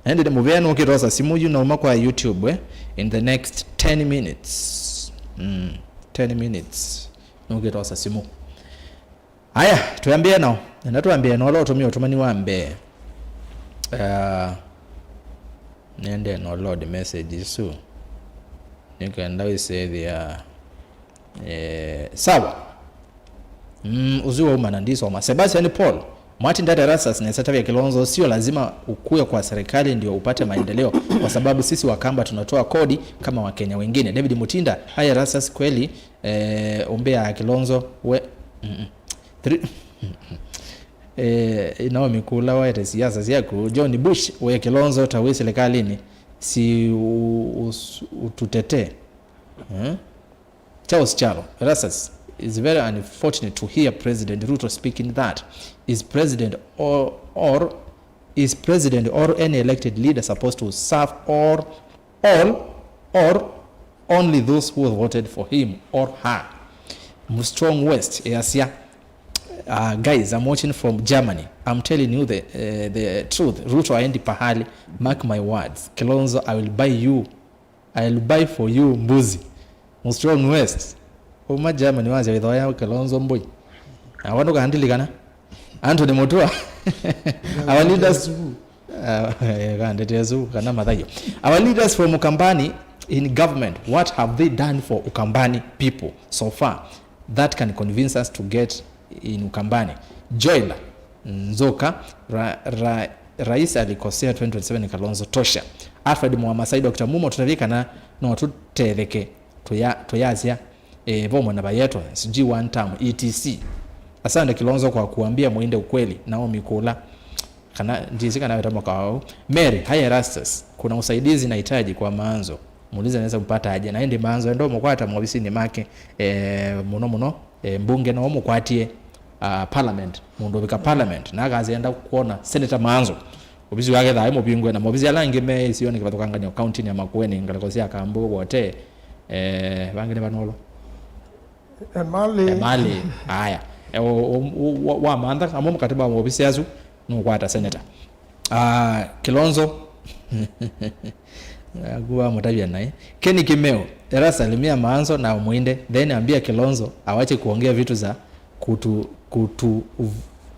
Na ĩndĩ nĩ mũvea nũkĩtosa simũ yu nauma kwa YouTube, eh? In the next ten minutes. Mm, ten minutes. Nũkĩtosa simũ. Aya, twambĩe nao. Nenda twambĩe na ũla ũtũmĩe ũtũmani wa mbee. Ah, nende no load message isu. Nĩkenda wĩsethĩa, eh, sawa. Mm, ũsu wauma na ndisoma. Sebastian Paul, Martin Dada Erastus nesa tavya Kilonzo, sio lazima ukue kwa serikali ndio upate maendeleo, kwa sababu sisi Wakamba tunatoa kodi kama Wakenya wengine. David Mutinda, haya Erastus kweli, eh, umbea Kilonzo, we, mm-mm. Three, eh, Naomi Kula waete siasa syaku. John Bush, we Kilonzo ta wĩ silikalĩnĩ, si u-, us-, ututetee. Eh? Charles Chalo, Erastus, it's very unfortunate to hear President Ruto speaking that. Is president or, or is president or any elected leader supposed to serve all, all, or only those who voted for him or her? Strong West, Asia. Uh, guys, I'm watching from Germany. I'm telling you the, uh, the truth. Ruto aendi pahali. Mark my words. Kilonzo, I will buy you, I will buy for you mbuzi. Strong West. Uma Germany wasya wĩthoya Kilonzo mbũi. Na wandũ kandilikana. Anthony Mutua. Our leaders. Uh, kandete Yesu kana Mathayo. Our leaders from Ukambani in government, what have they done for Ukambani people so far that can convince us to get in Ukambani? Joel Nzoka, ra, ra, rais alikosea twenty twenty-seven Kalonzo tosha. Alfred Mwamasai, Doctor Mumo, tũtavye kana no tũtetheke, tũya, tũyasya, eh, vomwe na vayetwa, sijui one term, E T C. Asante Kilonzo kwa kuambia Muinde ukweli. Naomi Kula, kana, ndisi kana weta mwaka wau. Mary, hi Erastus, kuna usaidizi nahitaji kwa Maanzo. Muulize anaweza mpata aje. Na ĩndĩ Maanzo enda ũmũkwata maovisinĩ make, eh, mũno mũno, eh, mbunge no ũmũkwatie, ah, parliament, mũndũ ũvika parliament, na akasya enda kuona Senator Maanzo. Ovisi wake thaĩ mũvingũe na maovisi ala angĩ me isionĩ kĩvathũkangany'o kauntinĩ ya Makueni, ngalĩko sya Kambu, Wote, eh, vangĩ nĩ Vanolo. Emali. Emali. Aya. E, o, o, o, wa, wamantha, amwe mũkatĩ ma maovisi asu, nũkwata senator. Ah, Kilonzo. Akuwa mũtavya naye. Kenny Kimeo, era salimia Maanzo na Muinde, then ambia Kilonzo awache kuongea vitu za kutu, kutu,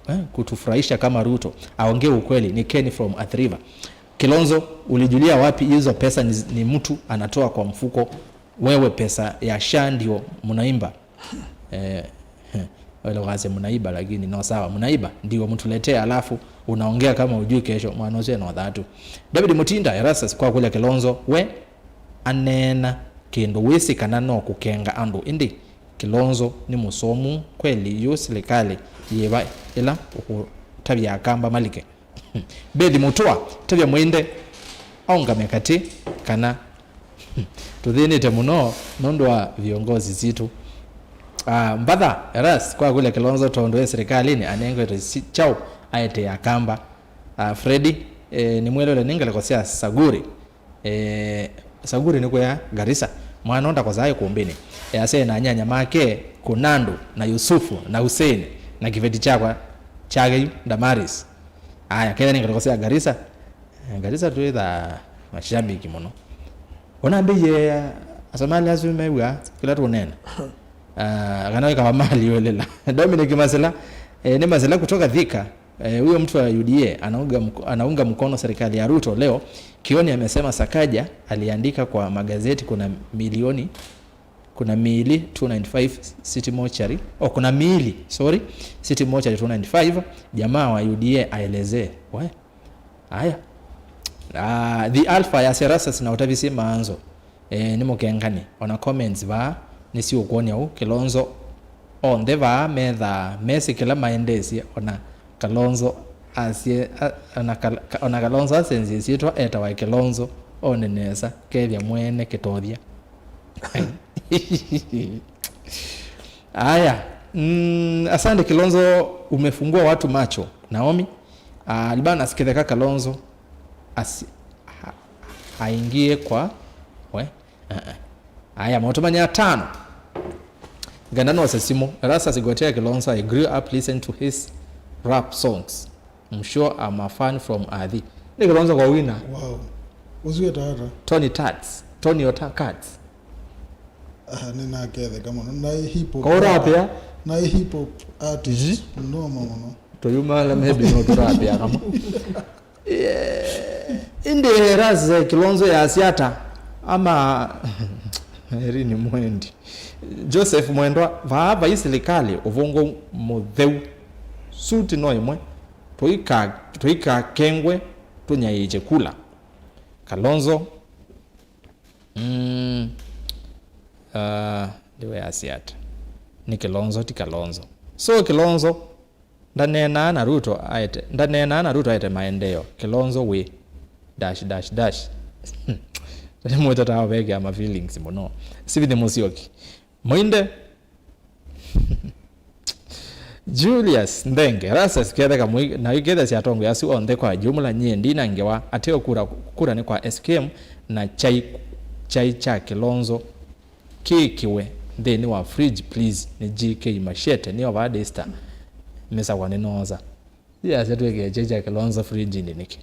eh, kutufurahisha kama Ruto. Aongee ukweli, ni Kenny from Athi River. Kilonzo, ulijulia wapi hizo pesa ni, ni mtu anatoa kwa mfuko? Wewe pesa ya SHA ndio mnaimba. Eh, wale wase mnaiba, lakini no sawa, mnaiba ndio mtuletee, alafu unaongea kama ujui kesho, mwana ũcio no thatu. David Mutinda, Erastus, kwa kule Kilonzo, we aneena kĩndũ wĩsĩ kana no kũkenga andũ, ĩndĩ Kilonzo nĩ mũsomu kweli, yu silikalĩ yĩva ĩla ũkũtavya Akamba malike? Bethi Mũtũa, tavya Muinde aũngame katĩ kana tũthĩnĩte mũno nũndũ wa viongozi sitũ. Ah, Mbatha Eras kwa kũlya Kilonzo tondũ e silikalĩnĩ anengetwe si-, kyaũ aetee Akamba. Ah, Freddy, eh, nĩmwelele nĩ ngalĩko sya Saguri. Eh, Saguri nĩ kũya Garissa. Mwana ũũ ndakosaa ikumbĩnĩ. Easya na anyanya make, Kunandu, na Yusufu, na Hussein, na kĩveti kyakwa kyake yu, Damaris. Aya, kethĩa nĩ ngalĩko sya Garissa. Eh, Garissa twĩthaa mashabiki mũno. Ũnambĩie asomali asu mew'a kĩla tũneena. Ah, kana wĩkawa mali ũlĩla. Dominic Masila, eh, nĩ Masila kutoka Thika. Eh, huyo mtu wa U D A anaunga mko-, anaunga mkono serikali ya Ruto leo. Kioni amesema Sakaja aliandika kwa magazeti kuna milioni, kuna miili two ninety-five City Mortuary. Oh, kuna miili, sorry, City Mortuary two ninety-five. Jamaa wa U D A aelezee. We. Aya. Ah, The Alpha ya Serasas na Utavisye Maanzo. Eh, nĩ mũkengani. Ona comments vaa nĩsiũkwony'a ũu. Kilonzo onthe vaa methaa mesĩ kĩla maendeesye, ona Kalonzo asye, a-, ona Kal-, ka-, ona Kalonzo asenzie syĩtwa etawa Kilonzo, one nesa, kethya mwene kĩtothya. Aya, mm, asante Kilonzo, umefungua watu macho. Naomi, ah, Libanas Kitheka Kalonzo asi-, ha-, aingie kwa, we? Uh-uh. Aya, maũtũmani atano. Ngenda nose simũ. Erastus Gotea Kilonzo, I grew up listening to his rap songs. I'm sure I'm a fan from Athi. Nĩ Kilonzo kwa wina. Wow. Ũsu wĩtawa ata? Tony Tats. Tony Ota Cats. Ah, nĩnaketheka mũno. Naĩ hip hop. Kwa ũrapĩa? Naĩ hip hop artist. Mhm. Noma mũno. Tũyumala maybe no tũrapĩa kama. Yeah. Ĩndĩ Erastus Kilonzo yasya ata? Ama Irene Mwendi. Joseph Mwendwa, vaa vai silikalĩ ũvũngũ mũtheu. Suti no ĩmwe. Tũika-, tũikakengwe, tũnyaĩĩkye kula. Kalonzo. Mm, uh, ndiwe asya ata? Nĩ Kilonzo, ti Kalonzo. So Kilonzo, ndaneenaa na Ruto aete, ndaneenaa na Ruto aete maendeeo. Kilonzo wĩ dash, dash, dash. Nĩ mwĩtataa ũvekea ma feelings mũno. Sivithe Mũsyoki. Mũinde. Julius Nthenge, Erastus Ketheka, na ikethasya atongoi asu onthe kwa jumla, nyie ndina ngewa, ateo kura, kura nĩ kwa S K M na chai, chai cha Kilonzo. Kĩĩkĩwe nthĩnĩ wa fridge, please. Nĩ G K Mashete, nĩ Overdista. Mĩsakwa nĩnoosa. Yasya twĩkĩe kyai kya Kilonzo fridge-inĩ nĩkĩ?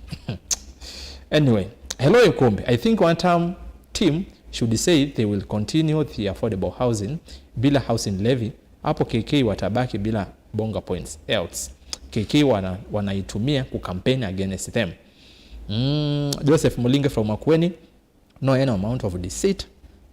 Anyway, hello Ikumbi. I think one term team should say they will continue the affordable housing bila housing levy. Hapo K K watabaki bila bonga points. Else. K K wana-, wanaitumia kucampaign against them. Mm, Joseph Mulinge from Makueni. No any amount of deceit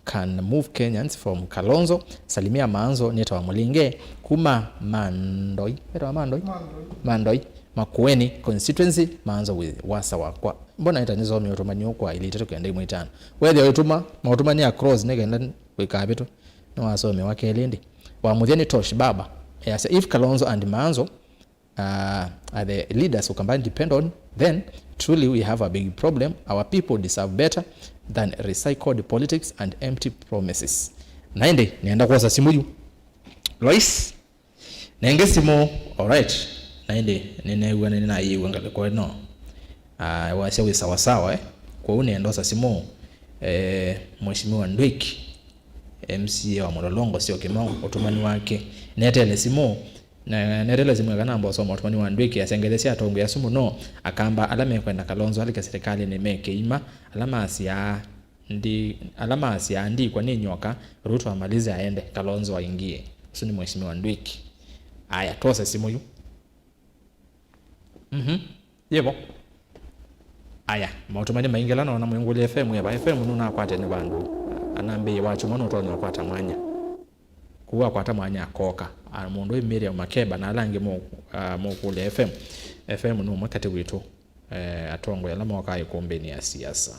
can move Kenyans from Kalonzo. Salimia Maanzo, nĩtawa Mũlinge, kuma Mandoi. Etawa Mandoi? Mandoi. Mandoi. Makueni constituency, Maanzo wĩ wasa wakwa. Mbona ĩta nĩsomie ũtũmani ũũ kwa ilĩ itatũ kenda imwe itano? Wethĩa ũitũma, maũtũmani across nĩ kenda wĩkavĩtwe. Nĩwasomewa kelĩ ĩndĩ. Wa mũthya nĩ Tosh Baba. Easya, if Kalonzo and Maanzo uh, are the leaders Ukambani depend on, then truly we have a big problem. Our people deserve better than recycled politics and empty promises. Na ĩndĩ, nĩenda kwosa simũ yu. Lois, nenge simũ, alright. Na ĩndĩ, nĩneew'a, nĩnayĩw'a ngalĩko ĩno. Uh, wasya wĩ sawasawa, eh? Kwoou nĩenda osa simũ, eh, Mheshimiwa Ndwiki, M C A wa Mlolongo, Syokimau, ũtũmani wake. Netele simũ, Na netele simũ eka namba ũsoma ũtũmani wa Ndwiki, asengethesya atongoi asu mũno, akamba ala mekwenda Kalonzo alike silikalĩnĩ me kĩima, ala masyaa ndi-, ala masyaa ndikwa nĩ nyoka, Ruto amalize aende, Kalonzo aingie. Ũsu nĩ Mheshimiwa Ndwiki. Aya, twose simũ yu. Mhm. Yĩvo. Aya, maũtũmani maingĩ ala noona mwĩngũlya F M eva, F M nũnakwate nĩ vandũ. Anambĩĩe wa kyumwa nũtonya ũkwata mwanya. Kũu akwata mwanya akoka. A, mũndũ wĩ Miriam Makeba na ala angĩ mũ-, a, mũkũlya F M. F M nĩ ũmwe katĩ witũ, eh, atongoi ala mokaa ikumbĩnĩ ya siasa.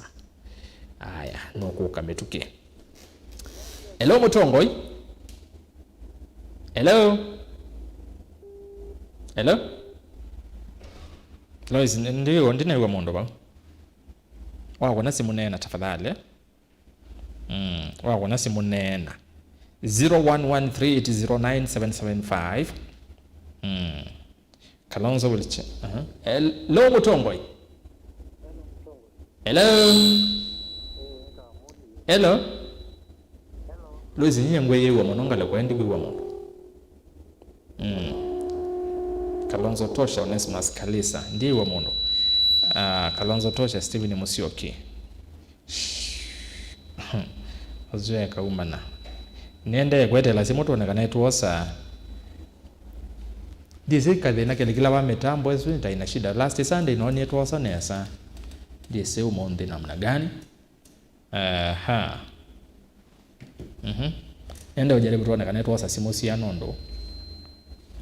Aya, nũkũka mĩtũkĩ. Hello, mũtongoi. Hello. Hello. Lois, ndi-, ndinew'a mũndũ vau. Wakũna simũ neena tafadhali. Mm, wakũna simũ neena. Zero one one three eight zero nine seven seven five. Mm. Kalonzo will ch-, uh-huh. Hello, mũtongoi. Hello. Hello. Lois, nyie ngwĩyĩw'a mũno ngalĩko ĩndĩ kwĩw'a mũndũ. Mm. Kalonzo Tosha, Onesmus Kalisa. Ndiwa mũndũ. Ah, Kalonzo Tosha, Stephen Musyoki. Azoe kaumana. Nĩendee kwetela simũ tuone kana nĩtwosa. Ndĩsĩ kathĩna kelĩ kĩla wa mĩtambo ĩsu nĩtaĩ na shida. Last Sunday noonie twosa nesa. Ndĩsĩ ũmũnthĩ namna gani. Aha. Mhm. Nĩendee ũjaribu tuone kana nĩtwosa simũ sia nũndũ.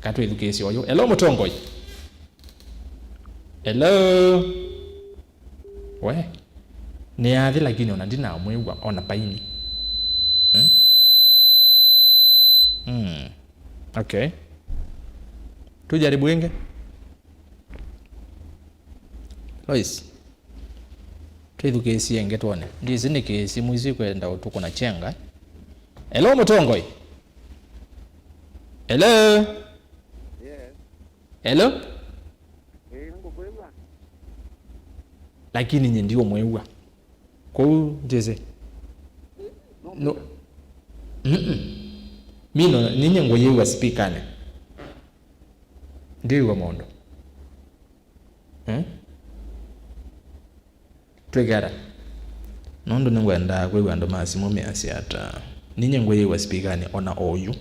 Katwĩthukĩĩsye ũyũ. Hello, mũtongoi. Hello. We. Nĩyathi lakini ona ndinamwĩw'a ona paini. Hmm? Hmm. Okay. Tujaribu ĩngĩ. Lois. Twĩthukĩĩsye ĩngĩ twone. Ndĩsĩ nĩkĩ simũ isu ikwenda ũtũkũna chenga. Hello, mũtongoi. Hello. Yes. Hello? Ĩĩ, nĩngũkwĩw'a. Lakini nyie ndiũmwĩw'a. Kũu ndĩsĩ. No. Mm-mm. Mi no, ninyie ngũyĩw'a sipikanĩ. Ndiĩw'a mũndũ. Hmm? Twĩke ata? Nũndũ nĩngwendaa kwĩw'a andũ ma simũ measya ata. Ninyie ngũyĩw'a sipikanĩ ona oyu.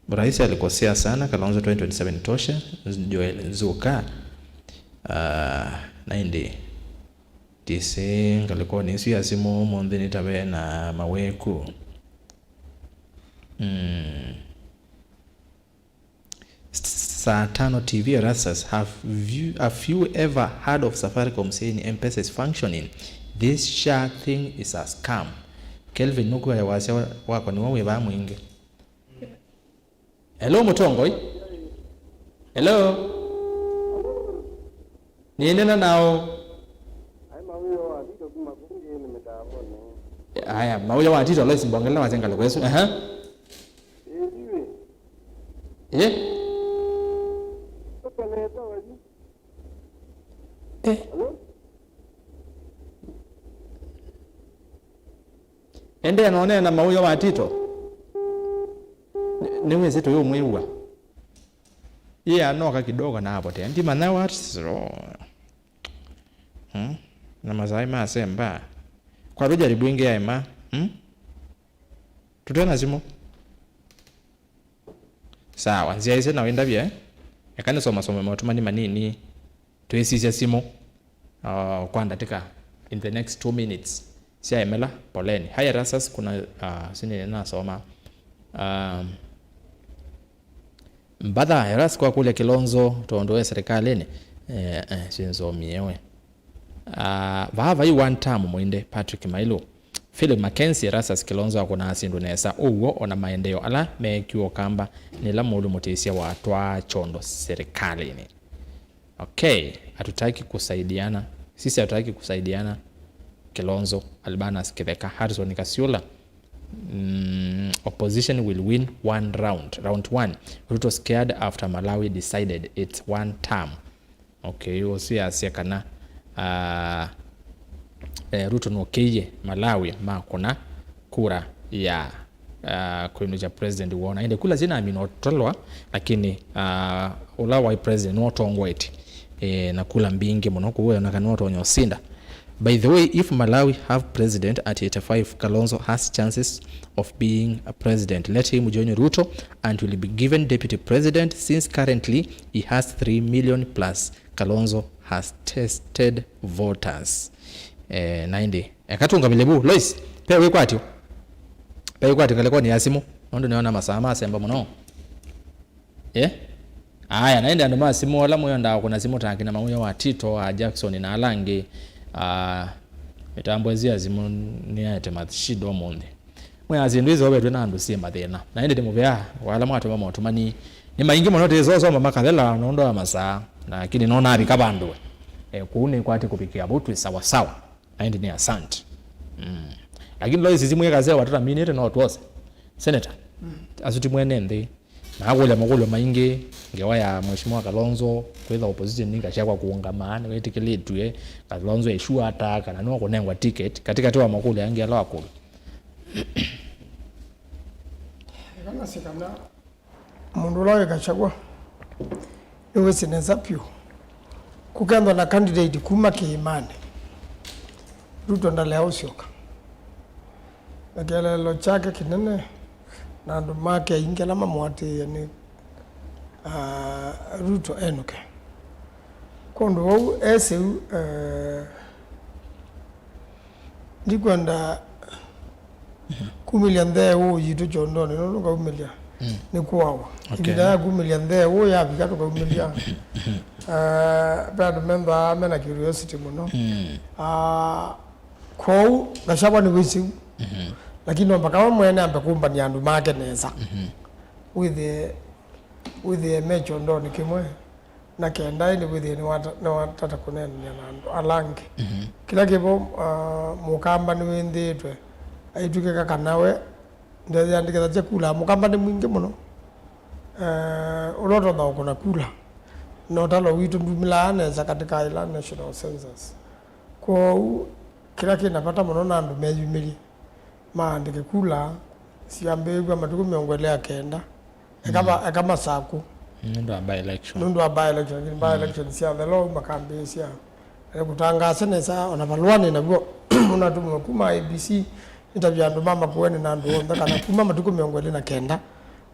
Rais alikosea sana, Kalonzo twenty twenty-seven tosha, Joel Nzuka. Ah, na ĩndĩ, ndĩsĩ ngalĩkonĩ ĩsu ya simũ ũmũnthĩ nĩtave na mawĩku. Mm. Saa Tano T V, Erastus, have you, have you ever heard of Safaricom saying M-Pesa is functioning? This SHA thing is a scam. Kelvin, nũkwĩa wasya wa-, wakwa nĩw'o wĩ vaa mwingĩ. Hello, mũtongoi. Hello. Nĩnena nao. Ai, mawĩo wa Tito kuma kũngĩ nĩ mĩtambonĩ. Aya, mawĩo wa Tito, Lois Mbongela wasya ngalĩko ĩsu. Aha. Ĩĩ, ndiwĩ. Ĩ? Ũkaneta wathi. Eh. Hello? Endea na ũneena mawĩo wa Tito. Nĩ-, nĩwĩsĩ tũyũmwĩw'a. Yeye anoka kidogo na apotea. Ndimanya what's wrong. Hmm? Na masaĩ masemba. Kwa tũjaribu ĩngĩ yaema. Hmm? Tũte na simũ. Sawa, nzĩa ĩsĩ na wĩndavye, eh? Eka nĩsomasome maũtũmani manini. Twĩsisya simũ, uh, kwa ndatĩka, in the next two minutes. Syaemela, poleni. Hi, Erastus, kuna, uh, sini nasoma. Um, Mbatha, Erastus kwa kũlya Kilonzo tondũ e serikalini. Eh, eh, sinzomie we. Ah, vaa vai one term mwĩnde Patrick Mailu. Philip Mackenzie, Erastus Kilonzo akũnaa syĩndũ nesa ũw'o, ona maendeeo ala meekiwe Ũkamba nĩ ĩla mũũlũ mũtĩsya watwaa kyondo serikalini. Okay, hatutaki kusaidiana. Sisi hatutaki kusaidiana. Kilonzo, Albanus Kitheka, Harrison Kasiũla. Mm, opposition will win one round. Round one, Ruto scared after Malawi decided it's one term. Okay, ũsu yasya kana, ah, eh, Ruto nũkĩie Malawi makũna kura ya, ah, kwĩnũkya president woo. Na ĩndĩ kula syĩna amina ũtolwa, lakini, ah, ũla waĩ president nũtongoetye, eh, na kula mbingĩ mũno, kwoou eoneka nũtonya ũsinda. By the way, if Malawi have president at eighty-five, Kalonzo has chances of being a president. Let him join Ruto and will be given deputy president, since currently he has three million plus. Kalonzo has tested voters. Eh, na ĩndĩ, eka tũngamĩle vu. Lois, pe wĩkwatyo. Pe wĩkwatyo ngalĩkonĩ ya simũ. Nũndũ nĩona masaa masemba mũno. Eh? Aya, na ĩndĩ andũ ma simũ, ala mwĩendaa kũna simũ ta akina Mawĩa wa Tito, a Jackson na ala angĩ, ah, mĩtambo ĩsu ya simũ nĩyaete mashida ũmũnthĩ. Mwĩaa syĩndũ isu ovetwe na andũ syĩ mathĩna. Na ĩndĩ nĩ mũvea, wa ala mwatũma maũtũmani. Nĩ maingĩ mũno tĩsosoma makathela nũndũ wa masaa. Lakini nona avika vandũ we. Eh, kũu nĩkwatĩ kũvikĩa vau twĩ sawa sawa. Na ĩndĩ nĩ asante. Mm. Lakini Lois simũ ĩkasewa tũtaminĩte no twose. Senator, mm, asu ti mwene nthĩ. Na akũlya makũlyo maingĩ, ngewa ya Mheshimiwa Kalonzo, kwĩtha opposition nĩ Gachagua kũũngama, nĩwĩtĩkĩlĩtw'e, Kalonzo e sure ata kana nĩwakũnengwa ticket, katĩkatĩ wa makũlyo angĩ ala wakũlwa. Eka nasye kana mũndũ ũla wĩ Gachagua, Nĩwĩsĩ nesa vyũ. Kũkethwa na candidate kuma kĩĩmanĩ, Ruto ndalea ũsyoka. Na kĩeleelo kyake kĩnene na andũ make aingĩ ala mamũatĩĩe nĩ, ah, Ruto enũke. Kwondũ vau esĩ u, eh, ndikwenda kumĩlya nthee ũũ yitũ kyondonĩ, nũndũ ngaumĩlya nĩ kũawa. Okay. Ĩvinda ya kumĩlya nthee ũũ yavika, tũkaumĩlya. Ah, ve andũ mendaa mena curiosity mũno. Ah, kwoou Gachagua nĩ wĩsĩ u. Lakini no mpaka we mwene ambe kũmbany'a andũ make nesa. Wĩthĩe, wĩthĩe me kyondonĩ kĩmwe na kenda ĩndĩ wĩthĩe nĩwata-, nĩwatata kũneenany'a na andũ ala angĩ. Kĩla kĩvo, ah, mũkamba nĩwĩnthĩĩtwe aitw'ĩkĩka kana we ndeyĩandĩkĩthasya kula. Mũkamba nĩ mwingĩ mũno. Eh, ũla ũtonya ũkũna kula. Na ũtalo witũ ndumĩlaa nesa katika ĩla national census. Kwoou kĩla kĩna vata mũno na andũ meyumĩlye maandĩke kula syambĩĩw'a matukũ mĩongo ĩlĩ na kenda. Eka va-, eka masakũ. Nũndũ wa by election. Nũndũ wa by election, lakini by election syathela ũu makambĩĩsya. Eh, kũtangaasa nesa, ona valũanĩ naw'o ũnatũmĩwe kuma I E B C, nĩtavya andũ ma Makueni na andũ onthe kana kuma matukũ mĩongo ĩlĩ na kenda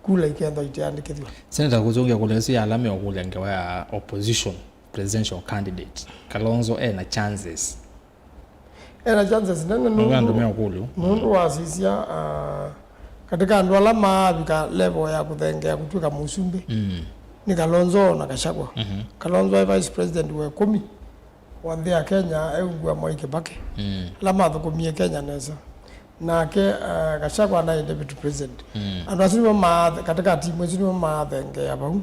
kula ikethwa iteandĩkĩthw'a. Senator, kũsũngĩa kũlea ĩsu ya ala meũkũlya ngewa ya opposition presidential candidate, Kalonzo ena chances? Ena chances nene nũndũ andũ meũkũlyo. Nũndũ wasisya, ah, katika andũ ala maavika level ya kũthengea kũtw'ĩka mũsumbĩ, nĩ Kalonzo na Gachagua. Kalonzo e vice president wa ĩkũmi wa nthĩ ya Kenya, eungua Mwai Kibaki, ala mathũkũmie Kenya nesa. Nake, eh, Gachagua naĩ deputy president. Andũ asu nĩmo maathe-, katika timu isu nĩmo maathengeea vau.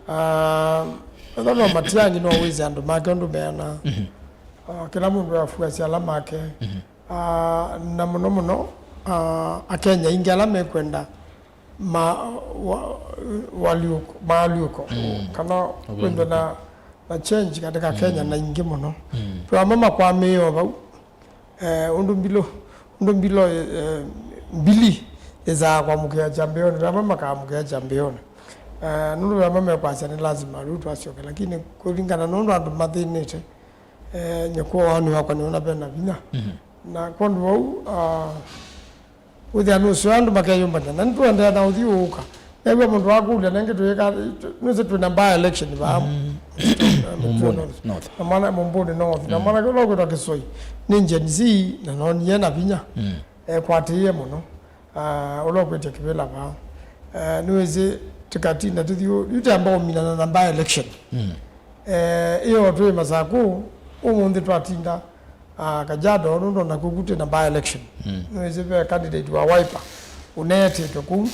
Ah, ethwa no Matiang'i no wĩsĩ andũ make ũndũ meana. Ah, kĩla mũndũ afuasya ala make. Ah, na mũno mũno, ah, Akenya aingĩ ala mekwenda ma-, wa-, waliũko, maalyũko, kana kwĩthwe na, na change katika Kenya na ingĩ mũno. Twĩ amwe makwamĩĩe o vau. Eh, ũndũ mbilũ, ũndũ mbilũ, eh, mbili ĩsaa kwamũkĩa kyambĩonĩ, twĩ amwe makaamũkĩa kyambĩonĩ. Eh, nũndũ twĩ amwe mekwasya nĩ lazima Ruto asyoke, lakini kũlingana na ũndũ andũ mathĩnĩte, eh, nyakũa waoni wakwa nĩona vena vinya. Na kwondũ vau, ah, wĩthĩa nũseo andũ makeyũmbany'a, na nĩtũendeea na ũthyũũka. New'a mũndũ wakũlya, nengĩ twĩka, nũsĩ twĩna by election vaa Mumbuni North. Na mwana Mumbuni North. Na mwana ũla ũkwĩtwa Kĩsoi, nĩ Gen Z, na nonie na vinya. Ekwatĩĩe mũno. Ah, ũla ũkwĩtya kĩvĩla vaa. Ah, nĩwĩsĩ tĩkatinda tũthyũ, yu tũyamba ũminana na by election. Eh, ĩyo twĩ Masakũ, ũmũnthĩ twatinda, ah, Kajiado, nũndũ ona kũku twĩ na by election. Nĩwĩsĩ ve candidate wa Wiper ũneetĩtwe kũu,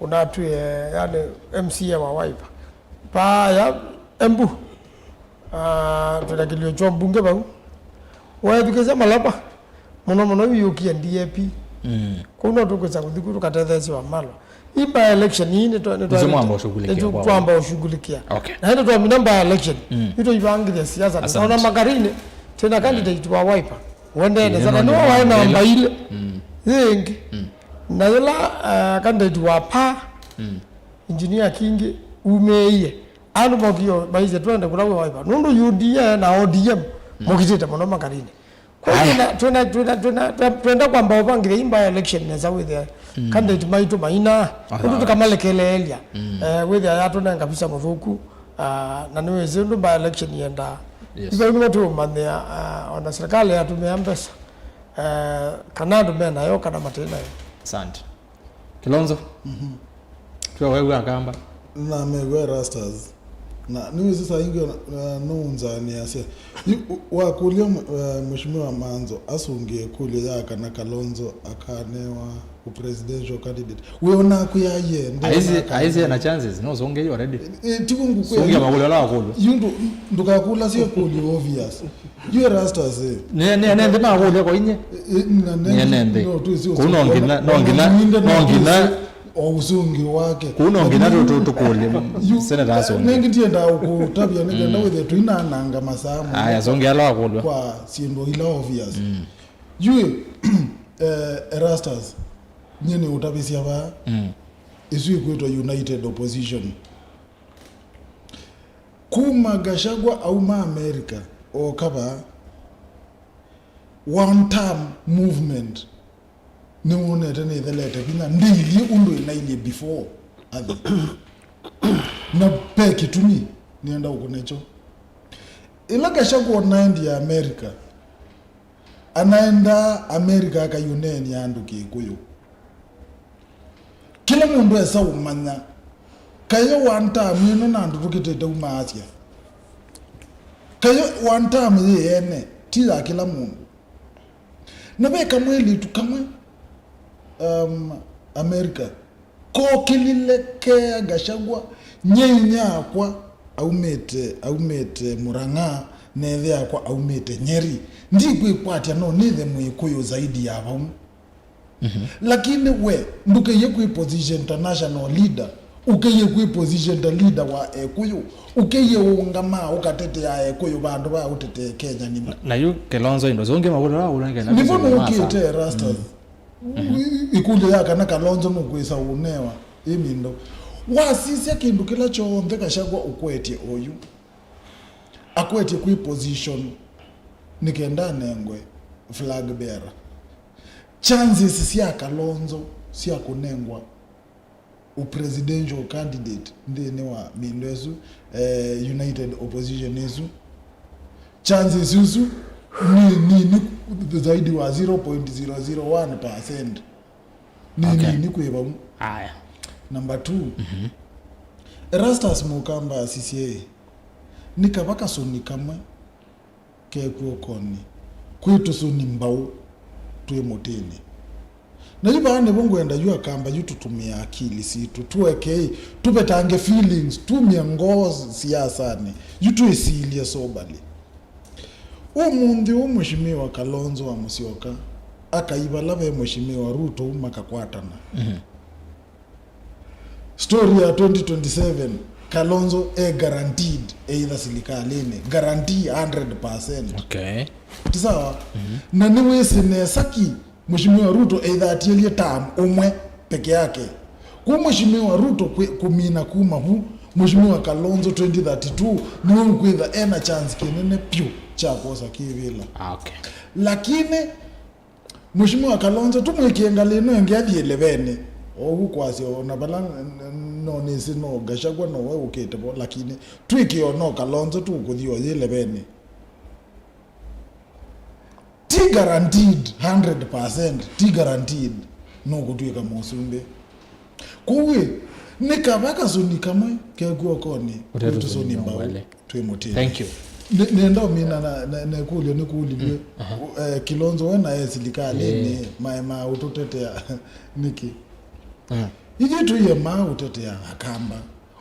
ũnatwĩe, yani, M C A wa Wiper. Vaya Embu, ah, twĩna kĩlio kya mbunge vau. Waethukĩsya malapa, mũno mũno yu yũkie D A P. Kũu no tũkwĩsa kũthi ku tũkatetheesya Wamalwa. Ii by election ii nĩ twa-, nĩ twa-, nĩsyo mwamba ũshughulikia nĩtũ-, kwa twamba ũshughulikia. Okay. Na ĩndĩ twamina by election, yu tũivangĩthya siasa. Asante. Ona Makarini, twĩna candidate wa Wiper. Wendene sana, nĩwe waĩ namba ilĩ. Yĩngĩ. Na yĩla, ah, candidate wa pa, Engineer Kingi, umĩĩie. Andũ mokio maisye twende kũla wĩ Wiper. Nũndũ U D A na O D M mokitĩte mũno Makarini. Kwa hiyo twĩna, twĩna, twĩna, twĩna, twe-, twenda kwamba ũvangĩthya ii by election nesa wĩthĩa candidate maitũ maina, ũndũ tũkamalekeleelya. Eh, wĩthĩa yatũnenga visa mũthũku, ah, na nĩwĩsĩ ũndũ by election yendaa. Yes. Ivau nĩvo tũũmanyĩa, ah, ona serikali yatũmĩa mbesa, eh, kana andũ menayo kana matĩ nayo. Asante. Kilonzo. Twawew'a akamba. Namew'a Erastus. Na nĩwĩsĩ saa ingĩ ona, eh, nũũnzanĩasya. Yu, wakũlya, eh, Mheshimiwa Manzo asũngĩe ĩkũlyo ya kana Kalonzo akanewa ũ presidential candidate. We ona akwĩa ye, nde ona akwĩa ye. Aisye ena chances, no sũngĩe already. Eh, tiguo ngũkwĩa. Sũngĩa makũlyo ala wakũlyo. Yu ndũ-, ndũkakũlasye ĩkũlyo obvious. Yu Erastus, eh. Nĩ, nĩ, nĩ nthĩ makũlya kwa inye. Eh, eh, na nĩ, nĩ nthĩ. No, twĩsĩ kũu no nginya, no nginya, no nginya. O ũsũngĩo wake. Kũu no nginya tũ-, tũ-, tũkũlye. Yu, Senator asũngĩe. Nengĩ ndienda ũkũtavya nĩ kenda wĩthĩe tũinananga masaa mũno. Aya, sũngĩa ala wakũlwa. Kwa syĩndũ ila obvious. Yu, eh, Erastus, nyie nĩ ũtavisya vaa. Ĩsu ĩkwĩtwa United Opposition. Kuma Gachagua auma America, oka vaa, one term movement nĩwonete nĩthelete vinya, ndĩilyĩ ũndũ ĩnailyĩ before athi. Na ve kĩtumi nĩenda ũkũne kyo. Ĩla Gachagua ũnaendie America, anaendaa America akaiũneeny'a andũ Kĩkũyũ. Kĩla mũndũ esa ũmanya, kayo one term ĩno na andũ tũkĩtĩte umaasya. Kayo one term yĩ ene, ti ya kĩla mũndũ. Na ve kamwĩlĩtu kamwe, um, America, kokĩlile kea Gachagua, nyie inyia wakwa aumĩte, aumĩte Murang'a, na ĩthe wakwa aumĩte Nyeri. Ndikwĩkwatya no nĩthe Mwĩkũyũ zaidi ya vau. Mhm. Lakini we, ndũkĩie kwĩ position ta national leader, ũkĩie kwĩ position ta leader wa Ekũyũ, ũkĩie ũũngama ũkatetea Ekũyũ vandũ va ũtetee Kenya nima. Na, na yu Kilonzo indo zũngĩ mavũla wa ũla ngena nĩvo nũkĩte Erastus. Mhm. Ĩ-, ĩkũlyo ya kana Kalonzo nũkwĩsa ũnewa ĩ mĩndo. Wasisya kĩndũ kĩla kyonthe Gachagua ũkwetye oyu, akwetye kwĩ position nĩ kenda anengwe flag bearer. Chances sya Kalonzo sya kũnengwa u presidential candidate nthĩnĩ wa mĩndo ĩsu, eh, united opposition ĩsu, chances isu nĩ nini zaidi wa zero point zero zero one percent. Nĩ Okay. nini kwĩ vau. Aya. Number two, Mhm. Erastus Mũkamba asisye, nĩ kava kasũni kamwe ke kw'okonĩ kwĩ tũsũni mbaũ twĩ mũtĩnĩ. Na yu vaa nĩvo ngwenda yu Akamba yu tũtũmĩe akili sitũ, tũekei, tũvetange feelings, tumie ngoo siasanĩ, yu twĩsilye soberly. Ũmũnthĩ ũũ Mheshimiwa Kalonzo wa Musyoka akai vala ve Mheshimiwa Ruto makakwatana. Mhm. Story ya twenty twenty-seven, Kalonzo e guaranteed either silikalini, guarantee hundred percent. Okay. Ti sawa? Mhm. Na nĩwĩsĩ nesa ki Mheshimiwa Ruto either atielye term ũmwe peke yake. Kwa Mheshimiwa Ruto kwi-, kumina kuma vu, Mheshimiwa Kalonzo twenty thirty-two nĩwe ũkwĩtha ena chance kĩnene pyũ kya kwosa kĩvĩla. Ah, okay. Lakini Mheshimiwa Kalonzo, tũmwĩkĩe ngalĩ ĩno ĩngĩ athi ĩlevenĩ. Oou kwasya, o na vala n-, n-, no nĩsĩ no Gachagua nowe ũkĩte vo, lakini twĩkĩe o no Kalonzo tũkũthi o yĩ ĩlevenĩ. Ti guaranteed, hundred percent, ti guaranteed nũkũtw'ĩka mũsumbĩ. Kwoou ĩ, nĩ kava kasũni kamwe ke kw'okonĩ kwĩ tũsũni mbaũ twĩ mũtĩnĩ. Thank you. Nĩ-, nĩenda ũmina na, na, na ĩkũlyo nĩkũlilw'e, eh, Kilonzo we na e silikalĩnĩ, maema ũtũtetea nĩkĩ? Mm. Ithyĩ tũiema ũtetea Akamba.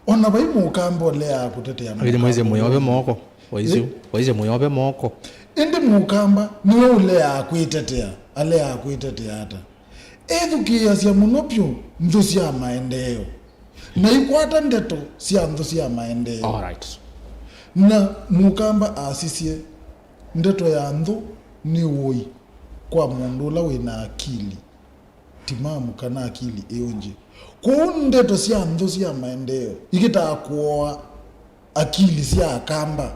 O na vai Mũkamba ũleaa kũtetea Mũkamba. Mwĩsĩ mũyove moko. Waisye, eh? Waisye mũyove moko. Ĩndĩ Mũkamba nĩwe ũleaa kwĩtetea, aleaa kwĩtetea ata? Ethukĩĩasya mũno vyũ nthũ sya maendeeo, na ikwata ndeto sya nthũ sya maendeeo. All right. Na Mũkamba asisye, ndeto ya nthũ nĩ ũĩ kwa mũndũ ũla wĩ na akili timamu kana akili ĩũngye. Kwoou ndeto sya nthũ sya maendeeo ikĩtaa kũoa akili sya Akamba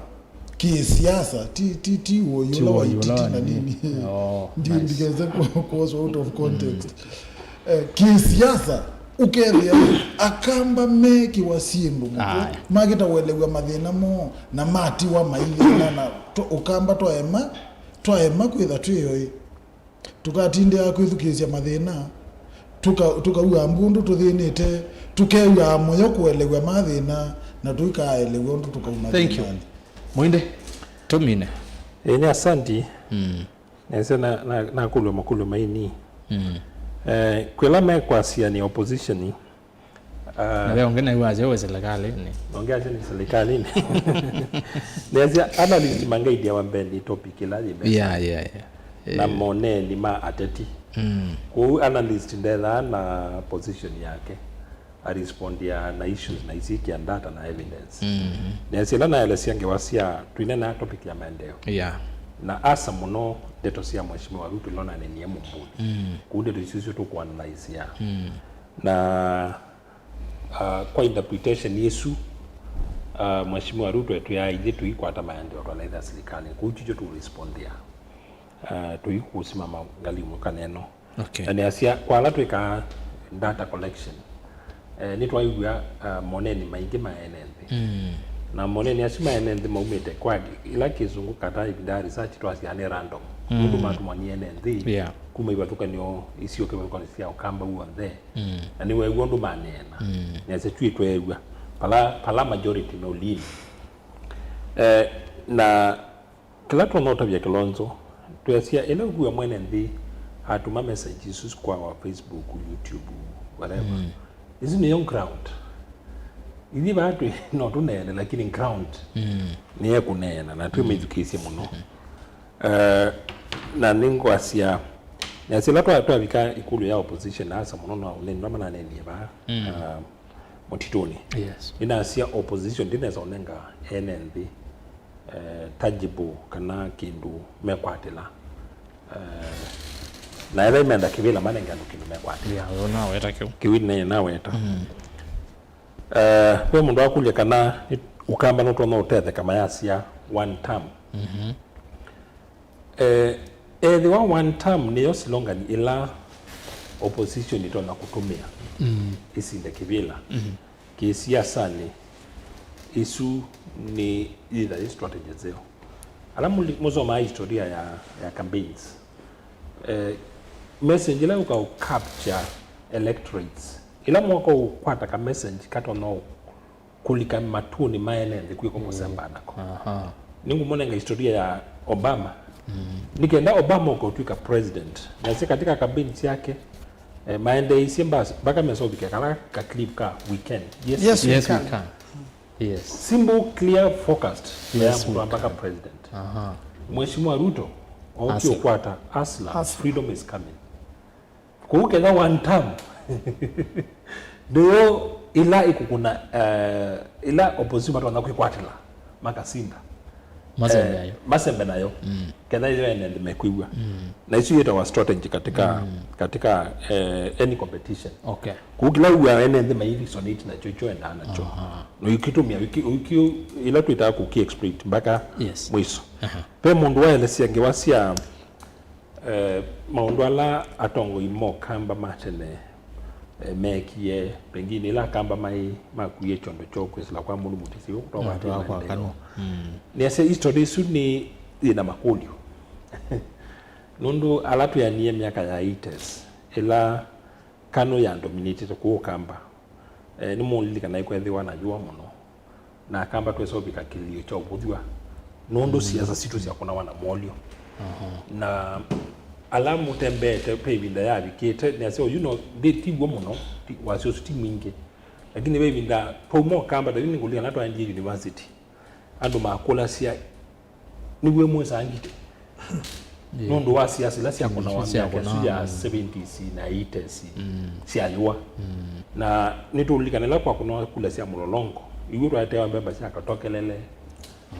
kĩsiasa, ti, ti, ti ũĩ ũla wa ititi na nini. Oh, ndi-, nice. Ndikese ku-, kuoswa out of context. Eh, kĩsiasa, ũkethĩa Akamba mekĩwa syĩndũ mũtwe, makĩta ũelew'a mathĩna moo, na matiwa maithĩna, na tũ-, Ũkamba twaema, twaema kwĩtha twĩ oĩ. Tũkatindĩaa kwĩthukĩĩsya mathĩna, tũka-, tũkauaa mbu ũndũ tũthĩnĩte, tũkew'aa mũyo kũelew'a mathĩna, na tũikaaelew'a ũndũ tũkauma thĩnanĩ. Thank you. Mũinde, tũmine. Ĩĩ, nĩ asanti. Mm. Nĩsĩ na, na, nakũlw'a makũlyo maini. Mm. Eh, kwĩla mekwasya nĩ opposition, Ah. Na ve ũngĩ naiwasya wĩ silikalĩnĩ. Na ũngĩ asya nĩ silikalĩnĩ. Nĩasya analyst mangaindia wa mbee nĩ topic ĩla yĩ mesa. Yeah, yeah, yeah. Na eh, moneni ma ateti. Mm. Kwoou analyst ndethaa na position yake. Arespondia na issues na isikĩa data na evidence. Mm-hmm. Nĩasya ĩla naelesya ngewa sya twinena topic ya maendeeo. Yeah. Na asa mũno ndeto sya Mheshimiwa Ruto ila nanenie mũmbunĩ. Mm. Kwoou ndeto isu isu tũkũanalysia. Mm. Na Ah, kwa interpretation ĩsu, Uh, Mheshimiwa Ruto etwĩa ithyĩ tũikwata maendeeo twalaĩthĩa silikalĩ. Kũu tikyo tũrespondia. Uh, tũikũsimama ngalĩnĩ kaneno. Okay. Na nĩasya, kwa ala twĩkaa data collection, eh, nĩtwaiw'a, uh, moneni maingĩ ma ene nthĩ. Mm. Na moneni asu ma ene nthĩ maumĩte kwa ĩla kĩsũngũ kata ĩvinda ya research twasyaa nĩ random. Mm. Nũndũ matũmanie ene nthĩ, yeah, kuma ivathũkanio isio kĩvathũkanio sya Ũkamba w'onthe. Mm. Na nĩweew'a ũndũ maneena. Mm. Nĩasya twĩ tweew'a. Pala, pala majority me ũliĩnĩ. Eh, na kĩla tũnootavya Kilonzo, tweasya ĩla ũkwĩa mwene nthĩ atũma message isu kwa wa Facebook, YouTube, whatever. Mm. Isu nĩyo ground. Ithyĩ vaa twĩ no tũneene, lakini ground, mm, nĩye kũneena, na twĩmĩthukĩĩsye mũno. Mm. Eh, na nĩngwasya, nasya ĩla twa-, twavika ĩkũlyo ya opposition, asa mũno no nĩ ndwa mananenie vaa, mm, ah, mũtitũnĩ. Yes. Nĩnasya opposition ndĩnesa ũnenga ene nthĩ, eh, tangible kana kĩndũ mekwatĩla. Eh, na ethwa imenda kĩvĩla manenge andũ kĩndũ mekwatĩla. Yeah, ũyũ naweta kĩu. Kĩu nĩ naweta. Mm. Eh, ve mũndũ akũlya kana nĩ Ũkamba nũtonya ũtetheka mayasya one term. Mhm. Eh, ethĩwa one term nĩyo slogan ĩla opposition ĩtonya kũtũmĩa, mm, ĩsinde kĩvĩla, mhm, kĩsiasanĩ, ĩsu nĩ yĩtha yĩ strategy nzeo. Ala mũli-, mũsomaa historia ya, ya campaigns, eh, message ĩla yũka ũ capture electorates, ĩla mwoka ũkwata ka message katonya kũlika matũnĩ ma ene nthĩ kwĩko kũsemba nako. Aha. Nĩngũmũnenga historia ya Obama. Mm. Nĩ kenda Obama ũka ũtw'ĩka president, nasya katika campaign syake, eh, maendeeisye mbasi mpaka mesovike kala ka clip ka "We can." Yes, yes, we can. Yes. Simple, clear, focused. Yes, ya mũndũ we mpaka can. President. Aha. Mheshimiwa Ruto, oki hustler. Ũkwata hustler. Hustler. Freedom is coming. Kũu kethwa one term, ndio ĩla ĩkũkũna, eh, ĩla opposition matonya kwĩkwatĩla, makasinda. Masembe, eh, nayo. Masembe nayo. Mm. Ketha ĩyo ene nthĩ mekwĩw'a. Mm. Na isu yĩtawa strategy katika, mm, katika, eh, any competition. Okay. Kũu kĩla wĩw'a ene nthĩ mai resonate nakyo, kyo endaa nakyo. Aha. No ũkĩtũmĩa, ũki-, ũki-, ĩla twĩtaa kũki exploit mpaka, yes, mwiso. Aha. Ve mũndũ waelesya ngewa sya Eh, maũndũ ala atongoi ma Ũkamba ma tene, eh, meekie, pengine ĩla Akamba maĩ makuie kyondo kyoo kwĩsĩla kwa mũndũ mũtĩsĩ wĩ kũtoka. Mm, kwa maendeeo. Kanũ. Mm. Nĩasya history ĩsu nĩ yĩna makũlyo. Nũndũ ala twĩanie myaka ya eighties, ĩla Kanu ya dominatĩte kũu Ũkamba. Eh, nĩmũlilikana ĩkwethĩwa na yũa mũno, na Akamba twesa ũvika kĩlio kya ũvũthw'a nũndũ, mm, siasa sitũ syakũnawa na molyo. Aha. Na ala mũtembeete ve ĩvinda yavikĩte, nĩasya, you know, ndĩ ti w'o mũno, ti, wasya ũsu ti mwingĩ, lakini ve ĩvinda twauma Ũkamba, ta yu nĩngũlilikana twaendie university, andũ makũlasya, "Nĩw'o mwĩsaa ngitĩ?" Yeah. Nũndũ wa siasa ila syakũnawa, mm, myaka ĩsu ya seventies na eighties, mm, syayũa. Mm. Na nĩtũũlilikana ĩla kwakũnawa kula sya mũlolongo, iw'ũ twaetewa mbemba sya katokelele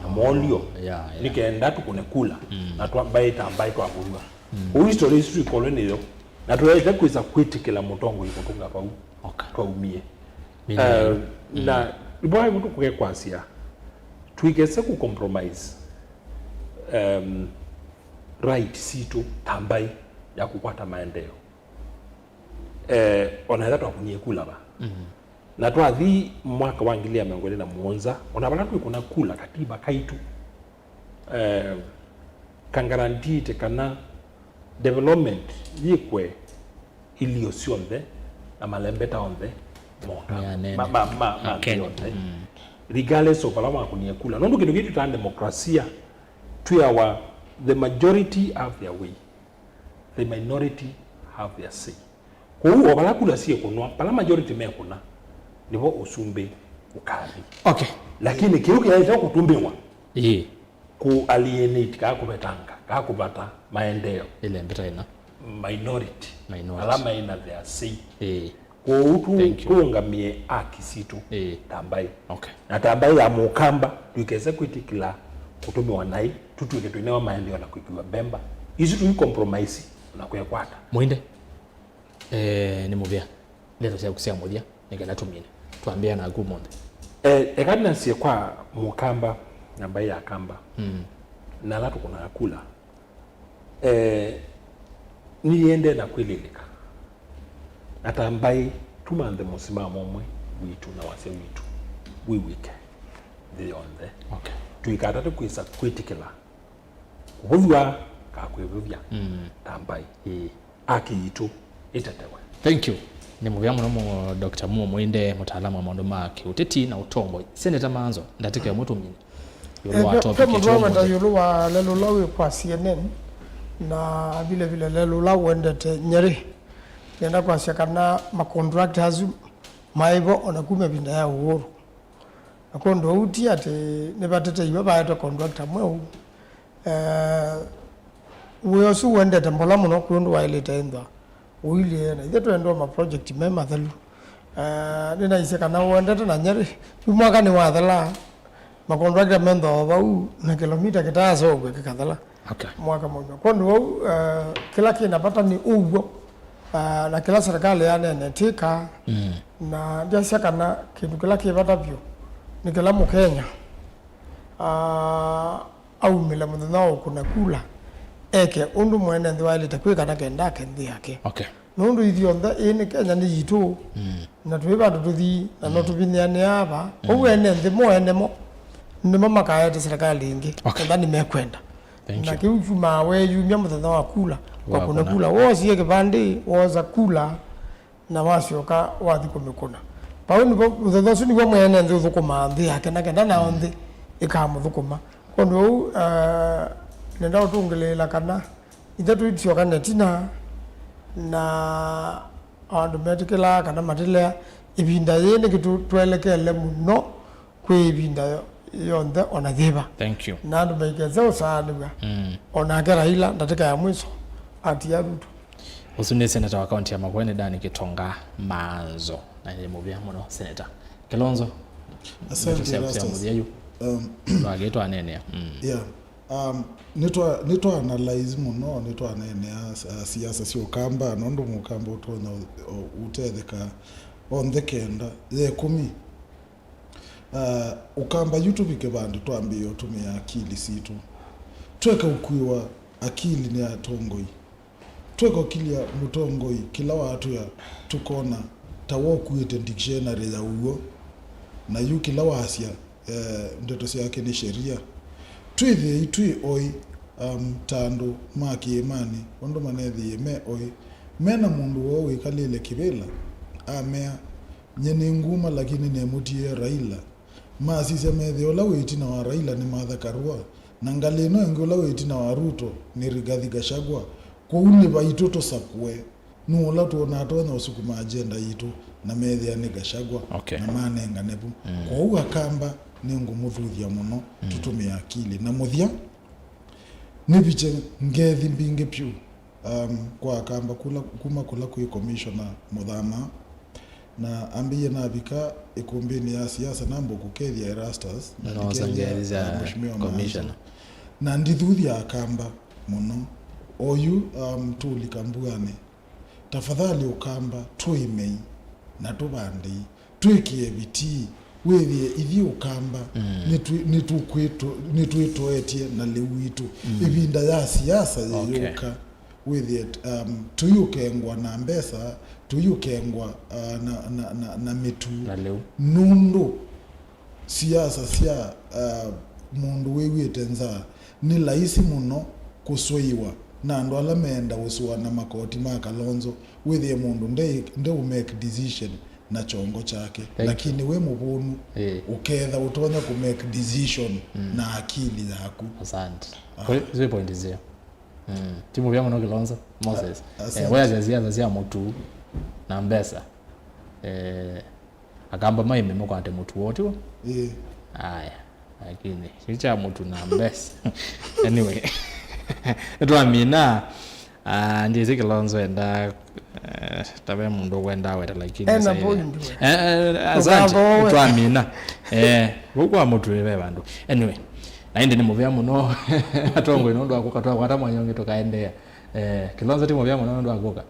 na molyo, yeah, yeah, nĩ kenda tũkũne kula, mm, na twa-, mbaĩ ta mbaĩ twavũthw'a. Mm. Ũu history ĩsu tũikolwe nĩyo, na tũyaĩte kwĩsa kwĩtĩkĩla mũtongoi kũtũnga vau, okay, twaumie. Mĩnyaĩo. Eh, mm, na vaa ĩvu tũkũke kwasya, tũikese kũ compromise, em, right sitũ ta mbaĩ ya kũkwata maendeeo. Eh, ona ĩla twakũnie kula va. Mm. Na twathi mwaka wa ngili ya mĩongo ĩlĩ na mũonza, ona vala twĩkũna kula katiba kaitũ, eh, kangarantiĩte kana development yĩkwe ilio syonthe na malembeta onthe moka. Meanene. Ma, ma, ma, ma nthĩ yonthe. Mm. Regardless of ala makũnie kula. Nũndũ kĩndũ kĩĩ twĩtaa demokrasia, twĩawa the majority have their way, the minority have their say. Kwoou o vala kula syĩkũnwa, vala majority mekũna, nĩvo ũsumbĩ ũkathi. Okay. Lakini kĩu kĩyaĩte kũtũmĩwa, ĩĩ, kũ alienate, kaa kũvetanga, kaa kũvata maendeeo. Ĩle mbeta ĩna. Minority. Minority. Ala maĩ na their say. Ĩĩ. Kwoou tu-, thank you, tũũngamĩe aki sitũ, ĩĩ, ta mbaĩ. Okay. Na ta mbaĩ ya Mũkamba, tũikese kwĩtĩkĩla kũtũmĩwa naĩ, tũtw'ĩke twĩnewa maendeeo na kwĩkĩwa mbemba. Isu tũi compromise na kwĩkwata. Mũinde. Eh, nĩ mũvea. Ndeto syaku sya mũthya, nĩ kana tũmine. Twambĩa naku ũmũnthĩ. Eh, eka nasye kwa Mũkamba na mbaĩ ya Kamba, mm, na ala tũkũnaga kula. Eh, nĩyĩendee na kwĩlĩlĩka na ta mbaĩ tũmanthe mũsimamo ũmwe witũ na wasya witũ wĩ wĩke nthĩ yonthe. Okay. Tũikatate kwĩsa kwĩtĩkĩla kũvũthw'a ka kwĩvũthya, mm, ta mbaĩ. Ĩĩ. Haki yitũ ĩtetewe. Thank you. Nĩ mũvea mũno mũ-, Doctor Muo Mwinde, mũtaalamu wa maũndũ ma kĩũteti na ũtongoi. Senator Manzo, ndatĩka ĩmwe tũmine ĩũlũ wa topic ĩtũũmũnthĩ. Ĩũlũ wa lelũ ũla wĩ kwa C N N, na vile vile lelũ ũla ũendete Nyeri. Nĩenda kwasya kana ma contractors asu maĩ vo ona kuma ĩvinda ya Uhuru. Na kwondũ ũu ti atĩ nĩvateteiwe vaetwe contractor mweũ. Eh, wĩa ũsu ũendete mbola mũno kwĩ ũndũ waĩlĩte ĩnthwa ũilyĩ, na ithyĩ twendwa ma project me mathelu. Eh, nĩnaisye kana ũendete na Nyeri, yu mwaka nĩwathela, ma contractor menthwa o vau na kĩlomita kĩtaaseũvw'a kĩkathela. Okay. Mwaka mũima. Kwondũ ũu, eh, kĩla kĩ na vata nĩ ũw'o, eh, na kĩla serikali yanene tĩka, mm, na ndyasya kana kĩndũ kĩla kĩ vata vyũ nĩ kĩla Mũkenya, ah, aumĩle mũthenya wa ũkũna kula, eke ũndũ mwene nthĩ waĩlĩte kwĩka na kenda ake nthĩ yake. Okay. Nũndũ ithyonthe ĩĩ nĩ Kenya nĩ yitũ, mm, na twĩ vandũ tũthi, na no, mm, tũvinĩanĩaa va. Kwoou, mm, ene nthĩ mo ene mo nĩmo makaete serikali ĩngĩ, okay, kenda nĩmekwenda. Thank you. Na kĩu kyumaa weyumya mũthenya wa kula, kwa kũna kula. Wosie kĩvandĩ, wosa kula, na wasyoka wathi kũmĩkũna. Vau nĩvo, mũthenya ũsu nĩw'o mwene nthĩ ũthũkũmaa nthĩ yake, na kenda nao, mm, nthĩ ĩkamũthũkũma. Kwondũ ũu, eh, nenda ũtũngĩlĩĩla kana ithyĩ tũisyokana ĩtina, na andũ metĩkĩlaa kana matĩlea, ĩvinda yĩĩ nĩkĩ tũ-, twelekele mũno kwĩ ĩvinda yo-, yonthe ona yĩva. Thank you. Na andũ maikese ũsaanĩw'a. Mm. Onake Raila ndatĩka ya mwiso atia Ruto. Ũsu nĩ seneta wa kaunti ya Makueni, Dan Gitonga Manzo. Na nĩ mũvea mũno, seneta. Kilonzo. Asante, ndeto sya, sya Erastus. Mũthya yu. Um, twagĩtwa anenea. Mm. Yeah. Um, nĩtwa, nĩtwa analyze mũno, nĩtwaneenea, uh, siasa sya Ũkamba, nũndũ Mũkamba ũtonya ũ-, ũ-, ũtetheka onthe kenda. Ya ĩkũmi, uh, Ũkamba yu tũvike vandũ twambĩĩe ũtũmĩa akili sitũ. Tweka ũkuĩwa akili nĩ atongoi. Tweka ũkilya mũtongoi kĩla watwĩa tũkona ta wokuĩte dictionary ya ũw'o, na yu kĩla wasya, eh, ndeto syake nĩ sheria. Twĩthĩei twĩ oĩ, um, ta andũ ma kĩĩmanĩ, ũndũ manethĩie me oĩ. Mena mũndũ woo wĩkalĩle kĩvĩla, amea, "Nyie nĩnguma, lakini nĩmũtiĩe Raila." Masisya methĩa ũla wĩ ĩtina wa Raila nĩ Martha Karua, na ngalĩ ĩno ĩngĩ ũla wĩ ĩtina wa Ruto nĩ Rigathi Gachagua. Kwoou nĩ vaitũ tũsakũe nũũ ũla twonaa atonya ũsukuma agenda yitũ, na methĩa nĩ Gachagua, okay, na manengane vu. Mm. Kwoou Akamba nĩngũmũthuthya mũno, mm, tũtũmĩe akili. Na mũthya, nĩvikye ngethi mbingĩ vyũ, um, kwa Akamba kula, kuma kũla kwĩ Commissioner Mũthama, na ambĩie navika ĩkũmbĩnĩ ya siasa, namba kũkethya Erastus, na, nosa ndikethya, ngethi sya, uh, Mheshimiwa Commissioner Manzo. Na ndithuthya Akamba mũno. Oyu, um, tũlika mbuanĩ. Tafadhali Ũkamba, tũĩmei na tũvandei, twĩkĩe vitii, wĩthĩe ithyĩ Ũkamba, mm, nĩtwĩ-, nĩtũkwĩtũ-, nĩtwĩtoetye na lĩu witũ. Mm. Ĩvinda ya siasa, okay, yĩyũka, wĩthĩe, um, tũiũkengwa na mbesa, tũiũkengwa, uh, na, na, na, na mĩtu. Na lĩu. Nũndũ siasa sya, uh, mũndũ wĩw'ĩte nzaa nĩ laisi mũno kũsũĩwa na andũ ala meenda ũsũa na makoti ma Kalonzo, wĩthĩe mũndũ nde, nde ũ make decision na kyongo kyake. Thank you. Lakini wĩ mũvũnu, eh, ũketha ũtonya kũ make decision, mm, na akili yaku. Asante. Ah. Kwa hiyo, zile point zio. Mm. Ti mũvea mũno Kilonzo, Moses. A-, asante. Eh, weasya siasa sya mũtu na mbesa. Eh, Akamba maĩme makwate mũtu woo, tiw'o? Ĩĩ. Aya, lakini kĩu kya mũtu na mbesa. Anyway. Nĩtwamina. Ah, ndyĩsĩ Kilonzo enda, eh, ta ve mũndũ ũkwenda aweta, lakini ena saĩlĩ point we. Eh, eh, asante. Ndũkathoe. Nĩtwamina. Eh, vau kwa mũtu ve vandũ. Anyway, na ĩndĩ nĩ mũvea mũno atongoi nũndũ wa kũka, twakwata mwanya ũngĩ tũkaendeea. Eh, Kilonzo ti mũvea mũno nũndũ wa kũka.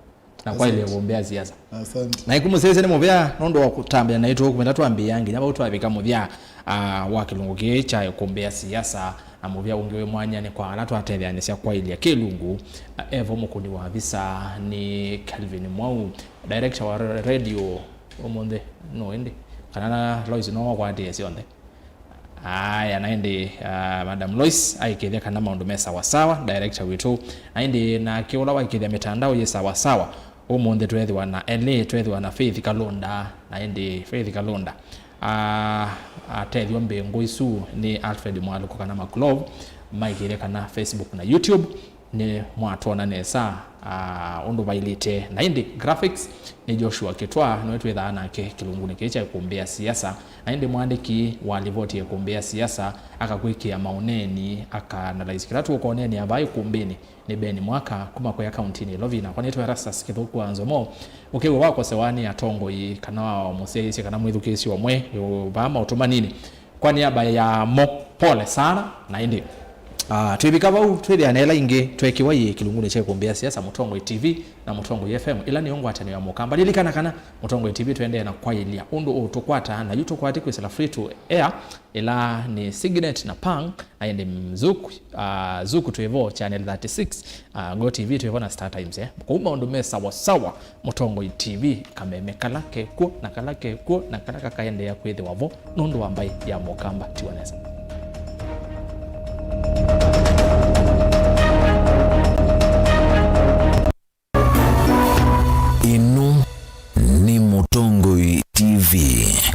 na kwaĩlya kũmbĩa siasa. Asante. Na ĩkũmũsyaĩsya nĩ mũvea nũndũ wa kũtambĩa naitũ kumĩla twambĩĩa nginya vau twavika mũthya, ah, wa kĩlungu kĩĩ kya kũmbĩa siasa, na mũvea ũngĩ wĩ mwanya nĩ kwa ala twatetheanĩsya kwaĩlya kĩlungu. Ah, evo mũkũni wa visa nĩ Kelvin Mwau, director wa re-, radio ũmũnthĩ nũ ĩndĩ? Kana na Lois no wakwatĩe syonthe? Aya, na ĩndĩ, ah, Madam Lois aikĩthya kana maũndũ me sawa sawa, director witũ. Na ĩndĩ nake ũla waikĩthya mĩtandao yĩ sawa sawa, ũmũnthĩ twethĩwa na L A, twethĩwa na Faith Kalunda, na ĩndĩ Faith Kalunda, ah, atethyo mbĩngũ isu nĩ Alfred Mwaluko kana Maklov, maikĩthya kana Facebook na YouTube nĩ mwatwona nesa, ah, ũndũ vailĩte. Na ĩndĩ graphics nĩ Joshua Kitwa, nĩwe twĩthaa nake kĩlungunĩ kĩĩ kya kũmbĩa siasa. Na ĩndĩ mwandĩki wa livoti ya kũmbĩa siasa akakwĩkĩa maũneeni, akaanalyze kĩla tũkoneenea vaa ikumbĩnĩ nĩ Ben Mwaka kuma kũya kauntinĩ Nairobi. Nakwa nĩtwa Erastus Kĩthũku wa Nzomo. Ũkew'a wakosewa nĩ atongoi kana wa mũsyaĩĩsya kana mwĩthukĩĩsya ũmwe vaa maũtũmaninĩ. Kwa niaba ya mo, pole sana, na ĩndĩ, ah, twĩvika vau, twĩthĩane ĩla ingĩ twekiwa ĩ kĩlungunĩ kya ikumbĩ ya siasa, Mũtongoi T V na Mũtongoi F M, ĩla nĩyo ngwatanĩo ya Mũkamba. Lilikana kana Mũtongoi T V tũendee na kwaĩlya ũndũ ũtũkwata, na yu tũkwate kwĩsĩla free to air, ĩla nĩ Signet na Pang, na ĩndĩ Zuku, ah, Zuku twĩ vo channel thirty-six, ah, Go T V twĩ vo na Star Times, eh. Kũu maũndũ me sawa sawa. Mũtongoi T V, kameme kala ke kw'o na kala ke kw'o na kala kakaendeea kwĩthĩwa vo nũndũ wa mbaĩ ya Mũkamba. Tiwa nesa. Ĩno nĩ Mũtongoi T V.